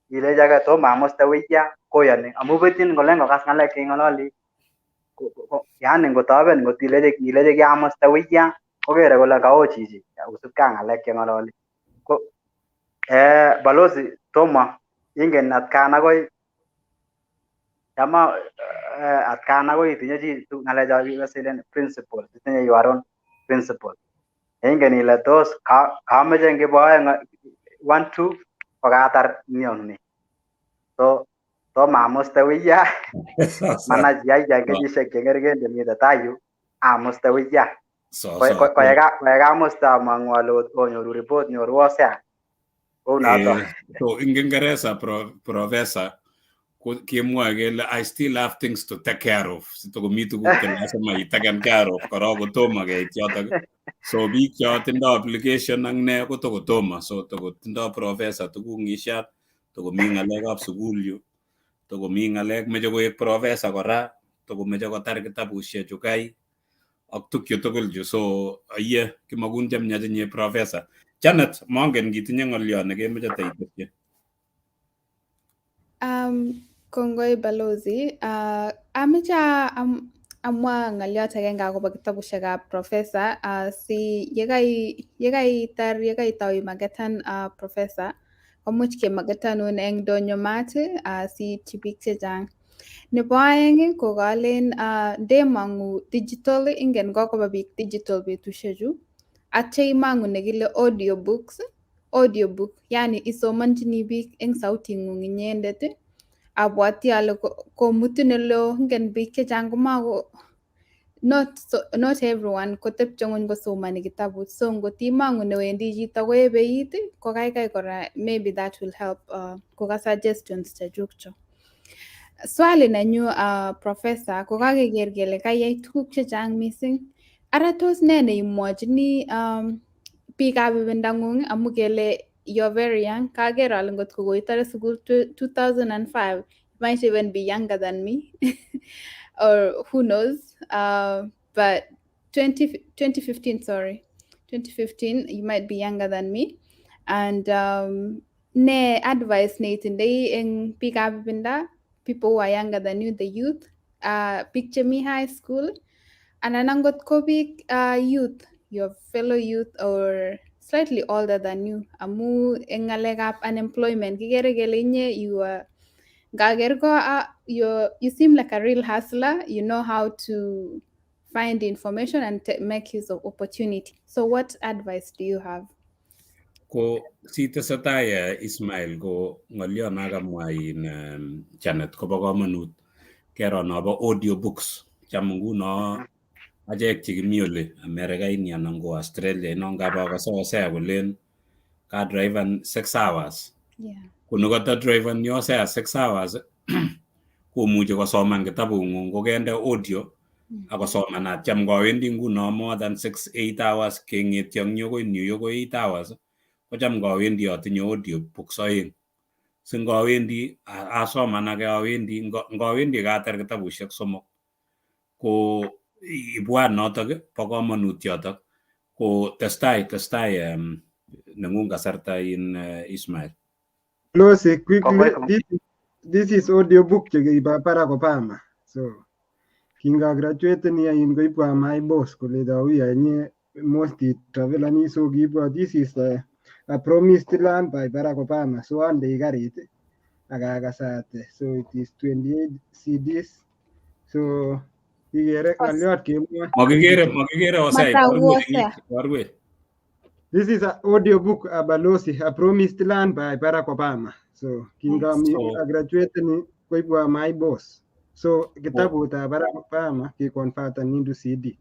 ilechi ake tomo amuste wuiya koyoni amu betyin kolen kokas ng'alek cheing'ololi yani ngotoben ngot ilechi kiamuste wuiya kokere kole kao chichi kosubkei ak ng'alek cheng'ololi ko balozi tomo ingen atkan akoi chama atkan akoi itinye chi ng'alecho kikose ilen principle itinye your own principle ingen ile tos kameche ngibo oeng one two kokatar ni so tomo amuste wuiya manach yaiya kenyisiek chekergen chemite tai yu amuste wuiya koye kamuste among'u ale onyoru report nyoru Hosea kounoto. So in Kiingereza professor kemwoe kele "I still have things to take care of", sitokomi tuguk che lazima itaken care of korok kotomo keit yotok. So biik cho tindo application ak ne kotokotomo, so tokotindo professor tuguk ng'isiat, tokomi ng'alekab sukul yu, tokomi ng'alek meche koek professor kora, tokomeche kotar kitabushek chu kai ak tukchu tugul chu. So aye kimokun chemyach inye professor. Janet, mongen kitinye ng'olyo nekemoche teitesyi. Kongoi balozi. Ameche amwa ng'olyot agenge akobo kitabushekab professor si yekaitar yekaitau imaketan professor komuch kemaketanun eng ndonyo mat siityi biik chechang. Nebo aeng ko kalen ndemong'u digital, ingen kokoba biik digital betushechu, atya imang'u nekile audio books, audiobook, yani isomonchini biik eng sauting'ung inyendet. Abwati ale komutin oleo. Ingen biik chechang komako not, so, not everyone kotepche ng'weny kosomoni kitabut, so ngot imong'u newendi chito koebe it ko kaikai kora, maybe that will help koka suggestions chechuk cho. Swali nenyu professor, ko kakeker kele kaiyai tuguk chechang mising, ara tos ne neimwochini biikab ibindang'ung amu kele you're very young? Kaker ale ngot ko koitore sukul 2005, you might even be younger than me or who knows, but 20, 2015, sorry, 2015, you might be younger than me. And ne advice neitindoi eng biikab ibinda, people who are younger than you, the youth, biik chemi high school anan angot ko biik youth, your fellow youth or slightly older than you, amu eng ng'alekab unemployment kikere kele inye you are ngaker ko you seem like a real hustler. You know how to find information and make use of opportunity. So what advice do you have? Ko sitesetai Ismail, ko ng'olyo nakamwa in Janet kobo komonut kero nobo audio books. Cham nguno achek chekimi oli America ini anan ko Australia ino ngabakase Hosea kolen kadriven 6 hours, ko nekata driven Hosea 6 hours komuchi kosoman kitabung'ung kokende audio akosomanat. Cham ngawendi nguno more than 6, 8 hours keng'etyo eng yu akoi New York ko 8 hours, kocham ngawendi atinye audio books oeng si ngawendi asoman ake awendi ngawendi katar kitabushek somok. Ko ibwat notok bo komonut yotok ko testai nengung kasarta in Ismail. Close quickly. This is audiobook chekibo Barack Obama. So kinga graduate ni in koibwa my boss kole uya inye most travelani, so kiibwa "This is a Promised Land" by Barack Obama. So andei karit akakasate. So it is 28 CDs. So ikere ng'oliot kemwoe. Makikere Hosea. Matagu Hosea. Iborwech. This is an audiobook, Balozi, A Promised Land by Barack Obama. So kingami graduate ni koibwa my boss. So kitabutab Barack Obama kiconvertan into CD.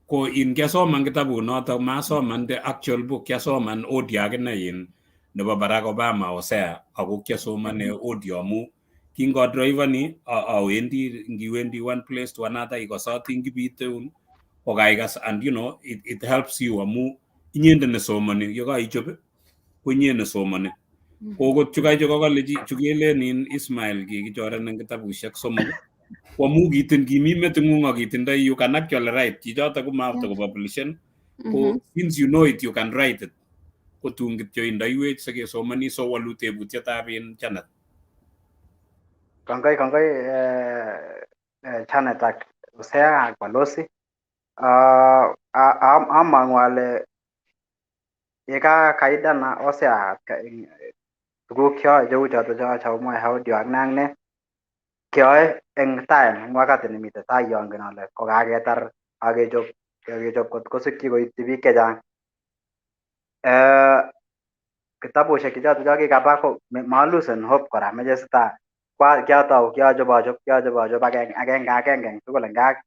Ko in kiasoman kitabut notok, masoman the actual book, kiasoman audio akine in nebo Barack Obama Hosea, ako kiasomane audio amu kingodrivani awendi ngiwendi one place to another ikosoti ngipiteun. Kokaikas and you know it helps you amu inyendet nesomoni yekaichop ko inye nesomoni. Ko okot chukai chukakale chukelen in Ismail kikichoren eng kitabushek somok ko amu kitin kimi meting'ung ak itindoi, you can actually write chichoto komapta kopublishen ko since you know it, you can write it, ko tun kityo indoiwech sikesomoni. So walu tebutietab in Janet. Kongoi, kongoi Janet ak Hosea ak Balozi. Amang'u ale ye kaidana Hosea tuguk cheyoe cheu choto chomwoe audio ak ne ak ne keyoe eng time, eng wakati nemite tai, yongen ale kokaketar akechop kechop kot kosikyi koityi biik chechang. Kitabushek chechoto cho kikaba ko malusen hope kora, meche sita kiatou kiachop achop kiachop achop agenge agenge agenge eng tugul nga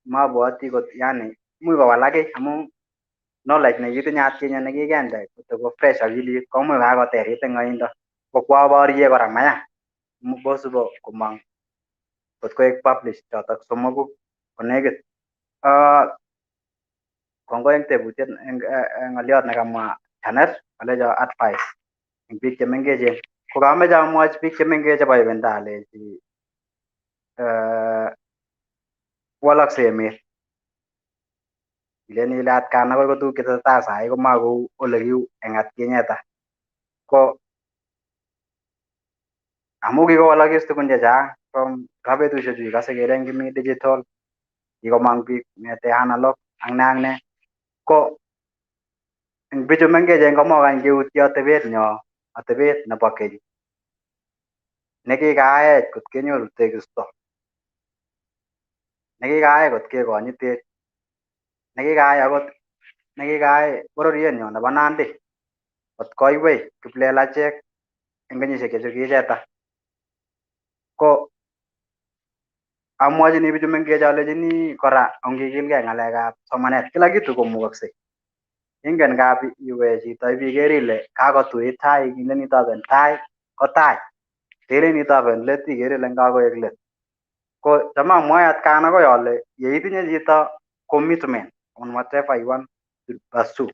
mabwoti kot, yani much kowalak kiy amu knowledge nekitinye atkinye nekikende kotoko fresh akilit komuch kakoterit eng oindo, ko kwaborye kora maya possible komong kot koek publish chotok somoku konekit. Kongoi eng tebutiet, eng ng'oliot nekamwa Janet, kalecho advice eng biik chemengechen, ko kameche amwochi biik chemengech chebo ibinda alechi walakse emet. Ilen ile atkan akoi ko tuguk chetesetai sahi komakou ole kiu eng atkinyeta, ko amu kikowalakis tugun chechang from ra betushechu ikose kelen kimi digital, kikomong biik ng'ete analog ak ne ak ne. Ko eng bichu mengechen komokany keutye atebet nyo, atebet nebo keny nekikaech kot kenyoru tekisto, nekikaech kot kekonyitech, nekikaai akot nekikaai bororietnyo nebo Nandi kot koiwei kiplelachek eng kenyisiek chechukicheta. Ko amwochini bichu mengech alechini kora ongikilgei ng'alekab somanet, kila kitu komukoksei. Ingen ngap iwe chito ibiker ile kakotuit tai, ilen itoben tai ko tai, telen itoben let ikere ile kakoek let. Ko cham amwoe atkan akoi ale yeitinye chito commitment on whatever you want to pursue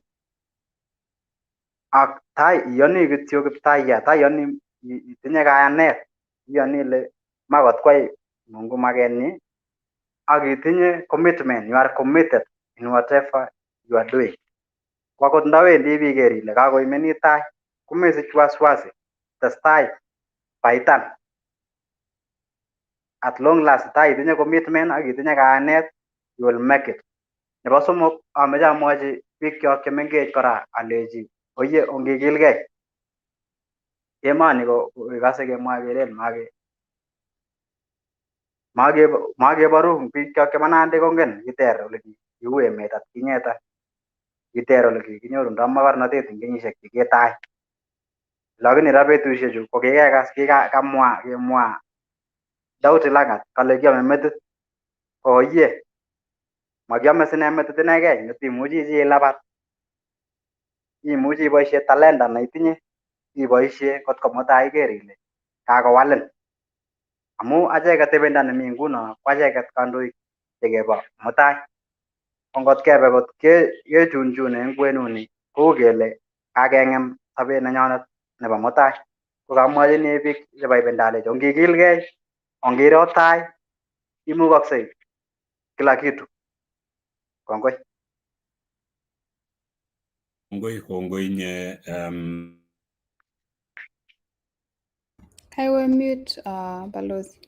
ak tai iyoni kityo Kiptayat, tai iyoni itinye kayanet, iyoni ile makot kwai Mungu makenyi, ak itinye commitment, you are committed in whatever you are doing. Ko akot ndawendi ibiker ile kakoimenit tai, komesich wasiwasi, testai, fightan. At long last, tai itinye commitment ak itinye kayanet, you will make it. Nebo somok, ameche amwochi biik kyok chemengech kora alechi oye ongikilgei. Emoni ko ikose kemwoe kelen makeboru biik kyok chebo Nandi kongen kiter ole kiu emet atkinyeta, kiter ole kikinyorundo mokornotet eng kenyisiek chekitai. Lakini ra betushechu ko kikekas kikamwa kemwa Daudi Langat kale kiame metit, oye makiame sine metit inegei, ngot imuchi chi ilabat, imuchi iboisie talenta neitinye, iboisie kot ko mutai iker ile kakowalin. Amu acheket ibinda nemi nguno ko acheket kandoik chekebo mutai. Ko ngot kebe kot kechunchune eng kwenuni kou kele kakeng'em sobet nenyonet nebo mutai. Ko kamwochini biik chebo ibinda alechi ongikilgei, ongiro tai, imukoksei kila kitu. Kongoi. Kongoi, kongoi inye. Kaiwe mute, Balozi.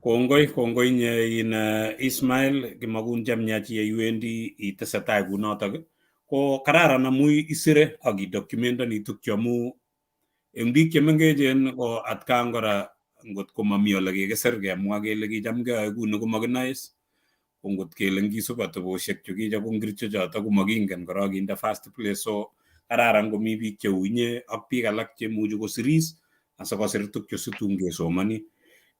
Kongoi, kongoi inye in Ismail, kimakun chemyach ye iwendi itesetai kunotok. Ko kararan amu isire ak idocumentani tukchu amu eng biik chemengechen ko atkan kora ngot komami ole kikisir kemwa kele kicham keyoe kuni komakinoe is. Ko ngot kele ngisup atebosiek chukiche ko ngircho choto komakingen korok in the first place. So kararan komi biik cheu inye ak biik alak chemuchi kosiris asikosir tukchu situn kesomoni.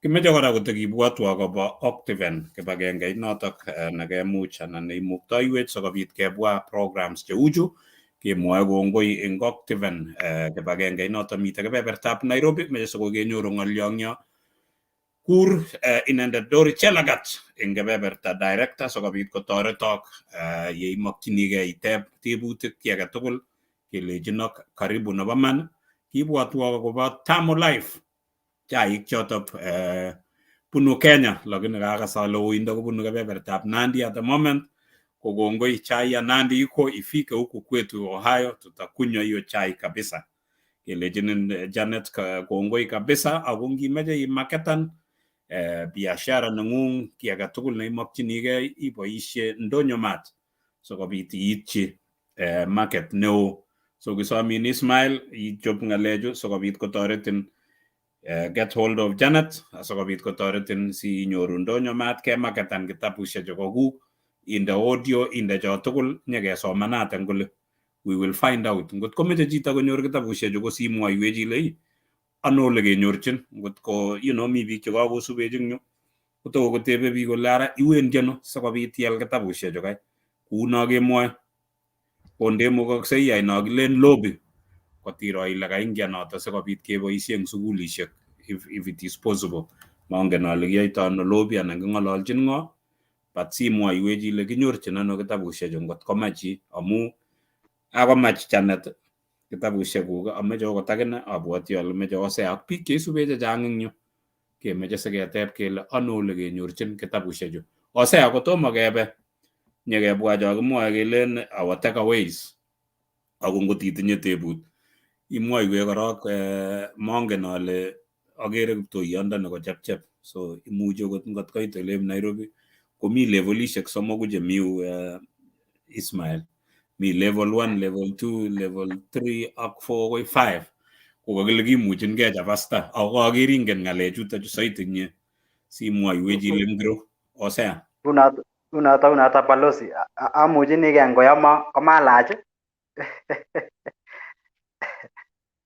Kimeche kora kotekibwotwo akobo Octiven, kibagengeit notok nekemuch anan neimuktoiwech sikobit kebwa programs cheuchu. Kemwoe kongoi eng Octiven, kibagengeit notok mitei kebebertab Nairobi, meche sikokenyoru ng'olyongyo. Kur inendet Dori Chelagat eng kebeberta director sikobit kotoretok yeimokchinigei iteb tebutik kiy age tugul kelechinok karibu. Nebo man kibwotwok akobo Tamu Life chaik chotok bunu Kenya, lakini kakas ale uindo kobunu kebebertab Nandi at the moment. Ko kongoi, chai ya Nandi iko ifike huku kwetu Ohio, tutakunywa hiyo chai kabisa. Kelechinin Janet kongoi kabisa. Ako ngimeche imaketan biashara nengung, kiy age tugul neimokchinigei, iboishe Ndonyo Mart sikobit iityi market neo. So kisomin Ismail ichob ng'alechu sikobit kotoretin, get hold of Janet asikobit kotoretin si inyoru Ndonyo Mart kemaketan kitabushek chu kokuk, inde audio, inde cho tugul nyekesomanat eng kole we will find out. Ngot komeche chito konyor kitabushek chu ko simwoiwech ile ii ano ole kenyorchin. Ngot ko mi biik chekakosubech eng yu kotoko kotebe biik kole ara iwendi ano sikobit ial kitabushek chu kai kuno kemwoe kondemukokse iyai no kilen lobby kotiro ile kaingia noto sikobit keboisie eng sukulishek if it is possible. Mongen ale kiyoito ano lobby anan king'ololchin ng'o, but simwoiwech ile kinyorchin ano kitabushechu ngot komach chi, amu akomach Janet kitabushekuk, ameche okot akine abwoti ale meche Hosea ak biik cheisube chechang eng yu kemeche siketeb kele ano ole kenyorchin kitabushechu. Hosea, kotomo kebe nyekebwa cho kimwoe kelen our takeaways, ako ngot itinye tebut imwoiwech korok. Mongen ale akere kiptoiyondoni kochepchep, so imuchi okot ngot koit olep Nairobi komi levelishek somoku chemi yu. Ismail, mi level 1, level 2, level 3 ak 4 akoi 5 ko kakile kimuchin chapasta ako kaker ingen ng'alechuto chu saiti nye simwoiwech ile ngiro, Hosea. Unoto balozi, amuchinigei ngoyomo komalach.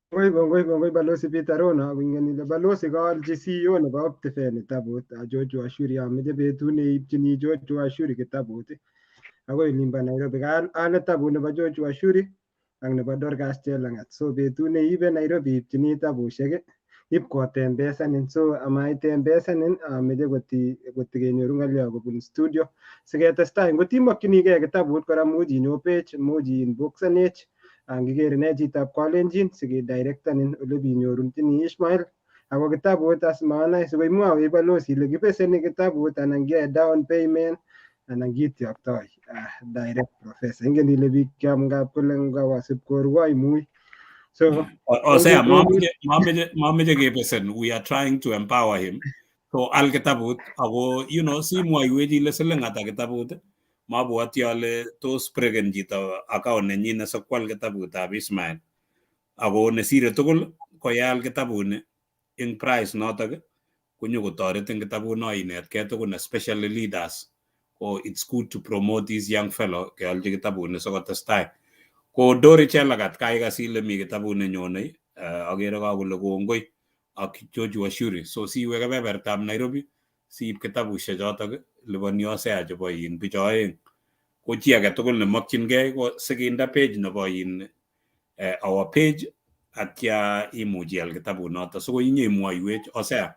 Kongoi, kongoi, kongoi Balozi Peter Rono. Ako ingen ile balozi koalchi CEO nebo Optiven kitabut George Wachiuri. Ameche betut neipchini George Wachiuri kitabut akoi olimbo Nairobi. Kaale kitabut nebo George Wachiuri ak nebo Dorcas Chelangat. So betut neibe Nairobi ipchini kitabushek ip kotembesanin. So amaitembesanin ameche koti kenyoru ng'olyo kobun studio siketestai. Ngot imokchinigei kitabut kora much inyo page, much inboxenech angiker ine chitab Kalenjin sikidirectanin ole binyorunchini Ishmael ako kitabut as maanai sikoimwowech balozi ile kibeseni kitabut anan kiyoe down payment anan kityoktoi direct. Professor, ingen ile biik ngap kole ngawa sipkorwoi mui so Hosea, mameche kebesen. We are trying to empower him so al kitabut ako simwoiwech ile siling ata kitabut. Mabwoti ale tos breken chito account nenyin sikwal kitabutab Ismail. Ako nesire tugul ko yeal kitabuni ing price notok konyokotoretin kitabut no inetkei tugun, especially leaders. Ko it's good to promote this young fellow kealchi kitabuni sikotestai. Ko Dori Chelagat, kaikas ile mi kitabut nenyone, akere kakole kongoi ak George Wachiuri. So siwe kebebertab Nairobi siib kitabushek chotok liponi Hosea chebo in bicho oeng. Ko chi age tugul nemokchingei ko sikinde page nebo in our page atya imuch ial kitabut noto so inyeimwoiwech, Hosea.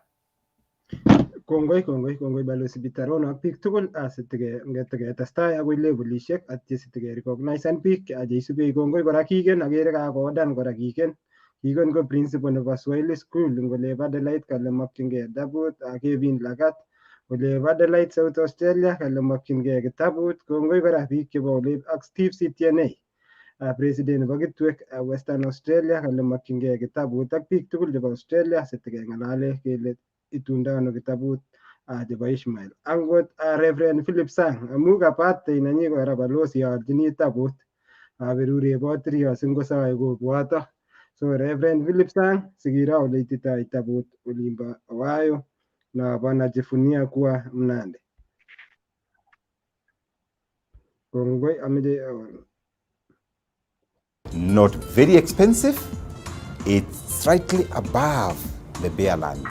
Kongoi, kongoi, kongoi Balozi Peter Rono ak biik tugul asitiketestai akoi levelishek atya sitike recognize biik cheisubech. Kongoi kora Kigen, akere kakoordan kora Kigen. Kigen ko principal nebo Swahili School ing olebo Adelaide, kale mokchingei kitabut. Kevin Lagat olebo Adelaide, South Australia, kale mokchingei kitabut. Kongoi kora biik chebo olep ak Steve CTNA, president nebo Kitwek Western Australia, kale mokchingei kitabut ak biik tugul chebo Australia sitikeng'alale kele itundo ano kitabut chebo Ishmael. Angot Reverend Philip Sang amu ka birthday nenyi kora balozi aolchini kitabut aberuri botrios ngosae kobwoto. So Reverend Philip Sang sikiro ole ititoi kitabut olimbo Ohio nobo najivunia kuwa Mnandi. Kongoi ameche Not very expensive. It's slightly above the bare land.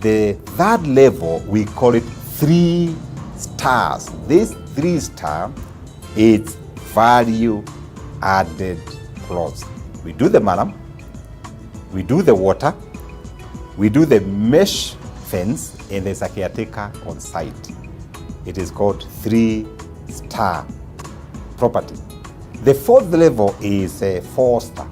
The third level, we call it three stars. This three star is value added plots. We do the murram, we do the water, we do the mesh fencing, fence and there's a caretaker on site. It is called 3-star property. The fourth level is a 4-star.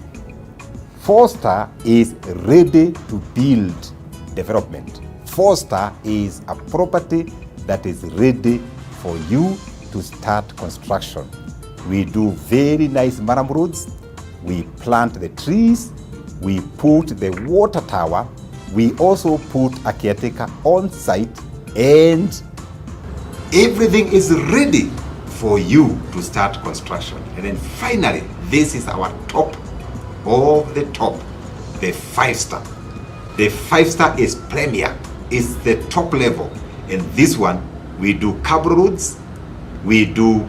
4-star is ready to build development. 4-star is a property that is ready for you to start construction. We do very nice murram roads. We plant the trees. We put the water tower. We also put a caretaker on site, and everything is ready for you to start construction. And then finally, this is our top of the top, the 5-star. The 5-star is premier, it's the top level. And this one, we do cabro roads, we do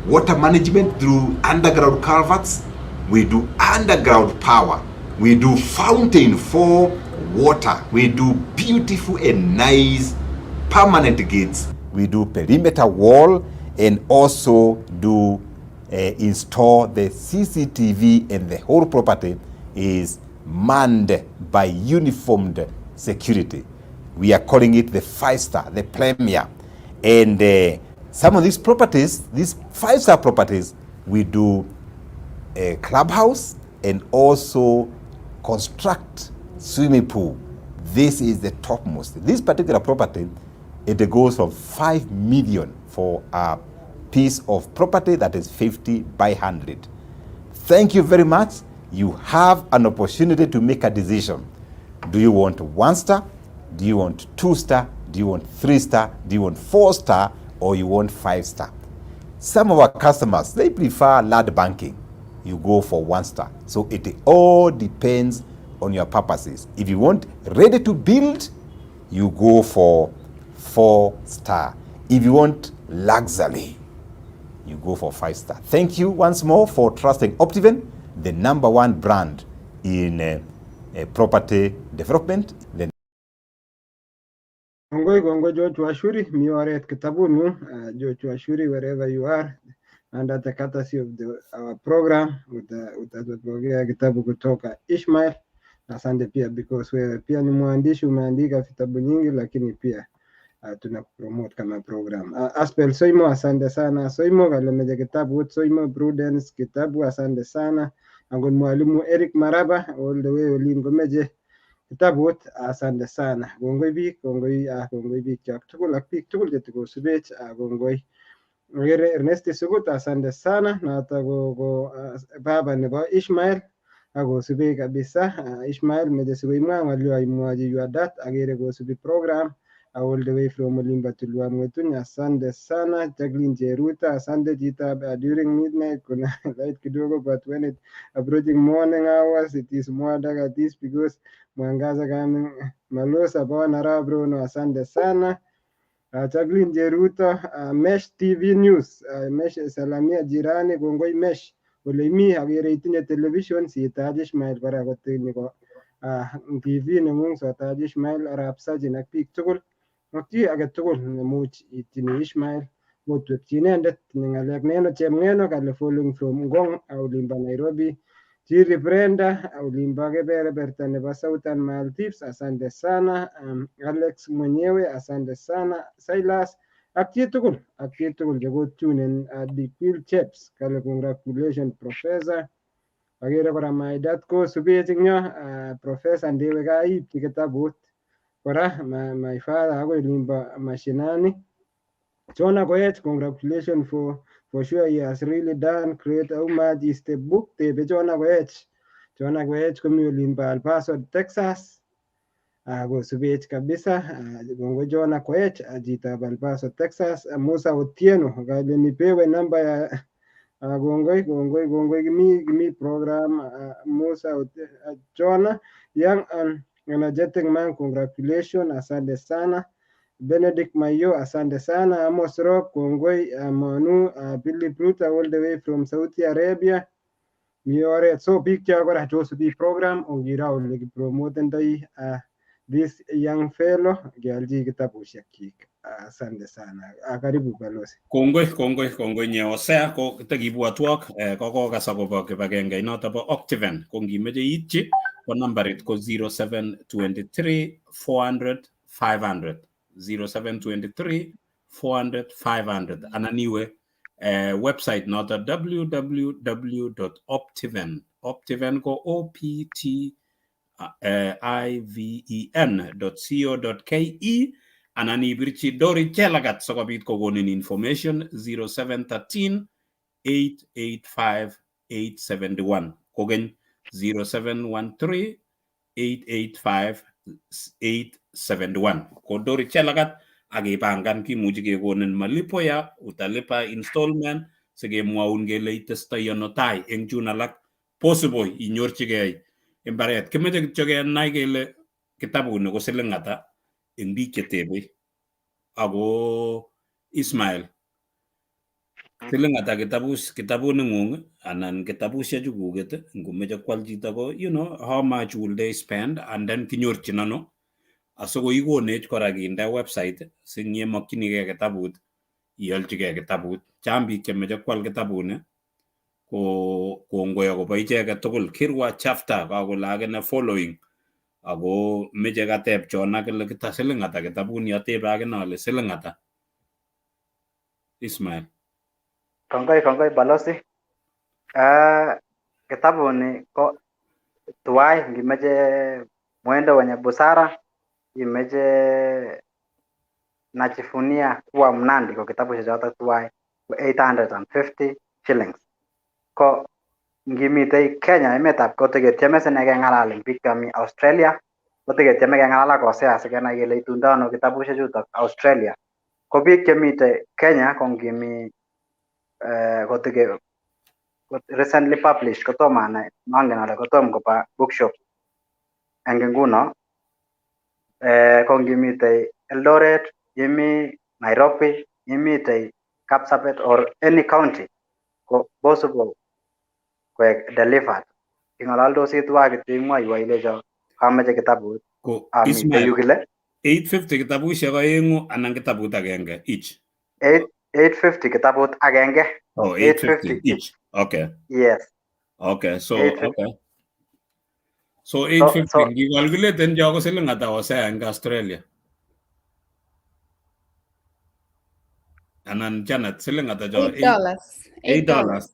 water management through underground culverts, we do underground power, we do fountain for water, we do beautiful and nice permanent gates, we do perimeter wall, and also do install the CCTV, and the whole property is manned by uniformed security. We are calling it the 5-star, the premier. And some of these properties, these 5-star properties, we do a clubhouse and also construct swimming pool. This is the topmost. This particular property, it goes from 5 million for a piece of property that is 50 by 100. Thank you very much. You have an opportunity to make a decision. Do you want 1 star? Do you want 2 star? Do you want 3 star? Do you want 4 star? Or you want 5 star? Some of our customers, they prefer land banking. You go for 1 star. So it all depends on your purposes. If you want ready to build, you go for 4 star. If you want luxury, you go for 5 star. Thank you once more for trusting Optiven, the number 1 brand in property development. The Kongoi, kongoi George Wachiuri, mi oret kitabutngung. George Wachiuri, wherever you are, under the courtesy of our program, utapokea kitabu kutoka Ishmael. Asante pia because wewe pia ni mwandishi, umeandika vitabu nyingi, lakini pia tuna promote kama program. Aspel Soimo, asante sana. Soimo kalemeje kitabut, Soimo Prudence kitabu, asante sana. Angon mwalimu Eric Maraba all the way olin komeche kitabut, asante sana. Kongoi biik, kongoi, kongoi biik chok tugul ak biik tugul chetikosubech, kongoi. Agere Ernest Sugut, asante sana. Noto ko baba nebo Ishmael akosubech kabisa. Ishmael meche sikoimwa ng'olyo imwochi your dad, agere kosubi program all the way from Olimba Tulwa Mwetuny. Asante sana Jacqueline Cheruta, asante chitab during midnight kuna light kidogo, but when it approaching morning hours it is more dark at this because mwangaza coming. Malosa Bona Bruno, asante sana. Jacqueline Jeruto, Mesh TV News, Mesh salamia jirani, kongoi Mesh ole imi akere itinye television sitach Ishmael kora kotinye ko TV nengung sotach Ishmael arap Sajin ak biik tugul ak chi age tugul nemuch ityini Ishmael kotwekyi inendet tinye ng'alek neno Chemng'eno kale following from Ngong olimbo Nairobi. Chiri Brenda olimbo kebeberta nebo Southern Maldives, asante sana. Alex mwenyewe, asante sana. Silas ak chitugul, ak chitugul chekotunen. Dikil Cheps kale congratulations, professor. Akere kora my dad kosubech eng yo. Professor, ndewe kaa iipchi kitabut kora my father akoi olimbo mashinani. Jonah Koech, congratulations for sure he has really done great. How much is the book? Tebe Jonah Koech. Jonah Koech komi olimbo El Paso, Texas. Kosubech kabisa. Kongoi Jonah Koech, chitab El Paso, Texas. Musa Otieno, kale nipewe namba ya kongoi, kongoi, kongoi, kimi program. Musa Jonah, young and energetic man, congratulations, asante sana. Benedict Mayo, asante sana. Amos Rock, kongoi. Manu Billy Pluta all the way from Saudi Arabia. Mi oret. So biik cho kora chosubi program ongira ole kipromotendoi this young fellow kealchi kitabushek. Asante sana. Karibu balozi. Kongoi, kongoi, kongoi nye Hosea ko tekibwotwok kokokas akobo kibagenge noto bo Optiven. Ko ngimeche iityi ko nambarit ko 0723 400. 500, 0723 400 500, anan iwe website noto www.optiven, optiven ko o p t iven.co.ke, anan ibirchi Dori Chelagat sikobit kokonin information, 0713 885 871. Kokeny 0713 885 871 ko Dori Chelagat, ak ipangan kimuchi kekonin malipo ya utalipa installment, sikemwoun kele itestoi ano tai eng chun alak possible inyorchigei imbaret. Kimoche kityo kenai kele kitabuni ko siling ata eng biik chetebe. Ako Ismail, siling ata kitabuning'ung anan kitabushek chukuket ngomeche kwal chito ko how much will they spend, and then kinyorchin ano asikoi ikonech kora kinde website si ng'yemokchinigei kitabut iolchigei kitabut. Chang biik chemeche kwal kitabuni, ko kongoi akobo icheket tugul. Kirwa Chafta kakole akine following ako meche kateb chon kele kita siling ata kitabuni, atebe akine ale siling ata, Ismail? Kongoi, kongoi balozi. Kitabuni ko tuwai ngimeche Mwendo Wenye Busara, imeche Najivunia Kuwa Mnandi, ko kitabushek chotok tuwai ko 850 shillings. Ko ngimitei Kenya emetab koteketieme sine keng'alal eng biik chemi Australia, koteketieme keng'alal ak Hosea sikenai kele itundo ano kitabushek chutok Australia. Ko biik chemitei Kenya ko ngimi kotike recently published kotom anai, mangen ale kotom koba bookshop eng nguno. Ko ngimitei Eldoret, imi Nairobi, imitei Kapsabet or any county ko possible koek delivered. King'ololdosi tuwai kityo imwoiwo ilecho kameche kitabut Ko amitei Ismail, yu kile. 850 kitabushek oeng'u anan kitabut agenge each? 8 850 kitabut agenge. Oh, 850 850 each. Okay. Yes. Okay, so 850. okay. So So 850 so ngicalculaten cho ko siling ata, Hosea, eng Australia? Anan Janet, siling ata cho? $8. $8. $8.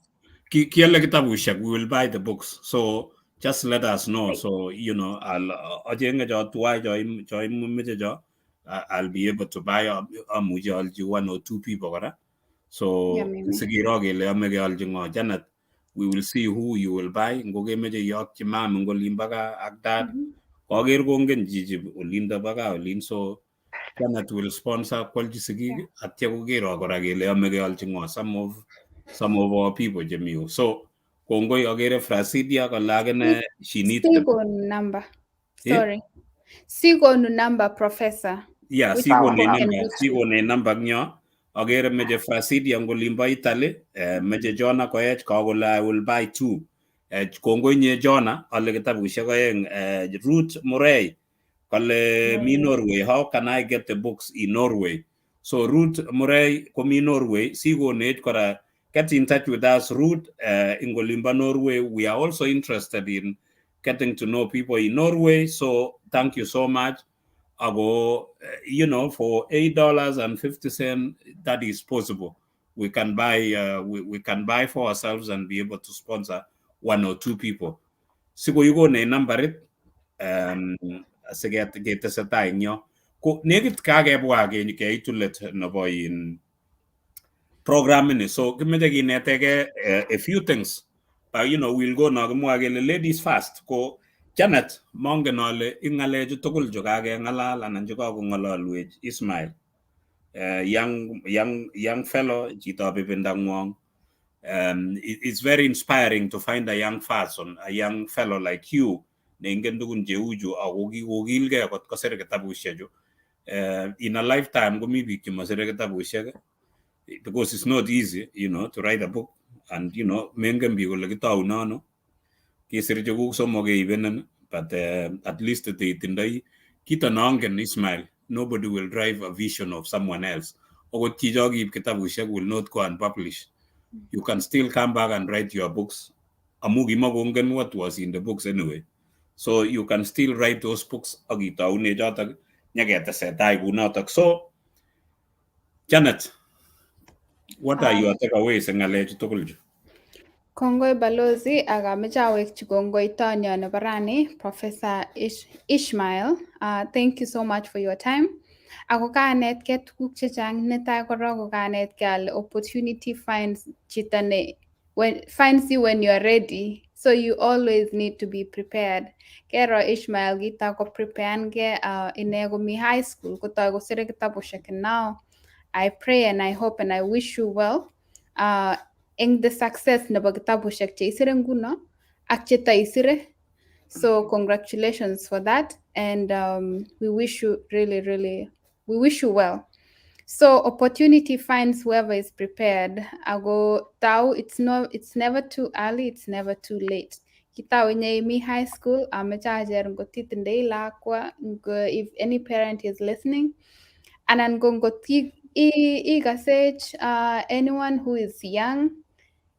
Kiale kitabushek, we will buy the books. So just let us know. So I'll achenge cho tuwai cho imeche cho I'll be able to buy, amuchi alchi one or two people kora. So Yeah, maybe. sikiro kele ame kealchi ng'o. Janet, we will see who you will buy. Ngokemeche iyokchi mam eng olin bo gaa ak dad. Koker kongen chichi olindo bo gaa olin, so Janet will sponsor kwalchi sigik, atya kokero kora kele ame kealchi ng'o some of our people chemi yu. So kongoi, akere Frasidia kole akine she needs the Sikonu number. Eh? Sorry. Sikonu number, Professor. Yeah, Which sikone people can number, reach you. sikone number ngyo. Akere meche Frasidia eng olimbo Italy, meche Jona Koech kakole "I will buy two." Kongoi nye Jona, ale kitabushek oeng. Ruth Murray kale mi Norway, "How can I get the books in Norway?" So Ruth Murray komi Norway, sikonech kora, get in touch with us, Ruth, in olimbo Norway. We are also interested in getting to know people in Norway. So thank you so much. Ago, for $8.50, that is possible. We can buy, we can buy for ourselves and be able to sponsor one or two people. Siko yuko nambarit asiketesetai eng yo. Ko nekit kakebwa keitu let nebo in program ini. So kimeche kineteke a few things. We'll go now kimwa kele ladies first. Ko Janet, mongen ale ing ng'alechu tugul chu kakeng'alal anan chu kakong'ololwech Ismail. Young fellow, chitob ibindang'wong. It's very inspiring to find a young person, a young fellow like you, neingen tugun cheuchu ako kikokilgei kot kosir kitabushechu. In a lifetime komi biik chemasire kitabushek because it's not easy to write a book and mengen biik kole kitauno ano. Kisir chekuk somok keibenen, but at least itindoi kito nongen Ismail, nobody will drive a vision of someone else. Okot chicho kiib kitabushek will not go and publish. You can still come back and write your books. Amu kimakongen what was in the books anyway. So you can still write those books ak itaune chotok. Nyeketesetai kunotok. So Janet, what are your takeaways eng ng'alechu tugul chu? Kongoi, balozi, ak ameche awekchi kongoi tonyo nebo rani, Professor Ishmael. Thank you so much for your time. Ako kanetkei tuguk chechang. Netai korok ko kanetkei ale opportunity finds chito ne when finds you when you are ready. So you always need to be prepared. Kero Ishmael kita ko preparenkei ine komi high school kotoi kosire kitabushek, and now I pray and I hope and I wish you well eng the success nebo kitabushek cheisire nguno ak chetaisire. So congratulations for that, and we wish you really, really, we wish you well. So opportunity finds whoever is prepared. Ago tau, it's no, it's never too early, it's never too late. Kitau inye imi high school, ameche acher ngot itindoi lakwa, if any parent is listening, anan ko ngot ikasech anyone who is young,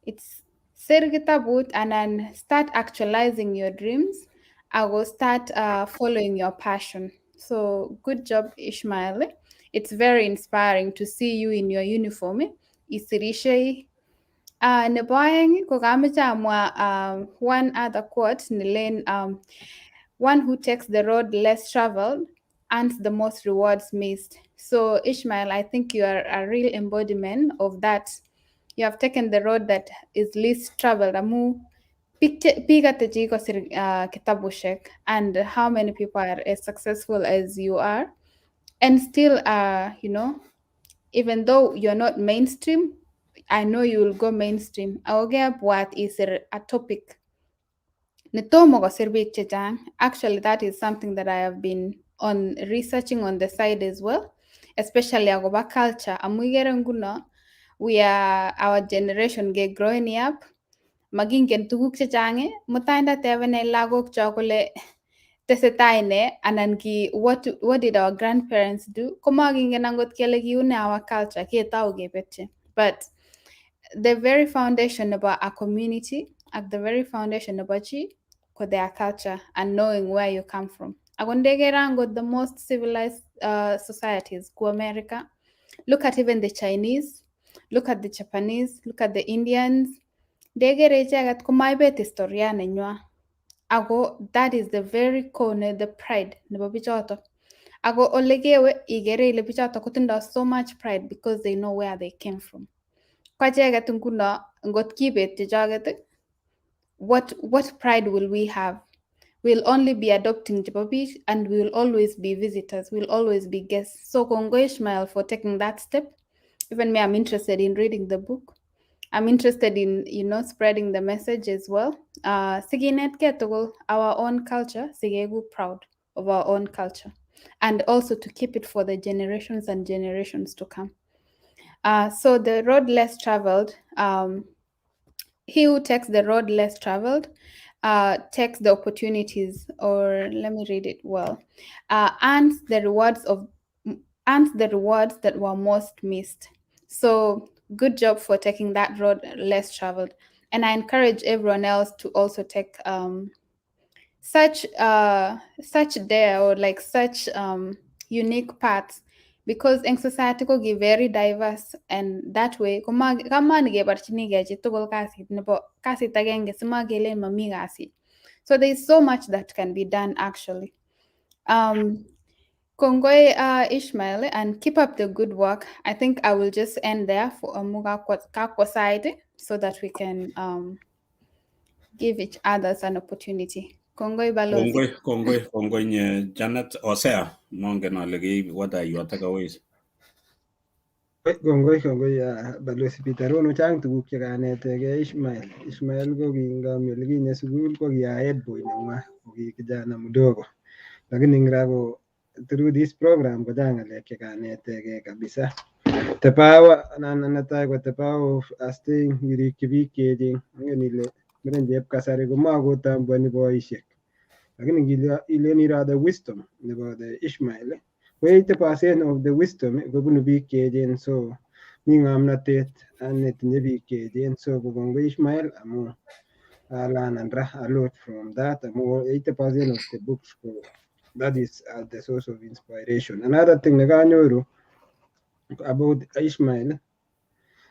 it's sir kitabut anan start actualizing your dreams, ago start following your passion. So good job, Ishmael. It's very inspiring to see you in your uniform. Isirishei. Nebo aeng ko kameche amwa one other quote nelen, "One who takes the road less traveled earns the most rewards missed." So Ishmael, I think you are a real embodiment of that. You have taken the road that is least traveled. Amu biik ata chekikosir kitabushek, and how many people are as successful as you are and still even though you're not mainstream, I know you will go mainstream. Ako kebwat isir a topic netomo kosir biik chechang. Actually, that is something that I have been on researching on the side as well, especially akobo culture, amu ikere nguno we are our generation ge growing up makingen tuguk chechang. Mutai ndatebenech lagokchok kole tesetai nee anan ki what did our grandparents do, komakingen angot kele kiune our culture, ketou kebetyi. But the very foundation nebo a community ak the very foundation nebo chi ko their culture and knowing where you come from. Ako ndekere angot the most civilized societies ku America, look at even the Chinese, look at the Japanese, look at the Indians, ndekere icheket komaibet historia nenywa, ako that is the very core ne the pride nebo bichoto. Ako ole kewe ikere ile bichoto kotindo so much pride because they know where they came from. Ko acheket nguno ngot kibet chechoket, what pride will we have? We'll only be adopting chebo biik and we will always be visitors, we'll always be guests. So kongoi, Ishmael, for taking that step. Even me, I'm interested in reading the book. I'm interested in spreading the message as well, sikinetkei tugul our own culture, sikeku proud of our own culture and also to keep it for the generations and generations to come. So the road less traveled, he who takes the road less traveled takes the opportunities, or let me read it well, earns the rewards that were most missed. So good job for taking that road less traveled. And I encourage everyone else to also take such dare or like such unique paths, because in society ko ki very diverse, and that way kamani keborchinigei chitugul kasit nebo kasit agenge simakelen mami kasit. So there is so much that can be done, actually. Kongoi, Ishmael, and keep up the good work. I think I will just end there for amu kakwo side so that we can give each others an opportunity. Kongoi, balozi. Kongoi, kongoi, kongoi nye Janet. Hosea, mongen ale ki what are your takeaways? Kongoi, kongoi, balozi Peter Rono. Chang tuguk chekanetegei Ishmael. Ishmael ko kingami olikinye sukul ko ki head boy neng'wa ko ki kijana mdogo, lakini ngra ko through this program ko chang ng'alek chekanetegei kabisa. The power anan netai ko the power of staying irikyi biik cheechen. Ingen ile muren chep kasari komakotambuani boisiek, lakini ngile ilen iro the wisdom nebo the Ishmael, ko 80% of the wisdom kobunu biik cheechen, so mi ng'omnotet netinye biik cheechen. So ko kongoi, Ishmael, amu I learn and a lot from that, amu 80% of the books ko That is the source of inspiration. Another thing nekanyoru about Ishmael,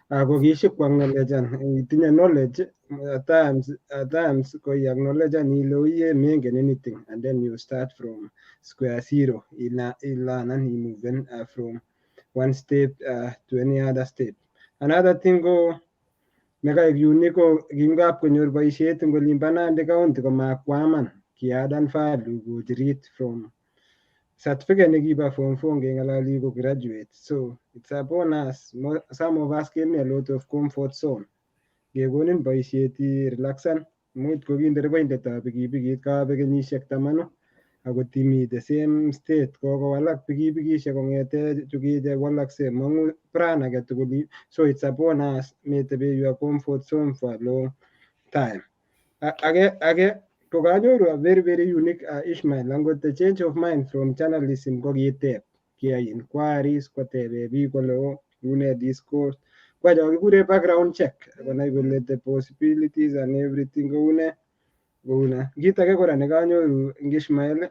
ko kiship itinye knowledge at times ko acknowledge ile uye mengen anything, and then you start from square zero, ilearn and you move from one step to any other step. Another thing ko nekaek unique ko kingap konyor boisiet eng olin bo Nandi County komakwaman kiadan value kochirit from certificate nekibo form four ngengalali ko graduate. So it's upon us. Some of us kemi a lot of comfort zone. Kekonin boisiet irelaxan, much ko kinderepoindetab pikipikit kabek kenyisiek 10 akot imi the same state, kokowalak pikipikishek kong'ete chukiche walakse mong'u brand agetugul. So it's upon us, metebe your comfort zone for a long time. Age kokanyoru a very very unique Ishmael, angot the change of mind from journalism ko kiteb kiyai inquiries, kotebe biik kole o une this course, kwa cho kikure background check, konai kole the possibilities and everything koune koune. Kit age kora nekanyoru eng Ishmael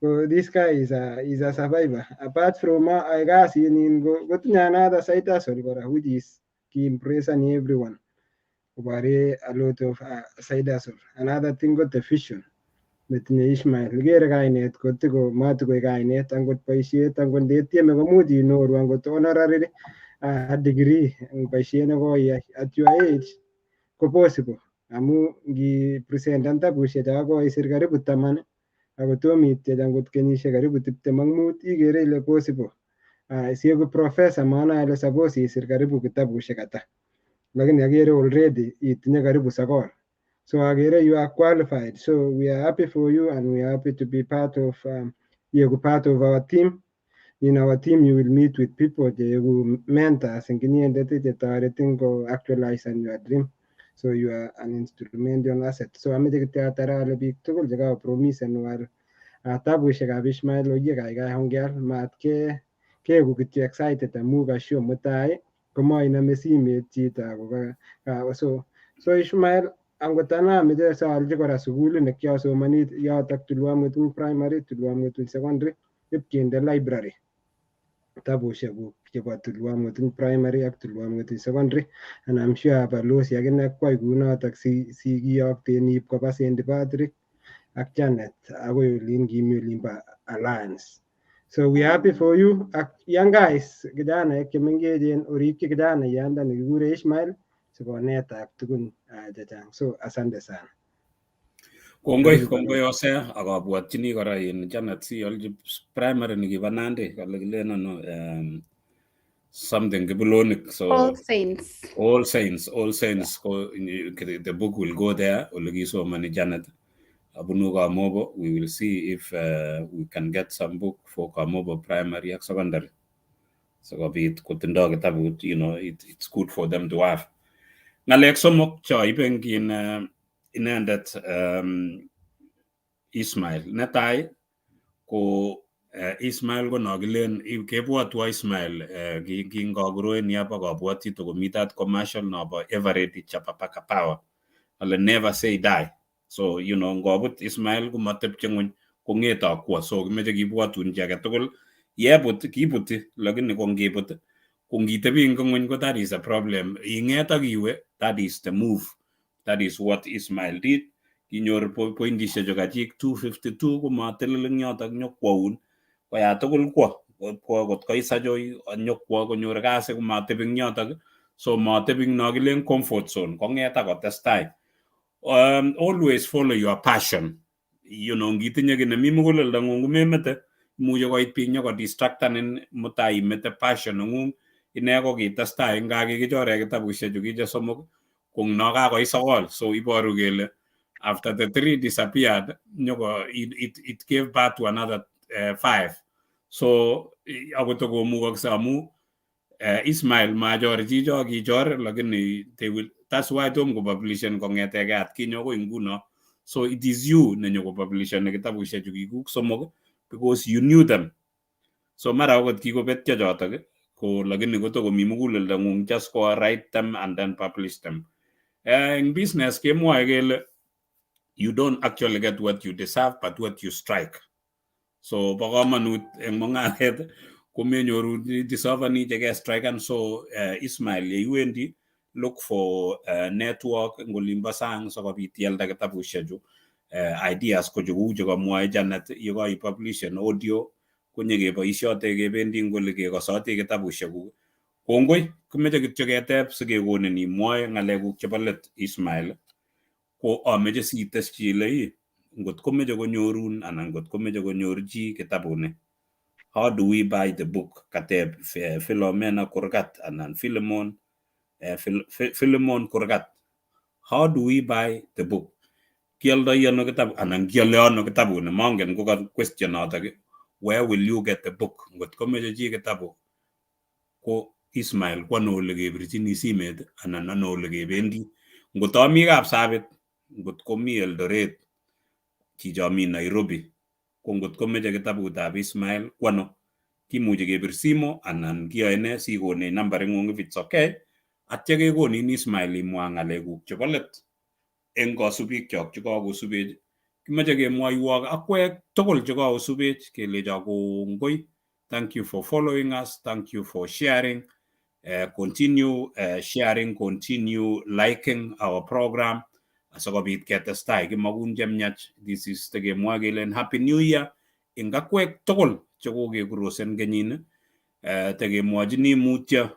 ko this guy is a survivor. Apart from kasinin ko kotinye another side hustle kora, which is kiimpress everyone, kobore a lot of side hustle. Another thing ko the vision netinye Ishmael. Ikere kainet kotiko matikoik kainet, angot boisiet angot ndetieme komuch inyoru angot honorary degree eng boisiet nekoiyai at your age ko possible, amu ngi presentan tabushek cho koisir karibu 10 ako tom ityech angot kenyisiek karibu 25, ikere ile possible. Sieku professor maana ile suppose isir karibu kitabushek ata, lakini akere already itinye karibu sokol. So akere you are qualified. So we are happy for you and we are happy to be part of yeku part of our team. In our team you will meet with people cheeku mentors eng inyendet chetoretin ko actualize on your dream. So you are an instrumental asset. So ameche kityo atar ale biik tugul chekapromisen wal tabushekab Ishmael oye kaikai ongeal, mat ke keku kityo excited amu kashow mutai komainome simet chito ako so Ishmael, angot ane ameche saalchi kora sukulit nekiasomoni yotok, Tulwamwetung Primary, Tulwamwetung Secondary, ipkinde library kitabushekuk chebo Tulwamwetung Primary ak Tulwamwetung Secondary, and I'm sure balozi akine kwai kunotok si kiyokten iib koba St. Patrick ak Janet akoi olin kimi olin bo Alliance. So we happy for you ak young guys, kijanaek chemengechen, orikyi kijanaiyanda nekikure Ishmael sikonetak tugun chechang. So asante sana. Kongoi, kongoi Hosea, ak abwotchini kora in Janet siolchi primary nikibo Nandi kale kilen ano, something Kibulonik, so All Saints. All Saints, All Saints. Ko the book will go there ole kisomani Janet abunu Kamobo. We will see if we can get some book for Kamobo Primary ak Secondary sikobit kotindo kitabut. It's good for them to have. Ng'alek somok choibe kin inendet Ismail. Netai ko Ismail ko nokilen kebwotwo Ismail kingakuroen yobo kabwoti tokomitat commercial nobo Eveready Chapapaka Power ale "Never say die." So ngobut Ismail komotepche ng'weny, kong'ete akwo. So kimeche kibwotun chi agetugul yebut kibuti, lakini ko ngibut ko ngitebi eng ng'weny ko that is a problem. Ing'et ak iwe, that is the move. That is what Ismail did. Kinyor pointishek chu kachik 252 komatelel eng yotok nyokwoun koya tugul kwo kot koit Sachoi nyokwo konyor kasi komatebi eng yotok. So matebi eng no kilen comfort zone, kong'et ak kotestai. Always follow your passion. Ngitinye kiy nemi muguleldang'ung komemete, imuche koit biik nyokodistractanin mutai imete passion neng'ung. Ine ko kitestai nga kikichore kitabushek chu kiche somok ko no kakoit sokol. So iboru kele after the three disappeared, nyoko it gave birth to another five. So akot komukokse amu Ismail machor chicho kichor, lakini they will, that's why tom kopublishen kong'etegei atkinye akoi nguno. So it is you nenyokopublisheni kitabushek chu kikuk somok because you knew them. So mara akot kikobetyo chotok ko lakini kotokomi muguleldang'ung, just go write them and then publish them. Eng business kemwoe kele you don't actually get what you deserve but what you strike. So bo komonut eng mung'aret komenyoru disavani chekestrikan. So Ismail, yeiwendi look for network eng olimbo sang sikobit ialda kitabushechu. Ideas ko chu chekamwoe Janet, yekaipublishen audio konyekeboishote kebendi eng oli kekosoti kitabushekuk. Kongoi, kimeche kityo keteb sikekonin imwoe ng'alekuk chebo let, Ismail. Ko ameche siteschi ile ii ngot komeche konyorun anan ngot komeche konyor chi kitabuni, how do we buy the book? Kateb Philomena Kurgat anan Philemon, Philemon Kurgat, how do we buy the book? Kioldoi ano kitabu anan kiole ano kitabuni? Mongen ko ka question notok, where will you get the book? Ngot komeche chi kitabu ko Ismail, ko ano ole kebirchini simet anan ano ole kebendi? Ngot ami Kapsabet, ngot komi Eldoret, chicho mi Nairobi, ko ngot komeche kitabutab Ismail ko ano kimuchi kebir simo anan kiyoe nee sikonech nambaring'ung if it's okay, atya kekonin Ismail imwa ng'alekuk chebo let eng kasubikyok chekakosubech. Kimoche kemwoiwok akwek tugul chekakosubech kelecho kongoi. Thank you for following us, thank you for sharing. Continue sharing, continue liking our program asikobit ketestai kimakun chemiach. This is tekemwoe kelen happy new year eng akwek tugul chekokekurosen kenyini. Tekemwochini mutyo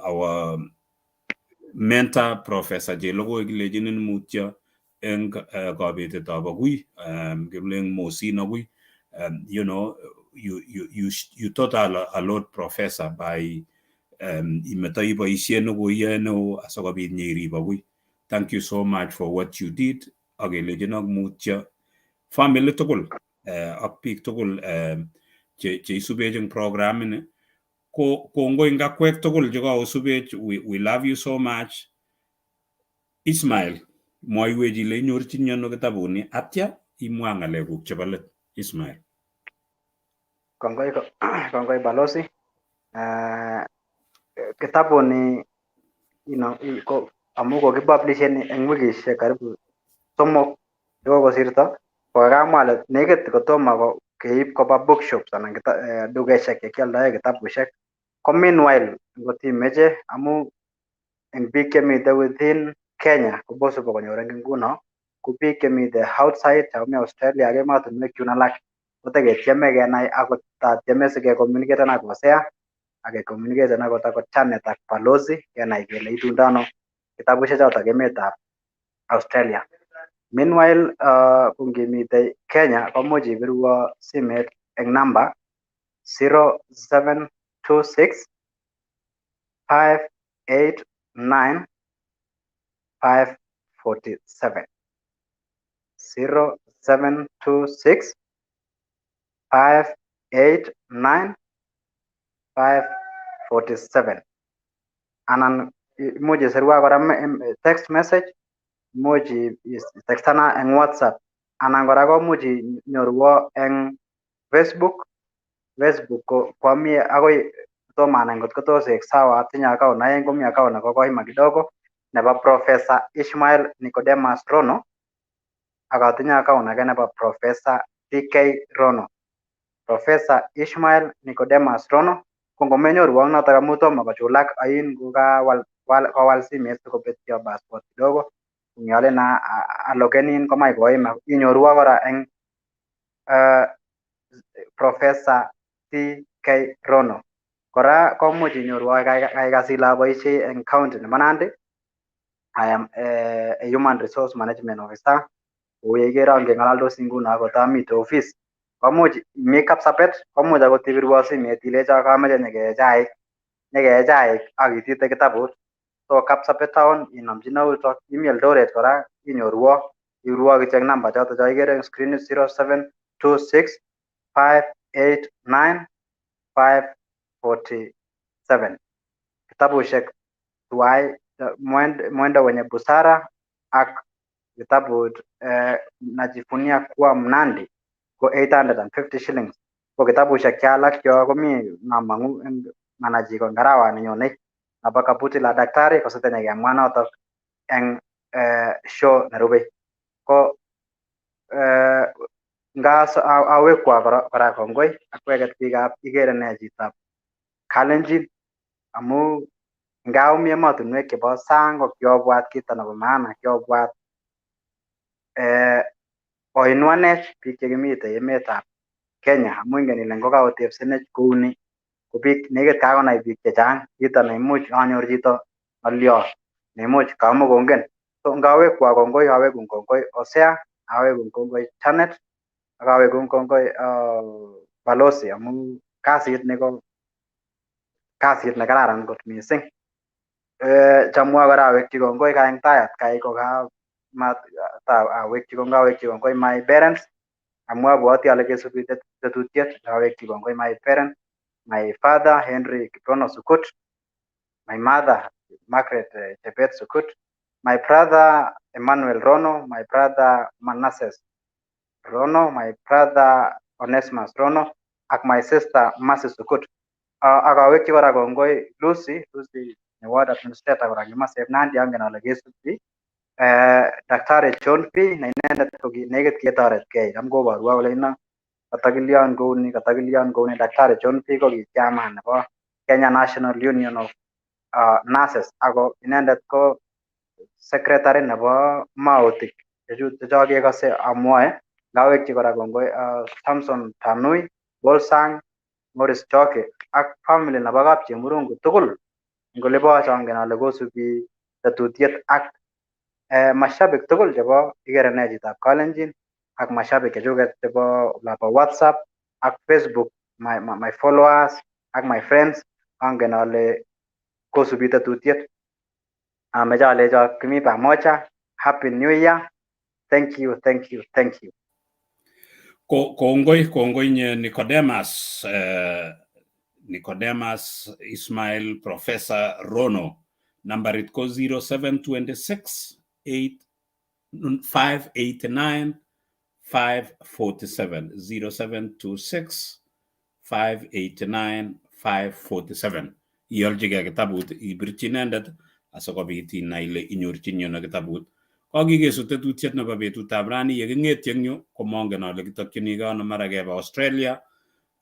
our mentor Professor Chelogoi, kilechinin mutyo eng kabetetab akui, kilen mosin akui. You taught a lot, Professor, by imetoi boisiet nekoiyoe neo asikobit nyeirib akui. Thank you so much for what you did. Ak kelechinok mutyo family tugul ak biik tugul cheisubech eng program ini. Ko kongoi eng akwek tugul chekosubech. We love you so much. Ismail, mwoiwech ile inyorchini ano kitabuni atya imwa ng'alekuk chebo let, Ismail. Kongoi, kongoi balozi. Kitabuni ko amu kokipublishen eng wikishek karibu 3 chekokosirto, ko kakamwa ale nekit kotomo keib koba bookshops anan dukeshek chekioldoe kitabushek. Ko meanwhile ngot imeche, amu eng biik chemite within Kenya ko possible konyor eng nguno, ko biik chemite outside chemi Australia ak emotinwek chun alak koteketieme kenai akot tieme sikecommunicaten ak Hosea ak kecommunicaten akot Janet ak Balozi kenai kele itundo ano kitabushek chotok emetab Australia. Meanwhile ko ngimite Kenya komuch ibirwo simet eng number 0726 589 547, 0726 589 547, anan imuch isirwa kora text message, imuch itextana eng WhatsApp anan kora komuch inyorwo eng Facebook. Facebook ko kwami akoi tomo anai ngot ko tos ek sawa, atinye account aeng, komi account nekokoima kidogo nebo Professor Ishmael Nicodemus Rono ak atinye account age nebo Professor TK Rono. Professor Ishmael Nicodemus Rono ko ngomenyorwo ak notok amu tomo kochulak ain kokawal kowal simet sikobetyo passport kidogo, ngalen alokenin komach koima, inyorwo kora eng Professor TK Rono. Kora komuch inyorwo kaikas ile aboisie eng county nebo Nandi. I am a human resource management officer. Kou yeikere ngeng'ololdosi nguno akot amite office. Komuch imi Kapsabet, komuch akot ibirwo simet ilecho kamoche nyekee chaik, nyekee chaik ak itite kitabut. So Kapsabet town inomchino yutok, imi Eldoret kora inyorwo, ibirwo kityo eng namba choto cho ikere eng screenit 0726 589 547. Kitabushek tuwai Mwendo wenye Busara ak kitabut Najivunia kuwa Mnandi ko 850 shillings. Ko kitabushek che alak cho komi namang'u eng manachi ko eng arawani nyone nebo Kabuti la Daktari kositenye kemwa notok eng show nerube. Ko Nga awekwa kora kongoi akweket biikab ikere ne chitab Kalenjin amu ngaomi emotinwek chebo sang ko kiobwat kito nebo maana, kiobwat oinwanech biik chekimite emetab Kenya amu ingen ile ngokaotepsenech kouni ko biik nekit kakonai biik chechang kito neimuch anyor chito ng'olyo neimuch kamakongen. So ngawekwa kongoi awekun kongoi Hosea, awekun kongoi Janet ak awekun kongoi Balozi amu kasit ni ko kasit nekararan kot mising. Chamwa kora awekchi kongoi ka eng tai atkai ko awekchi kongoi my parents amu abwoti ale kesubi tetutiet awekchi kongoi my parents, my father Henry Kiprono Sukut, my mother Margaret Chebet Sukut, my brother Emmanuel Rono, my brother Manasseh Rono, my brother Onesmus Rono, ak my sister Mercy Sukut. Ak awekchi kora kongoi Lucy, Lucy ne ward administrator kora kimaseb Nandi angen ale kesubi. Daktari John P ne inendet ko nekit ketoretkei cham koborwo kole ino katakilion kouni katakilion kouni. Daktari John P ko ki chairman nebo Kenya National Union of Nurses ako inendet ko secretary nebo mautik checho kekose amwoe. Ngawekchi kora kongoi Samson Tanui, Bolsang, Morris Choke ak family nebo kapchemurungu tugul eng olibo angen ale kosubi tetutiet ak mashabik tugul chebo ikere ne chitab Kalenjin ak mashabik chechuket chebo olabo WhatsApp ak Facebook, my followers ak my friends angen ale kosubi tetutiet. Ameche alecho kimi pamoja. Happy New Year. Thank you, thank you, thank you. Kongoi kongoi nye Nicodemus, Nicodemus Ismail Professor Rono. Nambarit ko 0726 589 547 0726 589 547. Iolchigei kitabut ibirchi inendet asikobit inai ile inyorchini ano kitabut. Kakikesu tetutiet nebo betutab rani yeking'etye eng yu komongen ale kitokchinigei ano, mara kebe Australia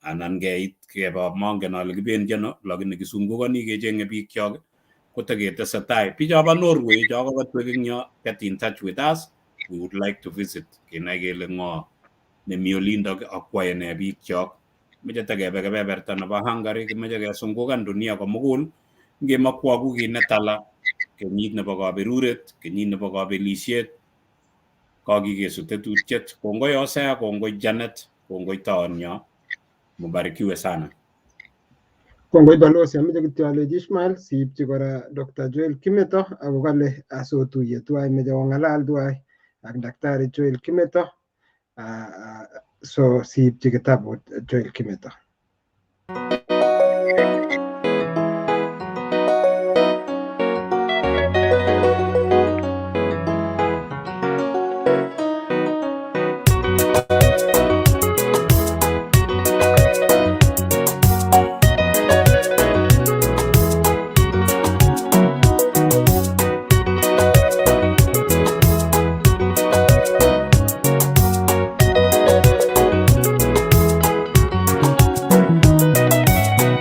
anan keit kebe mongen ale kibendi ano, lakini kisungukoni kecheng'e biikchok koteketesetai. Bichobo Norway cho kakatwek eng yo, get in touch with us. We would like to visit kenai kele ng'o nemi olindok ak kwoe nee biikchok. Kimeche tekebe kebeberta nebo Hungary, kimeche kesungukan dunia komugul. Ngemokwoku kit netala kenyit nebo kaberuret, kenyit nebo kabelisiet, kakikesu tetutiet. Kongoi Hosea, kongoi Janet, kongoi taonyo. Mubarikiwe sana. Kongoi Balozi, ameche kityo alechi Ishmael siipchi kora Dr. Joel Kimeto ako kale asotuiye tuwai, meche kong'alal tuwai ak Daktari Joel Kimeto, so siipchi kitabut Joel Kimeto.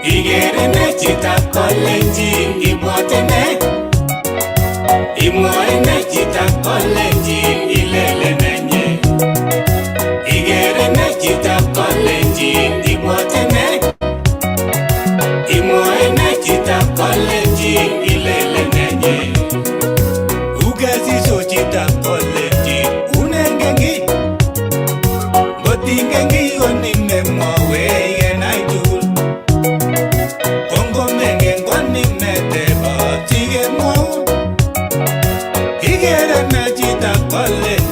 Ikere ne chitab Kalenjin ibwote ne? Imwoe ne chitab Kalenjin ilele nenye? Ikere ne chitab Kalenjin ibwote ne? Imwoe ne chitab Kalenjin ilele nenye? Ukesiso chitab Kalenjin unengen kiy? Ngotingen kiy ko nimemwowech kenai tugul. Kongomengen ko nimetebot sikemwoun. Ikere ne chitab Kalenjin?